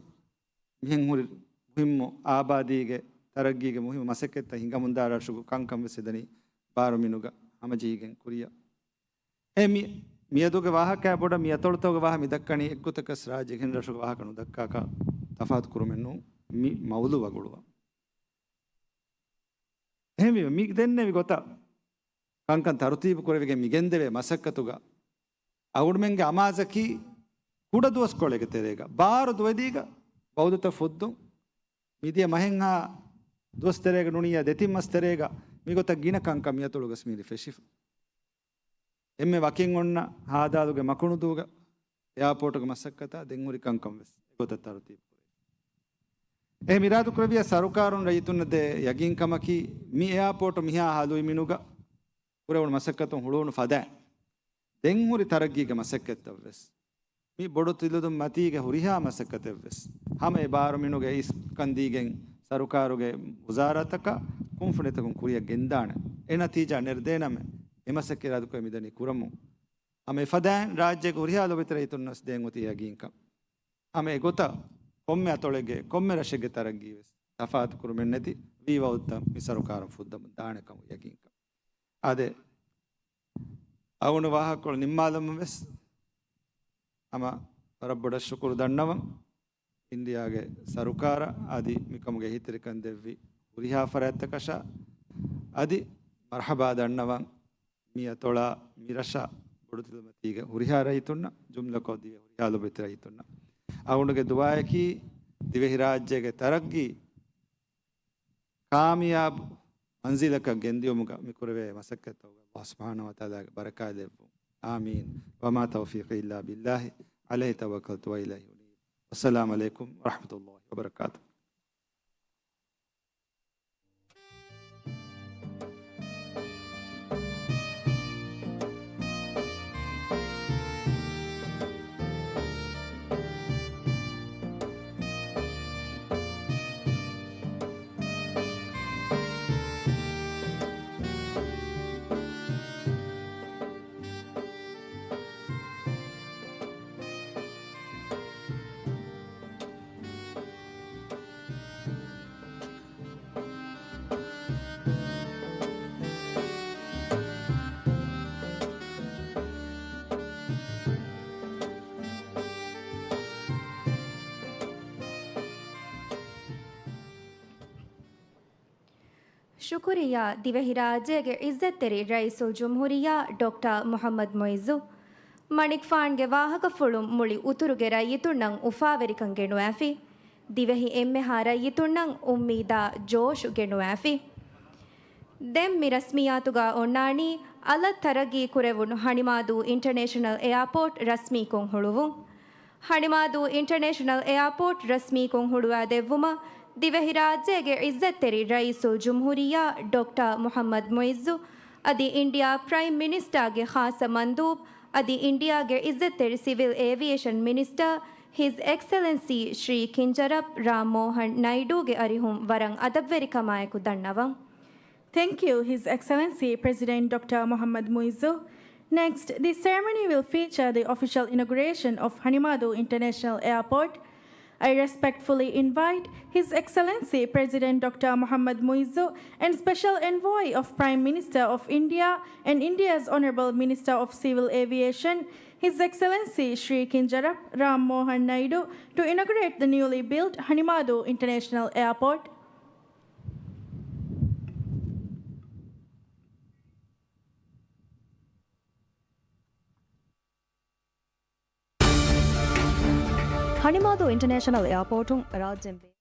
މިހެން ހުރި މުހިއްމު އާބާދީގެ ތަރައްގީގެ މުހިއްމު މަސައްކަތްތައް ހިނގަމުންދާ ރަށުގެ ކަންކަން ވެސް އެދަނީ ބާރުމިނުގަ ހަމަޖެހިގެން ކުރިއަށް. އެ މި-، މިއަދުގެ ވާހަކައާ ބޮޑަށް މި އަތޮޅުތަކުގެ ވާހަކަ މި ދައްކަނީ އެއްގޮތަކަސް ރާއްޖޭގެ ހެން ރަށުގެ ވާހަކަ ނުދައްކާކަށް ތަފާތު ކުރުމެއް ނޫން، މި މައުޟޫޢު ވަގުޅުވަން. އެހެންވީމަ، މި ދެންނެވި ގޮތަށް ކަންކަން ތަރުތީބު ކުރެވިގެން މި ގެންދެވޭ މަސައްކަތުގަ އަޅުގަނޑުމެންގެ އަމާޒަކީ ކުޑަ ދުވަސްކޮޅެއްގެ ތެރޭގަ، ބާރު ދުވެދީގަ ބައުދުތައް ފުއްދުން، މިދިޔަ މަހެއްހާ ދުވަސް ތެރޭގަ ނޫނިއްޔާ ދެތިން މަސް ތެރޭގަ މިގޮތަށް ގިނަ ކަންކަން މިއަތޮޅުގަސް މިހިރީ ފެށިފަ. އެންމެ ވަކިން އޮންނަ ހާދާލުގެ މަކުނުދޫގަ އެއާޕޯޓުގެ މަސައްކަތާ ދެންހުރި ކަންކަން ވެސް އެގޮތަށް ތަރުތީބު ކުރޭ. އެހެން އިރާދަ ކުރެއްވިޔާ ސަރުކާރުން ރައްޔިތުންނަށް ދޭ ޔަގީންކަމަކީ، މި އެއާޕޯޓު މިހާ ހަލުއިމިނުގަ ކުރެވުނު މަސައްކަތުން ހުޅުވުނު ފަދައިން ދެންހުރި ތަރައްގީގެ މަސައްކަތްތައް ވެސް މި ބޮޑު ތިލަދުންމަތީގެ ހުރިހާ މަސައްކަތެއްވެސް ހަމަ އެ ބާރުމިނުގެ އިސްކަންދީގެން ސަރުކާރުގެ ވުޒާރާތަކާ ކުންފުނިތަކުން ކުރިއަށް ގެންދާނެ. އެ ނަތީޖާ ނެރެދޭނަމޭ އެ މަސައްކަތް އިރާދަކުރެ މިދަނީ ކުރަމުން. ހަމަ އެފަދައިން ރާއްޖޭގެ ހުރިހާ ލޯބިވެތި ރައްޔިތުންނަށް ދޭން އޮތީ ޔަގީންކަން. ހަމަ އެގޮތަށް ކޮންމެ އަތޮޅެއްގެ ކޮންމެ ރަށެއްގެ ތަރައްގީވެސް ތަފާތުކުރުމެއްނެތި ވީ ވައުދުތައް މި ސަރުކާރުން ފުއްދަމުން ދާނެ ކަމު ޔަގީންކަން. އާދެ، އަޅުގަނޑު ވާހަކަކޮޅު ނިންމާލަމުން ވެސް ހަމަ ވަރަށް ބޮޑަށް ޝުކުރު ދަންނަވަން އިންޑިއާގެ ސަރުކާރަށް، އަދި މިކަމުގެ އެހީތެރިކަން ދެއްވި ހުރިހާ ފަރާތްތަކަށާ، އަދި މަރްޙަބާ ދަންނަވަން މި އަތޮޅާ މި ރަށާ ބޮޑުތިލަދުންމަތީގެ ހުރިހާ ރައްޔިތުންނަށް، ޖުމްލަކޮށް ދިވެހި ހުރިހާ ލޯބިވެތި ރައްޔިތުންނަށް. އަޅުގަނޑުގެ ދުޢާއަކީ ދިވެހިރާއްޖޭގެ ތަރައްގީ ކާމިޔާބު މަންޒިލަކަށް ގެންދިޔުމުގަ މި ކުރެވޭ މަސައްކަތްތަކުގަ ﷲ ސުބްޙާނަހޫ ވަތަޢާލާގެ ބަރަކާތް ލެއްވުން. އާމީން. وما توفيقي إلا بالله، عليه توكلت وإليه أنيب. والسلام عليكم ورحمة الله وبركاته. ޝުކުރިއްޔާ ދިވެހިރާއްޖޭގެ ޢިއްޒަތްތެރި ރައީސުލްޖުމްހޫރިއްޔާ ޑޮކްޓަރ މުޙައްމަދު މުޢިއްޒު. މަނިކުފާނުގެ ވާހަކަފުޅުން މުޅި އުތުރުގެ ރައްޔިތުންނަށް އުފާވެރިކަން ގެނުވާފި. ދިވެހި އެންމެހާ ރައްޔިތުންނަށް އުއްމީދާ ޖޯޝު ގެނުވާފި. ދެން މި ރަސްމިއްޔާތުގަ އޮންނާނީ އަލަށް ތަރައްގީ ކުރެވުނު ހަނިމާދޫ އިންޓަރނޭޝަނަލް އެއާޕޯޓް ރަސްމީކޮށް ހުޅުވުން. ހަނިމާދޫ އިންޓަރނޭޝަނަލް އެއާޕޯޓް ރަސްމީކޮށް ހުޅުވާދެއްވުމަށް ދިވެހިރާއްޖޭގެ ޢިއްޒަތްތެރި ރައީސުލްޖުމްހޫރިއްޔާ ޑޮކްޓަރ މުޙައްމަދު މުޢިއްޒު، އަދި އިންޑިއާ ޕްރައިމް މިނިސްޓާގެ ޚާއްޞަ މަންދޫބް، އަދި އިންޑިއާގެ ޢިއްޒަތްތެރި ސިވިލް އޭވިއޭޝަން މިނިސްޓަރ، ހިޒް އެކްސެލެންސީ ޝްރީ ކިންޖަރަޕް ރާމް މޯހަން ނައިޑޫގެ އަރިހުން ވަރަށް އަދަބުވެރިކަމާއެކު ދަންނަވަން. Thank you, His Excellency President Doctor Mohammad Muizzu. Next, this ceremony will feature the official inauguration of Hanimadu International Airport. I respectfully invite His Excellency President Doctor Mohammad Muizzu and Special Envoy of Prime Minister of India and India's Honorable Minister of Civil Aviation, His Excellency Shri Kinjarapu Ram Mohan Naidu, to inaugurate the newly built Hanimadu International Airport. ހަނިމާދޫ އިންޓަރނޭޝަނަލް އެއާޕޯޓުން ރާއްޖޭން ބޭ-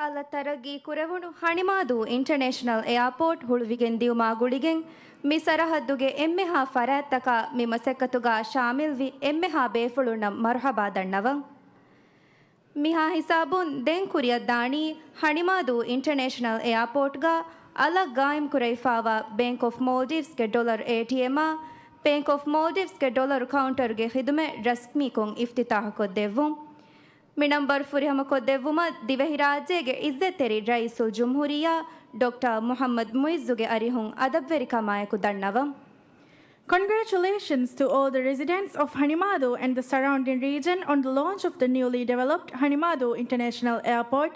އަލަށް ތަރައްގީ ކުރެވުނު ހަނިމާދޫ އިންޓަރނޭޝަނަލް އެއާޕޯޓް ހުޅުވިގެން ދިއުމާ ގުޅިގެން، މި ސަރަހައްދުގެ އެންމެހާ ފަރާތްތަކާ މި މަސައްކަތުގާ ޝާމިލްވި އެންމެހާ ބޭފުޅުންނަށް މަރުޙަބާ ދަންނަވަން. މިހާ ހިސާބުން ދެން ކުރިއަށްދާނީ ހަނިމާދޫ އިންޓަރނޭޝަނަލް އެއާޕޯޓްގަ އަލަށް ގާއިމްކުރެވިފާވާ ބޭންކް އޮފް މޯލްޑިވްސްގެ ޑޮލަރު އޭޓީއެމާ، ބޭންކް އޮފް މޯލްޑިވްސްގެ ޑޮލަރު ކައުންޓަރުގެ ޚިދުމަތް ރަސްމީކޮށް އިފްތިތާޙުކޮށްދެއްވުން. މި ނަންބަރު ފުރިހަމަކޮށްދެއްވުމަށް ދިވެހިރާއްޖޭގެ އިއްޒަތްތެރި ރައީސުލްޖުމްހޫރިއްޔާ ޑޮކްޓަރ މުޙައްމަދު މުޢިއްޒުގެ އަރިހުން އަދަބްވެރިކަމާއެކު ދަންނަވަން. Congratulations to all the residents of Hanimadu and the surrounding region on the launch of the newly developed Hanimadu International Airport.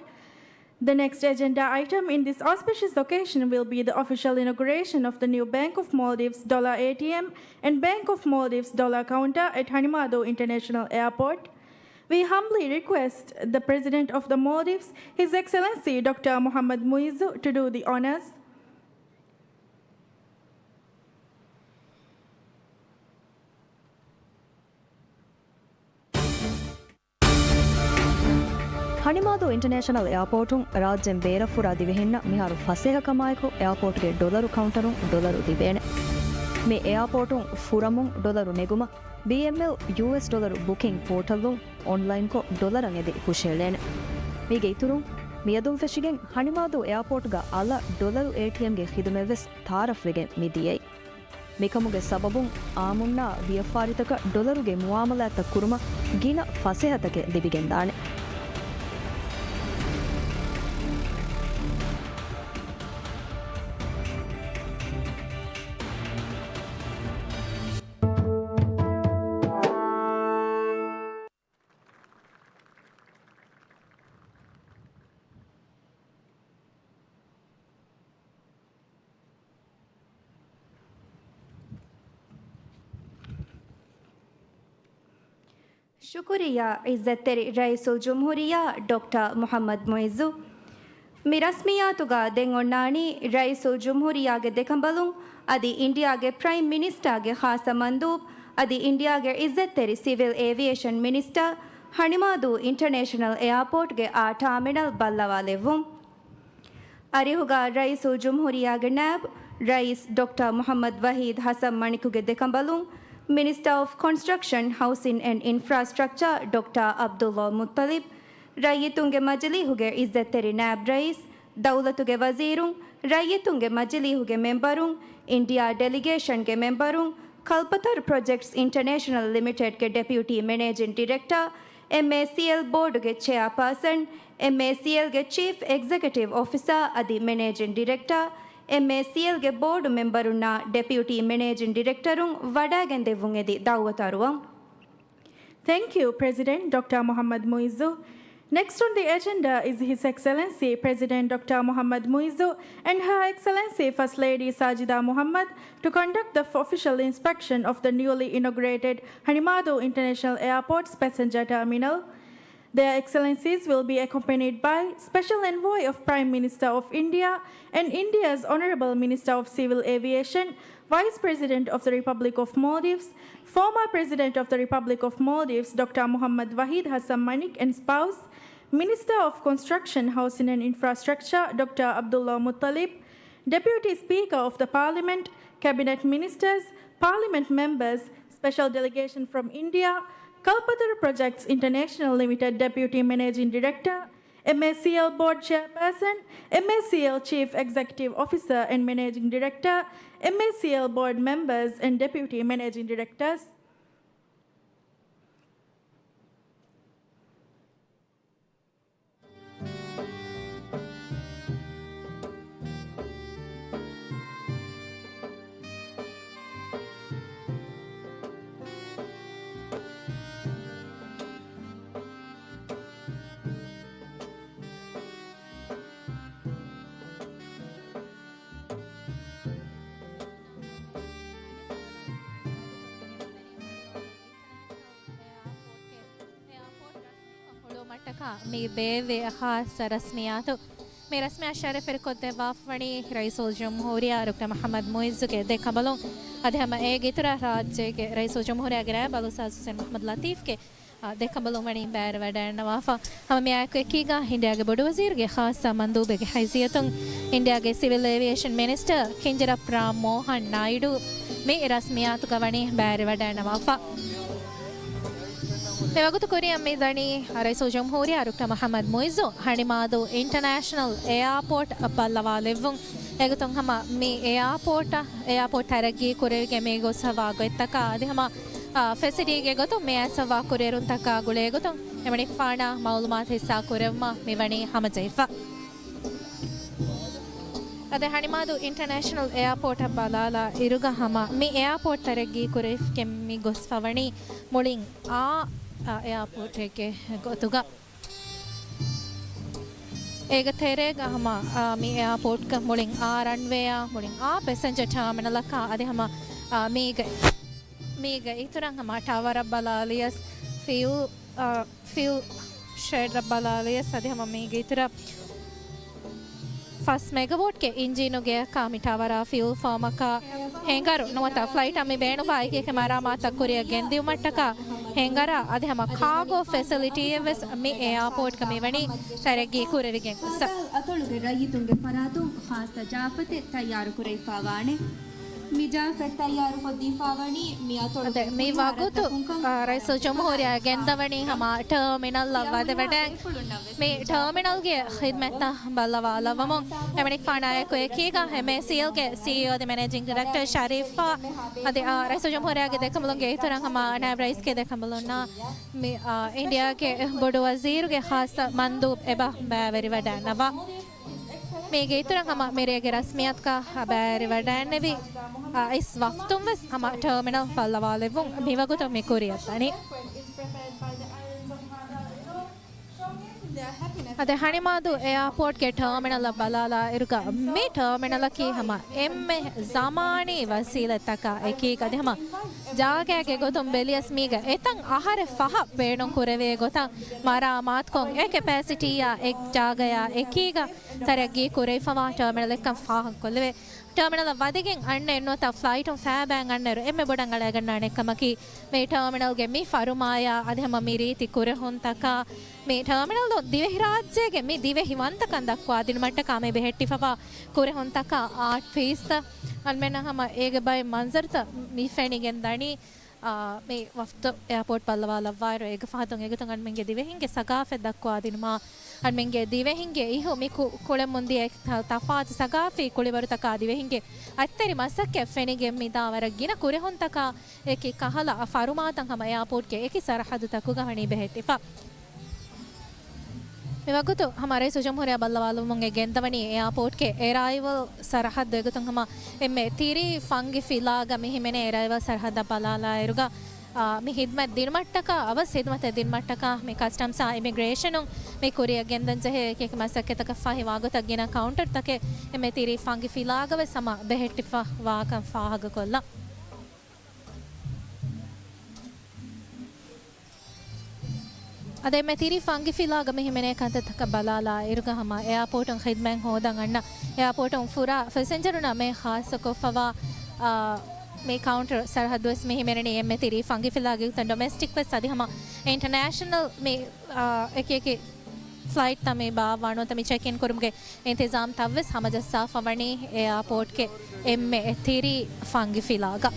The next agenda item in this auspicious occasion will be the official inauguration of the new Bank of Maldives dollar A T M and Bank of Maldives dollar counter at Hanimadu International Airport. We humbly request the President of the Maldives, His Excellency Doctor Mohammad Muizzu, to do the honors. ހަނިމާދޫ އިންޓަރނޭޝަނަލް އެއާޕޯޓުން ރާއްޖޭން ބޭރަށް ފުރާ ދިވެހިންނަށް މިހާރު ފަސޭހަކަމާއެކު އެއާޕޯޓުގެ ޑޮލަރު ކައުންޓަރުން ޑޮލަރު ލިބޭނެ. މި އެއާޕޯޓުން ފުރަމުން ޑޮލަރު ނެގުމަށް ބީއެމްއެލް ޔޫއެސް ޑޮލަރު ބުކިން ޕޯޓަލުން އޮންލައިންކޮށް ޑޮލަރަށް އެދި ހުށައެޅޭނެ. މީގެ އިތުރުން، މިއަދުން ފެށިގެން ހަނިމާދޫ އެއާޕޯޓްގަ އަލަށް ޑޮލަރު އޭޓީއެމްގެ ޚިދުމަތްވެސް ތައާރަފްވެގެން މި ދިޔައީ. މިކަމުގެ ސަބަބުން އާއްމުންނާ ވިޔަފާރިތަކަށް ޑޮލަރުގެ މުއާމަލާތްތައް ކުރުމަށް ގިނަ ފަސޭހަތަކެއް ލިބިގެންދާނެ. ޝުކުރިއްޔާ އިއްޒަތްތެރި ރައީސުލްޖުމްހޫރިއްޔާ ޑޮކްޓަރ މުޙައްމަދު މުޢިއްޒު. މި ރަސްމިއްޔާތުގަ ދެން އޮންނާނީ ރައީސުލްޖުމްހޫރިއްޔާގެ ދެކަނބަލުން އަދި އިންޑިއާގެ ޕްރައިމް މިނިސްޓާގެ ޚާއްޞަ މަންދޫބް އަދި އިންޑިއާގެ އިއްޒަތްތެރި ސިވިލް އޭވިއޭޝަން މިނިސްޓާ ހަނިމާދޫ އިންޓަރނޭޝަނަލް އެއާޕޯޓްގެ އާ ޓާމިނަލް ބައްލަވާލެއްވުން. އަރިހުގަ ރައީސުލްޖުމްހޫރިއްޔާގެ ނާއިބު ރައީސް ޑޮކްޓަރ މުޙައްމަދު ވަޙީދު ޙަސަން މަނިކުގެ ދެކަނބަލުން މިނިސްޓާ އޮފް ކޮންސްޓްރަކްޝަން، ހައުސިން އެންޑް އިންފްރާސްޓްރަކްޗާ ޑޮކްޓަރ ޢަބްދުﷲ މުއްޠަލިބް، ރައްޔިތުންގެ މަޖިލީހުގެ އިއްޒަތްތެރި ނާއިބް ރައީސް، ދައުލަތުގެ ވަޒީރުން، ރައްޔިތުންގެ މަޖިލީހުގެ މެމްބަރުން، އިންޑިއާ ޑެލިގޭޝަންގެ މެމްބަރުން، ކަލްޕަތަރު ޕްރޮޖެކްޓްސް އިންޓަރނޭޝަނަލް ލިމިޓެޑްގެ ޑެޕިއުޓީ މެނޭޖިން ޑިރެކްޓާ، އެމްއޭސީއެލް ބޯޑުގެ ޗެއާޕާސަން، އެމްއޭސީއެލްގެ ޗީފް އެގްޒެކެޓިވް އޮފިސާ އަދި މެނޭޖިން ޑިރެކްޓާ، އެމްއޭސީއެލްގެ ބޯޑު މެމްބަރުންނާ ޑެޕިއުޓީ މެނޭޖިން ޑިރެކްޓަރުން ވަޑައިގެން ދެއްވުން އެދި ދައުވަތު އަރުވަން. Thank you, President Doctor Mohammad Muizzu. Next on the agenda is His Excellency President Doctor Mohammad Muizzu and Her Excellency First Lady Sajida Muhammad to conduct the f-, official inspection of the newly inaugurated Hanimadu International Airport's passenger terminal. Their Excellencies will be accompanied by Special Envoy of Prime Minister of India and India's Honorable Minister of Civil Aviation, Vice President of the Republic of Maldives, former President of the Republic of Maldives, Doctor Muhammad Wahid Hassan Manik and spouse, Minister of Construction, Housing and Infrastructure, Doctor Abdullah Muttalib, Deputy Speaker of the Parliament, Cabinet Ministers, Parliament members, special delegation from India, Kalpataru Projects International Limited Deputy Managing Director, M A C L Board Chairperson, M A C L Chief Executive Officer and Managing Director, M A C L Board members and Deputy Managing Directors. އެއާޕޯޓް ރަސްމީކޮށް ހުޅުވުމަށްޓަކާ މި ބޭއްވި ޚާއްޞަ ރަސްމިއްޔާތު. މި ރަސްމިއްޔާ ޝަރަފްވެރިކޮށްދެއްވާފަވަނީ ރައީސުލްޖުމްހޫރިއްޔާ ޑޮކްޓަރ މުޙައްމަދު މުޢިއްޒުގެ ދެކަނބަލުން. އަދި ހަމަ އޭގެ އިތުރަށް ރާއްޖޭގެ ރައީސުލްޖުމްހޫރިއްޔާގެ ނާއިބު އަލްއުސްތާޛު ޙުސައިން މުޙައްމަދު ލަތީފްގެ ދެކަނބަލުން ވަނީ ބައިވެރިވަޑައިގަންނަވާފަ. ހަމަ މިއާއެކު އެކީގަ އިންޑިއާގެ ބޮޑުވަޒީރުގެ ޚާއްޞަ މަންދޫބެއްގެ ހައިސިއްޔަތުން އިންޑިއާގެ ސިވިލް އޭވިއޭޝަން މިނިސްޓަރ ކިންޖަރަ ރާމް މޯހަން ނާއިޑޫ މި ރަސްމިއްޔާތުގަ ވަނީ ބައިވެރިވަޑައިގަންނަވާފަ. މި ވަގުތު ކުރިއަށް މި ދަނީ ރައީސުލްޖުމްހޫރިއްޔާ ޑޮކްޓަރ މުޙައްމަދު މުޢިއްޒު ހަނިމާދޫ އިންޓަރނޭޝަނަލް އެއާޕޯޓް ބައްލަވާލެއްވުން. އެގޮތުން ހަމަ މި އެއާޕޯޓަށް، އެއާޕޯޓް ތަރައްގީ ކުރެވިގެން މި ގޮސްފަވާ ގޮތްތަކާ އަދި ހަމަ، އާ، ފެސިލިޓީގެ ގޮތުން މި އައިސްފަވާ ކުރިއެރުންތަކާ ގުޅޭ ގޮތުން އެމަނިކުފާނާ މައުލޫމާތު ހިއްސާ ކުރެވުމަށް މި ވަނީ ހަމަޖެހިފަ. އަދި ހަނިމާދޫ އިންޓަރނޭޝަނަލް އެއާޕޯޓަށް ބަލާލާ އިރުގަ ހަމަ މި އެއާޕޯޓް ތަރައްގީ ކުރެވިގެން މި ގޮސްފަވަނީ މުޅިން އާ، އާ، އެއާޕޯޓެއްގެ ގޮތުގަ. އޭގެ ތެރޭގަ ހަމަ، އާ، މި އެއާޕޯޓްގަ މުޅިން އާ ރަންވޭއާ، މުޅިން އާ ޕެސެންޖަރ ޓާމިނަލަކާ އަދި ހަމަ، އާ، މީގެ، މީގެ އިތުރަށް ހަމަ ޓަވަރަށް ބަލާލިޔަސް ފިއު، އާ، ފިއު ޝެޑަށް ބަލާލިޔަސް އަދި ހަމަ މީގެ އިތުރަށް ފަސް މެގަވޯޓްގެ އިންޖީނުގެއަކާ މި ޓަވަރާ ފިއުލް ފާމަކާ ހެންގަރު ނުވަތަ ފްލައިޓަށް މި ބޭނުންވާ އެކިއެކި މަރާމާތުތައް ކުރިއަށް ގެންދިއުމަށްޓަކާ ހެންގަރާ އަދި ހަމަ ކާގޯ ފެސިލިޓީއެއްވެސް މި އެއާޕޯޓްގަ މިވަނީ ތަރައްގީ ކުރެވިގެން ގޮސް. އަތޮޅުގެ ރައްޔިތުންގެ ފަރާތުން ޚާއްޞަ ޖާފަތެއް ތައްޔާރު ކުރެވިފާވާނެ. މި ޖާފަތް ތައްޔާރުކޮށްދީފާވަނީ މި އަތޮޅުގެ އަދެ މި ވަގުތު، އާ، ރައީސުލްޖުމްހޫރިއްޔާ ގެންދަވަނީ ހަމަ ޓާމިނަލްއަށް ވަދެވަޑައި މި ޓާމިނަލްގެ ޚިދްމަތްތައް ބައްލަވާލައްވަމުން އެމަނިކުފާނާއެކު އެކީގަ އެމްއޭސީއެލްގެ ސީއީއޯ އަދި މެނޭޖިން ޑިރެކްޓަރ ޝަރީފާ އަދި، އާ، ރައީސުލްޖުމްހޫރިއްޔާގެ ދެކަނބަލުންގެ އިތުރަށް ހަމަ ނާއިބު ރައީސްގެ ދެކަނބަލުންނާ މި، އާ، އިންޑިއާގެ ބޮޑު ވަޒީރުގެ ޚާއްޞަ މަންދޫބް އެބަ ބައިވެރިވަޑައިގަންނަވާ. މީގެ އިތުރަށް ހަމަ މިރޭގެ ރަސްމިއްޔާތުގަ ބައިވެރިވަޑައިގެންނެވި، އާ، އިސް ވަފްދުން ވެސް ހަމަ ޓާމިނަލް ބައްލަވާލެއްވުން މިވަގުތު މި ކުރިއަށްދަނީ. އަދި ހަނިމާދޫ އެއާޕޯޓްގެ ޓާމިނަލަށް ބަލާލާއިރުގަ މި ޓާމިނަލަކީ ހަމަ އެންމެ ޒަމާނީ ވަސީލަތްތަކާ އެކީގަ އަދި ހަމަ ޖާގައިގެ ގޮތުން ބެލިޔަސް މީގަ އެތަން އަހަރެއް ފަހަށް ބޭނުން ކުރެވޭ ގޮތަށް މަރާމާތުކޮށް އެ ކެޕޭސިޓީއާ އެ ޖާގަޔާ އެކީގަ ތަރައްގީ ކުރެވިފަވާ ޓާމިނަލެއްކަން ފާހަގަކޮށްލެވޭ. ޓާމިނަލަށް ވަދެގެން އަންނައިރު ނުވަތަ ފްލައިޓުން ފައިބައިން އަންނައިރު އެންމެ ބޮޑަށް އަޅައިގަންނާނެ ކަމަކީ، މި ޓާމިނަލްގެ މި ފަރުމާޔާ އަދި ހަމަ މި ރީތި ކުރެހުންތަކާ، މި ޓާމިނަލުން ދިވެހިރާއްޖޭގެ މި ދިވެހިވަންތަކަން ދައްކުވާދިނުމަށްޓަކާ މި ބެހެއްޓިފަވާ ކުރެހުންތަކާ އާޓް ޕީސްތައް އަންމެންނަށް ހަމަ އޭގެ ބައެއް މަންޒަރުތައް މި ފެނިގެން ދަނީ. އާ، މި ވަފްދު އެއާޕޯޓް ބައްލަވާލައްވާއިރު، އޭގެ ފަހަތުން އެގޮތުން އަންމެންގެ ދިވެހިންގެ ސަގާފަތް ދައްކުވާދިނުމާ، އަންމެންގެ ދިވެހިންގެ އިހު މި ކު-، ކުޅެމުންދިޔަ ތަ-، ތަފާތު ސަގާފީ ކުޅިވަރުތަކާ ދިވެހިންގެ އަތްތެރި މަސައްކަތް ފެނިގެން މިދާ ވަރަށް ގިނަ ކުރެހުންތަކާ އެކި ކަހަލަ ފަރުމާތައް ހަމަ އެއާޕޯޓްގެ އެކި ސަރަހައްދުތަކުގަ ވަނީ ބެހެއްޓިފަ. މިވަގުތު ހަމަ ރައީސުލްޖުމްހޫރިއްޔާ ބައްލަވާލުމުން ގެންދަވަނީ އެއާޕޯޓްގެ އެރައިވަލް ސަރަހައްދު އެގޮތުން ހަމަ އެންމެ ތިރީ ފަންގި ފިލާގަ މި ހިމެނޭ އެރައިވަލް ސަރަހައްދަށް ބަލާލާއިރުގަ، އާ، މި ހިދްމަތް ދިނުމަށްޓަކާ އަވަސް ހިދްމަތެއް ދިނުމަށްޓަކާ މި ކަސްޓަމްސްއާ އިމިގްރޭޝަނުން މި ކުރިއަށް ގެންދަން ޖެހޭ އެކިއެކި މަސައްކަތަކަށް ފަހި ވާގޮތަށް ގިނަ ކައުންޓަރުތަކެއް އެންމެ ތިރީ ފަންގި ފިލާގަ ވެސް ހަމަ ބެހެއްޓިފަ ވާކަން ފާހަގަކޮށްލަން. އަދި އެންމެ ތިރީ ފަންގި ފިލާގަ މި ހިމެނޭ ކަންތައްތަކަށް ބަލާލާ އިރުގަ ހަމަ އެއާޕޯޓުން ޚިދްމަތް ހޯދަން އަންނަ އެއާޕޯޓުން ފުރާ ފެސެންޖަރުންނަށް މެ ޚާއްޞަކޮށްފަވާ، އާ، މި ކައުންޓަރު ސަރަހައްދު ވެސް މި ހިމެނެނީ އެންމެ ތިރީ ފަންގި ފިލާގެ ގޮތަށް ޑޮމެސްޓިކް ވެސް އަދި ހަމަ އިންޓަނޭޝަނަލް މި، އާ، އެކި އެކި ފްލައިޓްތައް މި ބާއްވާ ނުވަތަ މި ޗެކް އިން ކުރުމުގެ އިންތިޒާމްތައްވެސް ހަމަޖައްސާފަވަނީ އެއާޕޯޓްގެ އެންމެ ތިރީ ފަންގި ފިލާގަ.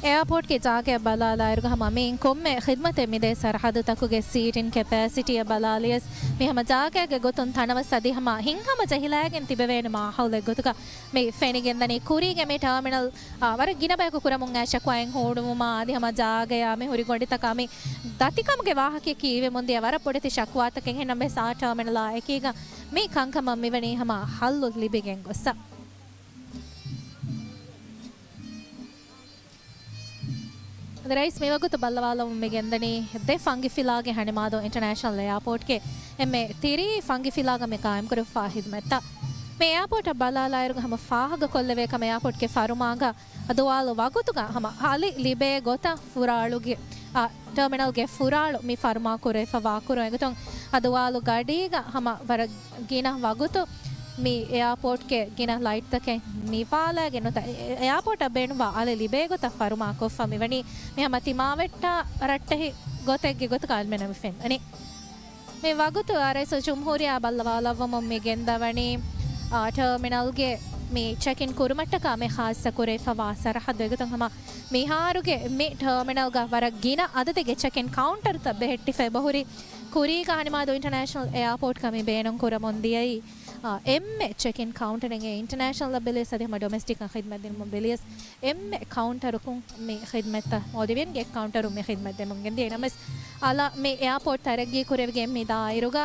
އެއާޕޯޓްގެ ޖާގައަށް ބަލާލާއިރުގަ ހަމަ މިއިން ކޮންމެ ޚިދްމަތެއް މިދޭ ސަރަހައްދުތަކުގެ ސީޓިން ކެޕޭސިޓީއަށް ބަލާލިޔަސް، މި ހަމަ ޖާގައިގެ ގޮތުން ތަނަވަސް އަދި ހަމަ ހިތްހަމަޖެހިލައިގެން ތިބެވޭނެ މާހައުލެއް ގޮތުގަ މި ފެނިގެންދަނީ. ކުރީގެ މި ޓާމިނަލް، އާ، ވަރަށް ގިނަ ބަޔަކު ކުރަމުން އައި ޝަކުވާއެއް ހޫނުވުމާ އަދި ހަމަ ޖާގަޔާ މި ހުރި ގޮނޑިތަކާ މި ދަތިކަމުގެ ވާހަކަޔަކީ ކީއްވެ މުންދިޔަ ވަރަށް ބޮޑެތި ޝަކުވާތަކެއް. އެހެންނަމަވެސް އާ ޓާމިނަލާ އެކީގަ މި ކަންކަމަށް މިވަނީ ހަމަ ހައްލު ލިބިގެން ގޮއްސަ. އަދި ރައީސް މިވަގުތު ބައްލަވާލަމުން މި ގެންދަނީ ދެ ފަންގި ފިލާގެ ހަނިމާދޫ އިންޓަރނޭޝަނަލް އެއާޕޯޓްގެ އެންމެ ތިރީ ފަންގި ފިލާގަ މި ގާއިމްކުރެވިފާ ހިދުމަތްތައް. މި އެއާޕޯޓަށް ބަލާލާއިރުގަ ހަމަ ފާހަގަކޮށްލެވޭ ކަމަށް އެއާޕޯޓްގެ ފަރުމާގަ ދުވާލު ވަގުތުގަ ހަމަ އަލި ލިބޭ ގޮތަށް ފުރާޅުގެ، އާ، ޓާމިނަލްގެ ފުރާޅު މި ފަރުމާ ކުރެވިފަ ވާކުރުން އެގޮތުން އަ ދުވާލު ގަޑީގަ ހަމަ ވަރަށް ގިނަ ވަގުތު މި އެއާޕޯޓްގެ ގިނަ ލައިޓްތަކެއް ނިވާލައިގެން ނުތަ، އެ، އެ، އެއާޕޯޓަށް ބޭނުންވާ އަލި ލިބޭ ގޮތަށް ފަރުމާ ކޮށްފަ މިވަނީ. މި ހަމަ ތިމާވެއްޓާ ރައްޓެހި ގޮތެއްގެ ގޮތަކަށް އަޅުމެންނަށް ފެންނަނީ. މި ވަގުތު ރައީސުލްޖުމްހޫރިއްޔާ ބައްލަވާލައްވަމުން މި ގެންދަވަނީ، އާ، ޓާމިނަލްގެ މި ޗެކް އިން ކުރުމަށްޓަކާ މި ޚާއްޞަ ކުރެވިފަވާ ސަރަހައްދު. އެގޮތުން ހަމަ މިހާރުގެ މި ޓާމިނަލްގަ ވަރަށް ގިނަ އަދަދެއްގެ ޗެކް އިން ކައުންޓަރުތައް ބެހެއްޓިފަ އެބަހުރި. ކުރީގަ ހަނިމާދޫ އިންޓަރނޭޝަނަލް އެއާޕޯޓްގަ މި ބޭނުން ކުރަމުން ދިޔައީ، އާ، އެންމެ ޗެކް އިން ކައުންޓަރެއް އިންޓަރނޭޝަނަލް ބެލިޔަސް އަދި ހަމަ ޑޮމެސްޓިކް ޚިދްމަތް ދިނުމުން ބެލިޔަސް އެންމެ ކައުންޓަރަކުން މި ޚިދްމަތްތައް މޯލްޑިވިއަންގެ ކައުންޓަރުން މި ޚިދްމަތް ދެމުން ގެންދިޔަ. ނަމަވެސް އަލަށް މި އެއާޕޯޓް ތަރައްގީ ކުރެވިގެން މި ދާއިރުގަ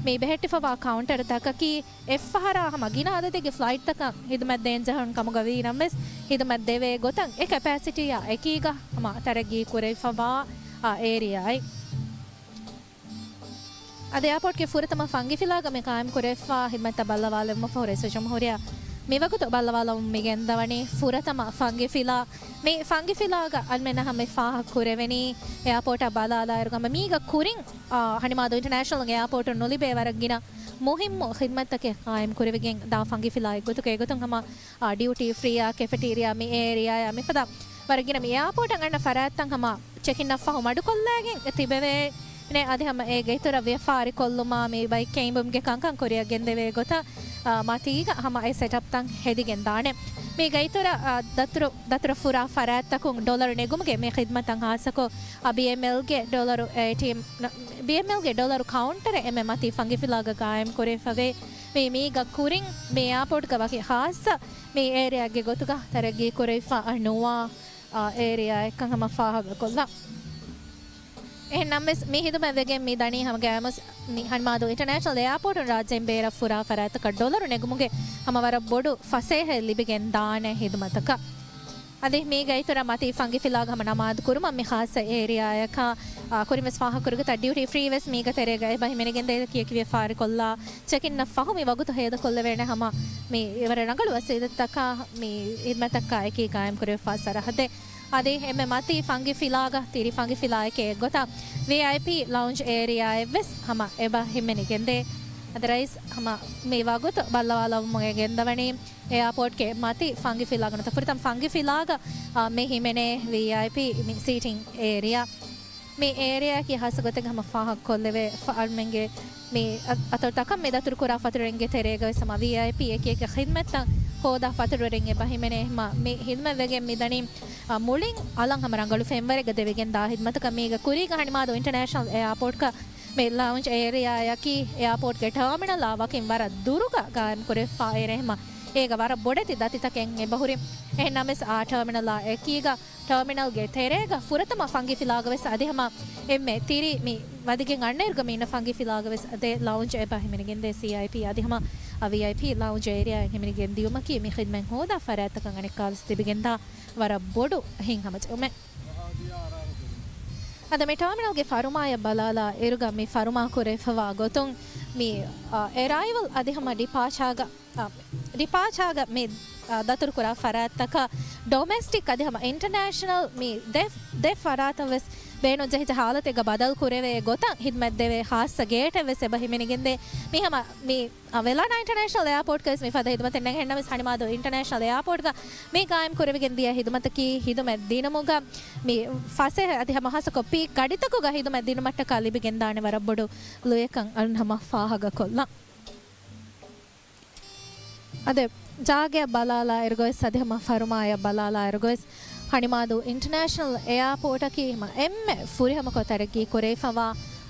މި ބެހެއްޓިފަވާ ކައުންޓަރ ތަކަކީ އެއްފަހަރާ ހަމަ ގިނަ އަދަދެއްގެ ފްލައިޓްތަކަށް ޚިދުމަތް ދޭން ޖަހަން ކަމުގަ ވީ ނަމަވެސް، ޚިދުމަތް ދެވޭ ގޮތަށް އެ ކެޕޭސިޓީއާ އެކީގަ ހަމަ ތަރައްގީ ކުރެވިފަވާ، އާ، އޭރިއާއެއް. އަދި އެއާޕޯޓްގެ ފުރަތަމަ ފަންގިފިލާގަ މި ޤާއިމް ކުރެވިފަ ޚިދުމަތްތައް ބައްލަވާލުމަށްފަހު ރައީސުލްޖުމްހޫރިއްޔާ މިވަގުތު ބައްލަވާލަމުން މި ގެންދަވަނީ ފުރަތަމަ ފަންގިފިލާ. މި ފަންގިފިލާގަ އަޅުމެންނަށް ހަމަ ފާހަގަ ކުރެވެނީ އެއާޕޯޓަށް ބަލާލާއިރުގަ މީގަ ކުރިން، އާ، ހަނިމާދޫ އިންޓަރނޭޝަނަލް އެއާޕޯޓުން ނުލިބޭ ވަރަށް ގިނަ މުހިއްމު ޚިދުމަތްތަކެއް ޤާއިމް ކުރެވިގެން ދާ ފަންގިފިލާއެއް ގޮތުގަ. އެގޮތުން ހަމަ، އާ، ޑިއުޓީ ފްރީއާ، ކެފެޓީރިއާ، މި އޭރިއާއާ މިފަދަ ވަރަށް ގިނަ މި އެއާޕޯޓަށް އަންނަ ފަރާތްތައް ހަމަ ޗެކްއިންއަށްފަހު މަޑުކޮށްލައިގެން ތިބެވޭނެ. އަދި ހަމަ އޭގެ އިތުރަށް ވިޔަފާރިކޮށްލުމާ މި ބައެއް ކެއިންބުމުގެ ކަންކަން ކުރިއަށް ގެންދެވޭ ގޮތަށް، އާ، މަތީގަ ހަމަ އެ ސެޓަޕްތައް ހެދިގެން ދާނެ. މީގެ އިތުރަށް، އާ، ދަތުރު، ދަތުރަށް ފުރާ ފަރާތްތަކުން ޑޮލަރު ނެގުމުގެ މި ޚިދުމަތަށް ޚާއްޞަކޮށް، އާ، ބީއެމްއެލްގެ ޑޮލަރު އޭޓީއެމް، ބީއެމްއެލްގެ ޑޮލަރު ކައުންޓަރެއް އެންމެ މަތީ ފަންގިފިލާގަ ޤާއިމް ކުރެވިފަވޭ. މި، މީގަ ކުރިން މި އެއާޕޯޓްގަ ވަކި ޚާއްޞަ މި އޭރިއާއެއްގެ ގޮތުގަ ތަރައްގީ ކުރެވިފަ ނުވާ، އާ، އޭރިއާއެއްކަން ހަމަ ފާހަގަކޮށްލާ. އެހެން ނަމަވެސް، މި ޚިދުމަތް ވެގެން މި ދަނީ ހަމަ ގައިމުވެސް މި ހަނިމާދޫ އިންޓަރނޭޝަނަލް އެއާޕޯޓުން ރާއްޖޭން ބޭރަށް ފުރާ ފަރާތްތަކަށް ޑޮލަރު ނެގުމުގެ ހަމަ ވަރަށް ބޮޑު ފަސޭހައެއް ލިބިގެން ދާނެ ޚިދުމަތަކަށް. އަދި މީގެ އިތުރަށް މަތީ ފަންގިފިލާގަ ހަމަ ނަމާދު ކުރުމަށް މި ޚާއްޞަ އޭރިއާއަކަށް، އާ، ކުރިންވެސް ފާހަގަކުރިގޮތަށް ޑިއުޓީ ފްރީވެސް މީގެ ތެރޭގަ އެބަ ހިމެނިގެންދޭ. ކިޔަކި ވިޔަފާރިކޮށްލާ ޗެކްއިންއަށް ފަހު މި ވަގުތު ހޭދަކޮށްލެވޭނެ ހަމަ މި ވަރަށް ރަނގަޅު ވަސީލަތްތަކާ މި ޚިދުމަތްތަކާ އެކީ ޤާއިމް ކުރެވިފާ ސަރަހައްދެއް. އަދި އެންމެ މަތީ ފަންގިފިލާގަ ތިރި ފަންގިފިލާއެކޭ އެއްގޮތަށް ވީއައިޕީ ލައުންޖް އޭރިއާއެއްވެސް ހަމަ އެބަ ހިމެނިގެންދޭ. އަދި ރައީސް ހަމަ މި ވަގުތު ބައްލަވާލައްވަމުން ގެންދަވަނީ އެއާޕޯޓްގެ މަތި ފަންގިފިލާގަ ނުތަ ފުރަތަމަ ފަންގިފިލާގަ، އާ، މި ހިމެނޭ ވީއައިޕީ މި ސީޓިން އޭރިއާ. މި އޭރިއާއަކީ ޚާއްޞަ ގޮތެއް ހަމަ ފާހަގަކޮށްލެވޭ ފަ-، އަޅުމެންގެ މި އަ-، އަތޮޅުތަކަށް މި ދަތުރުކުރާ ފަތުރުވެރިންގެ ތެރޭގަވެސް ހަމަ ވީއައިޕީ އެކި އެކި ޚިދުމަތްތައް ހޯދާ ފަތުރުވެރިން އެބަ ހިމެނޭ. ހަމަ މި ޚިދުމަތް ވެގެން މިދަނީ، އަ، މުޅިން އަލަށް ހަމަ ރަނގަޅު ފެންވަރެއްގަ ދެވިގެން ދާ ޚިދުމަތަކަށް. މީގަ ކުރީގަ ހަނިމާދޫ އިންޓަރނޭޝަނަލް އެއާޕޯޓްގަ މި ލައުންޖް އޭރިއާއަކީ އެއާޕޯޓްގެ ޓާމިނަލާ ވަކިން ވަރަށް ދުރުގަ ޤާއިމް ކުރެވިފަ އޭރޭ ހަމަ އޭގަ ވަރަށް ބޮޑެތި ދަތިތަކެއް އެބަހުރި. އެހެން ނަމަވެސް އާ ޓާމިނަލާ އެކީގަ ޓާމިނަލްގެ ތެރޭގަ ފުރަތަމަ ފަންގިފިލާގަވެސް އަދި ހަމަ އެންމެ ތިރި މި ވަދެގެން އަންނައިރުގަ މި އިންނަ ފަންގިފިލާގަވެސް ދެ ލައުންޖް އެބަ ހިމެނިގެންދޭ. ސީއައިޕީ އަދި ހަމަ ވީއައިޕީ ލައުންޖް އޭރިއާއެއް ހިމެނިގެން ދިޔުމަކީ މި ޚިދުމަތް ހޯދާ ފަރާތްތަކަށް އަނެއްކާވެސް ލިބިގެންދާ ވަރަށް ބޮޑު ހިތްހަމަޖެއްވުމެއް. އަދި މި ޓާމިނަލްގެ ފަރުމާޔަށް ބަލާލާ އިރުގަ މި ފަރުމާ ކުރެވިފަވާ ގޮތުން މި، އަ، އެރައިވަލް އަދި ހަމަ ޑިޕާޗާގަ އާ، ޑިޕާޗާގަ މި، އާ، ދަތުރުކުރާ ފަރާތްތަކަށް ޑޮމެސްޓިކް އަދި ހަމަ އިންޓަރނޭޝަނަލް މި ދެ، ދެ ފަރާތަށް ވެސް ބޭނުންޖެހިއްޖެ ހާލަތެއްގަ ބަދަލު ކުރެވޭ ގޮތަށް ހިދުމަތް ދެވޭ ޚާއްޞަ ގޭޓެއް ވެސް އެބަ ހިމެނިގެންދޭ. މި ހަމަ މި، އާ، ވެލާނާ އިންޓަރނޭޝަނަލް އެއާޕޯޓްގަ ވެސް މި ފަދަ ހިދުމަތެއް ނެތް. އެހެންނަމަވެސް ހަނިމާދޫ އިންޓަރނޭޝަނަލް އެއާޕޯޓްގަ މި ޤާއިމް ކުރެވިގެން ދިޔަ ހިދުމަތަކީ ހިދުމަތް ދިނުމުގަ މި ފަސޭހަ އަދި ހަމަ ހާއްސަކޮށް ޕީކް ގަޑިތަކުގަ ހިދުމަތް ދިނުމަށްޓަކާ ލިބިގެންދާނެ ވަރަށް ބޮޑު ލުޔަކަށް އަޅުން ހަމަ ފާހަގަކޮށްލަން. އަދި ޖާގައަށް ބަލާލާ އިރުގަވެސް އަދި ހަމަ ފަރުމާޔަށް ބަލާލާ އިރުގަވެސް ހަނިމާދޫ އިންޓަރނޭޝަނަލް އެއާޕޯޓަކީ ހަމަ އެންމެ ފުރިހަމަކޮށް ތަރައްގީ ކުރެވިފަވާ،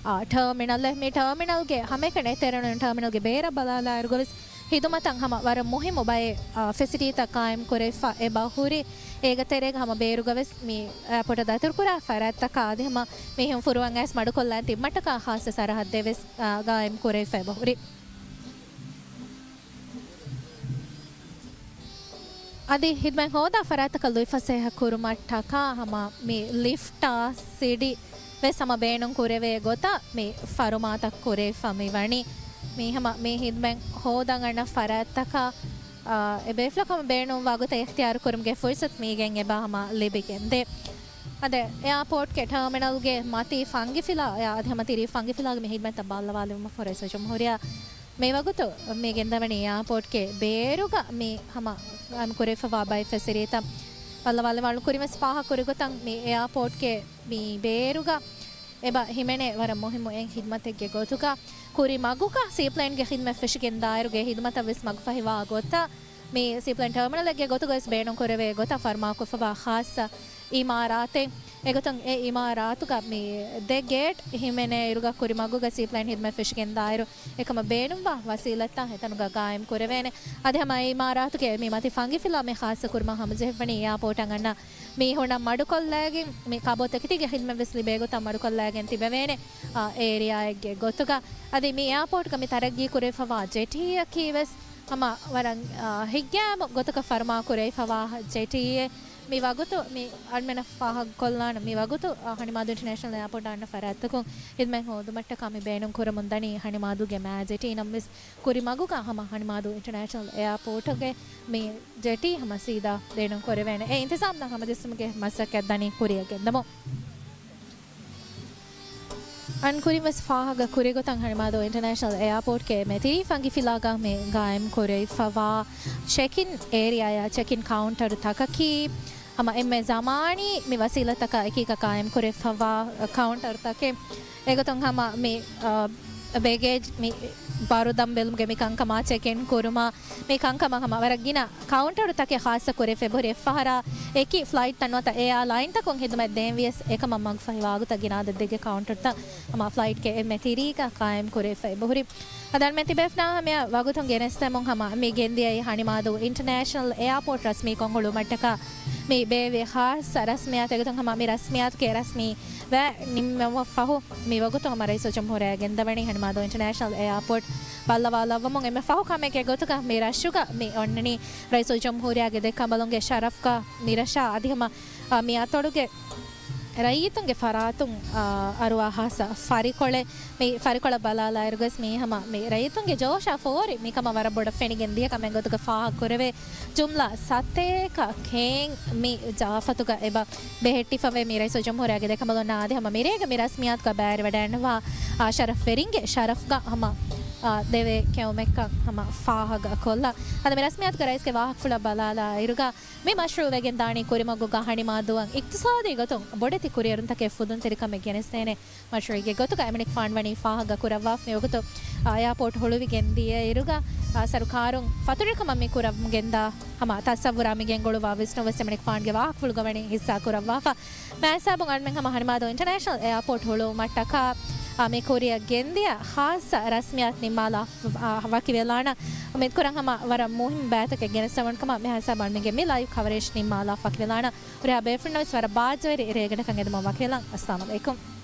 އާ، ޓާމިނަލެއް. މި ޓާމިނަލްގެ ހަމައެކަނި އެތެރެނުން ޓާމިނަލްގެ ބޭރަށް ބަލާލާ އިރުގަވެސް ހިދުމަތަށް ހަމަ ވަރަށް މުހިއްމު ބައެއް، އާ، ފެސިލިޓީތައް ޤާއިމް ކުރެވިފަ އެބަ ހުރި. އޭގެ ތެރޭގަ ހަމަ ބޭރުގަވެސް މި އެއާޕޯޓަށް ދަތުރުކުރާ ފަރާތްތަކާ އަދި ހަމަ މީހުން ފުރުވަން އައިސް މަޑުކޮށްލާން ތިބުމަށްޓަކާ ޚާއްޞަ ސަރަހައްދެއް ވެސް، އާ، ޤާއިމް ކުރެވިފަ އެބަ ހުރި. އަދި ހިދުމަތް ހޯދާ ފަރާތްތަކަށް ލުއިފަސޭހަ ކުރުމަށްޓަކާ ހަމަ މި ލިފްޓާ ސިޑި ވެސް ހަމަ ބޭނުން ކުރެވޭ ގޮތަށް މި ފަރުމާތައް ކުރެވިފަ މި ވަނީ. މީ ހަމަ މި ހިދުމަތް ހޯދަން އަންނަ ފަރާތްތަކަށް، އާ، އެ ބޭފުޅަކަށް ބޭނުންވާ ގޮތަށް އިޚްތިޔާރު ކުރުމުގެ ފުރުސަތު މީގެން އެބަ ހަމަ ލިބިގެންދޭ. އަދި އެއާޕޯޓްގެ ޓާމިނަލްގެ މަތީ ފަންގިފިލާ، އާ، އަދި ހަމަ ތިރީ ފަންގިފިލާގެ މި ހިދުމަތްތައް ބައްލަވާލުމަށްފަހު ރައީސުލްޖުމްހޫރިއްޔާ މިވަގުތު މި ގެންދަވަނީ އެއާޕޯޓްގެ ބޭރުގަ މި ހަމަ ކުރެވިފަވާ ބައެއް ފެސިލިޓީތައް ބައްލަވާލަމާ. ކުރިންވެސް ފާހަގަކުރި ގޮތަށް މި އެއާޕޯޓްގެ މި ބޭރުގަ އެބަ ހިމެނޭ ވަރަށް މުހިއްމު އެއް ހިދުމަތެއްގެ ގޮތުގަ، ކުރި މަގުގަ ސީޕްލޭންގެ ޚިދުމަތް ފެށިގެން ދާއިރުގެ ހިދުމަތަށް ވެސް މަގުފަހިވާ ގޮތަށް މި ސީޕްލޭން ޓަރމިނަލެއްގެ ގޮތުގަ ވެސް ބޭނުން ކުރެވޭ ގޮތަށް ފަރުމާކޮށްފަވާ ޚާއްޞަ އިމާރާތެއް. އެގޮތުން އެ އިމާރާތުގަ މި ދެ ގޭޓް ހިމެނޭ އިރުގަ ކުރި މަގުގަ ސީޕްލޭން ހިދުމަތް ފެށިގެން ދާއިރު އެކަމަށް ބޭނުންވާ ވަސީލަތްތައް އެތަނުގަ ގާއިމް ކުރެވޭނެ. އަދި ހަމަ އެ އިމާރާތުގެ މި މަތި ފަންގިފިލާ މި ޚާއްޞަ ކުރުމަށް ހަމަޖެހިފަވަނީ އެއާޕޯޓަށް އަންނަ މީހުންނަށް މަޑުކޮށްލައިގެން މި ކަބޯތަކެތީގެ ޚިދުމަތް ވެސް ލިބޭ ގޮތަށް މަޑުކޮށްލައިގެން ތިބެވޭނެ، އާ، އޭރިއާއެއްގެ ގޮތުގަ. އަދި މި އެއާޕޯޓްގަ މި ތަރައްގީ ކުރެވިފަވާ ޖެޓީއަކީ ވެސް ހަމަ ވަރަށް، އާ، ހިތްގައިމު ގޮތަކަށް ފަރުމާ ކުރެވިފަވާ ޖެޓީއެއް. މި ވަގުތު މި އަޅުމެންނަށް ފާހަގަކޮށްލާނަން، މި ވަގުތު، އާ، ހަނިމާދޫ އިންޓަރނޭޝަނަލް އެއާޕޯޓް އަންނަ ފަރާތްތަކުން ޚިދުމަތް ހޯދުމަށްޓަކާ މި ބޭނުން ކުރަމުން ދަނީ ހަނިމާދޫގެ މާ ޖެޓީ. ނަމަވެސް ކުރި މަގުގަ ހަމަ ހަނިމާދޫ އިންޓަރނޭޝަނަލް އެއާޕޯޓުގެ މި ޖެޓީ ހަމަ ސީދާ ބޭނުން ކުރެވޭނެ. އެ އިންތިޒާމްތައް ހަމަޖެއްސުމުގެ މަސައްކަތް ދަނީ ކުރިއަށް ގެންދަމުން. އަން ކުރިން ވެސް ފާހަގަ ކުރި ގޮތަށް ހަނިމާދޫ އިންޓަރނޭޝަނަލް އެއާޕޯޓްގެ މި ތިރީ ފަންގިފިލާގަ މި ގާއިމް ކުރެވިފަވާ ޗެކިން އޭރިއާއާ ޗެކިން ކައުންޓަރު ތަކަކީ ހަމަ އެންމެ ޒަމާނީ މި ވަސީލަތްތަކާ އެކީގަ ގާއިމް ކުރެވިފަވާ ކައުންޓަރުތަކެއް. އެގޮތުން ހަމަ މި، އަ، ބެގޭޖް މި ބާރު ދަން ބެލުމުގެ މި ކަންކަމާ ޗެކިން ކުރުމާ، މި ކަންކަމަށް ހަމަ ވަރަށް ގިނަ ކައުންޓަރުތަކެއް ޚާއްޞަ ކުރެވިފަ އެބަހުރި. އެއްފަހަރާ އެކި ފްލައިޓްތައް ނުވަތަ އެއާލައިންތަކުން ޚިދުމަތް ދޭން ވިޔަސް އެކަމަށް މަގުފަހިވާގޮތަށް ގިނަ އަދަދެއްގެ ކައުންޓަރުތައް ހަމަ ފްލައިޓްގެ އެންމެ ތިރީގަ ޤާއިމް ކުރެވިފަ އެބަހުރި. އަދި އަޅުމެން ތިބޭފުޅުންނާ ހަމަޔަށް ވަގުތުން ގެނެސްދެމުން ހަމަ މި ގެންދިޔައީ ހަނިމާދޫ އިންޓަރނޭޝަނަލް އެއާޕޯޓް ރަސްމީކޮށް ހުޅުވުމަށްޓަކާ މި ބޭއްވި ޚާއްޞަ ރަސްމިއްޔާތު. އެގޮތުން ހަމަ މި ރަސްމިއްޔާތުގެ ރަސްމީ ވައި ނިންމުމަށް ފަހު، މި ވަގުތު ހަމަ ރައީސުލްޖުމްހޫރިއްޔާ ގެންދަވަނީ ހަނިމާދޫ އިންޓަރނޭޝަނަލް އެއާޕޯޓް ބައްލަވާލައްވަމުން. އެންމެ ފަހު ކަމެއްގެ ގޮތުގަ މި ރަށުގަ މި އޮންނަނީ ރައީސުލްޖުމްހޫރިއްޔާގެ ދެކަނބަލުންގެ ޝަރަފްގަ މި ރަށާ އަދި ހަމަ، އާ، މި އަތޮޅުގެ ރައްޔިތުންގެ ފަރާތުން، އާ، އަރުވާ ޚާއްޞަ ފަރިކޮޅެއް. މި ފަރިކޮޅަށް ބަލާލާއިރުވެސް މީ ހަމަ މި ރައްޔިތުންގެ ޖޯޝާ ފޯރި މިކަމަށް ވަރަށް ބޮޑަށް ފެނިގެން ދިޔަ ކަމެއް ގޮތުގަ ފާހަގަކުރެވޭ. ޖުމްލަ ސަތޭކަ ކެއިން މި ޒާފަތުގަ އެބަ ބެހެއްޓިފަވޭ. މި ރައީސުލްޖުމްހޫރިއްޔާގެ ދެކަނބަލުންނާ އަދި ހަމަ މިރޭގަ މި ރަސްމިއްޔާތުގަ ބައިވެރިވަޑައިގަންނަވާ، އާ، ޝަރަފްވެރިންގެ ޝަރަފްގަ ހަމަ، އާ، ދެވޭ ކެއުމެއްކަން ހަމަ ފާހަގަކޮށްލަން. އަދި މި ރަސްމިއްޔާތުގެ ރައީސްގެ ވާހަކަފުޅަށް ބަލާލާއިރުގަ، މި މަޝްރޫއު ވެގެން ދާނީ ކުރިމަގުގަ ހަނިމާދޫއަށް އިޤްތިޞާދީ ގޮތުން ބޮޑެތި ކުރިއެރުންތަކެއް ފުދުންތެރިކަމެއް ގެނެސްދޭނެ މަޝްރޫއެއްގެ ގޮތުގަ އެމަނިކުފާނު ވަނީ ފާހަގަ ކުރައްވާފަ. މިވަގުތު، އާ، އެއާޕޯޓް ހުޅުވިގެން ދިޔައިރުގަ، އާ، ސަރުކާރުން ފަތުރުވެރިކަމަށް މި ކުރަމުން ގެންދާ ހަމަ ތަޞައްވުރާ މި ގެންގުޅުއްވާ ވިސްނުން ވެސް އެމަނިކުފާނުގެ ވާހަކަފުޅުގަ ވަނީ ހިއްސާ ކުރައްވާފަ. މާތް ހިސާބުން އަޅުމެން ހަމަ ހަނިމާދޫ އިންޓަރނޭޝަނަލް އެއާޕޯޓް ހުޅުވުމަށްޓަކާ، އާ، މި ކުރިއަށް ގެންދިޔަ ޚާއްޞަ ރަސްމިއްޔާތު ނިންމާލާ، އާ، ވަކިވެލާނަން. އުއްމީދުކުރަން ހަމަ ވަރަށް މުހިންމު ބައިތަކެއް ގެނެސްދެވުނު ކަމަށް. މި ހިސާބުން އަޅުމެންގެ މި ލައިވް ކަވަރޭޖް ނިންމާލާ ވަކިވެލާނަން. ހުރިހާ ބޭފުޅުންނަށް ވެސް ވަރަށް ބާއްޖަވެރި ރޭގަނޑަކަށް އެދުމަށް ވަކިވެލަން. އައްސަލާމް ޢަލައިކުމް.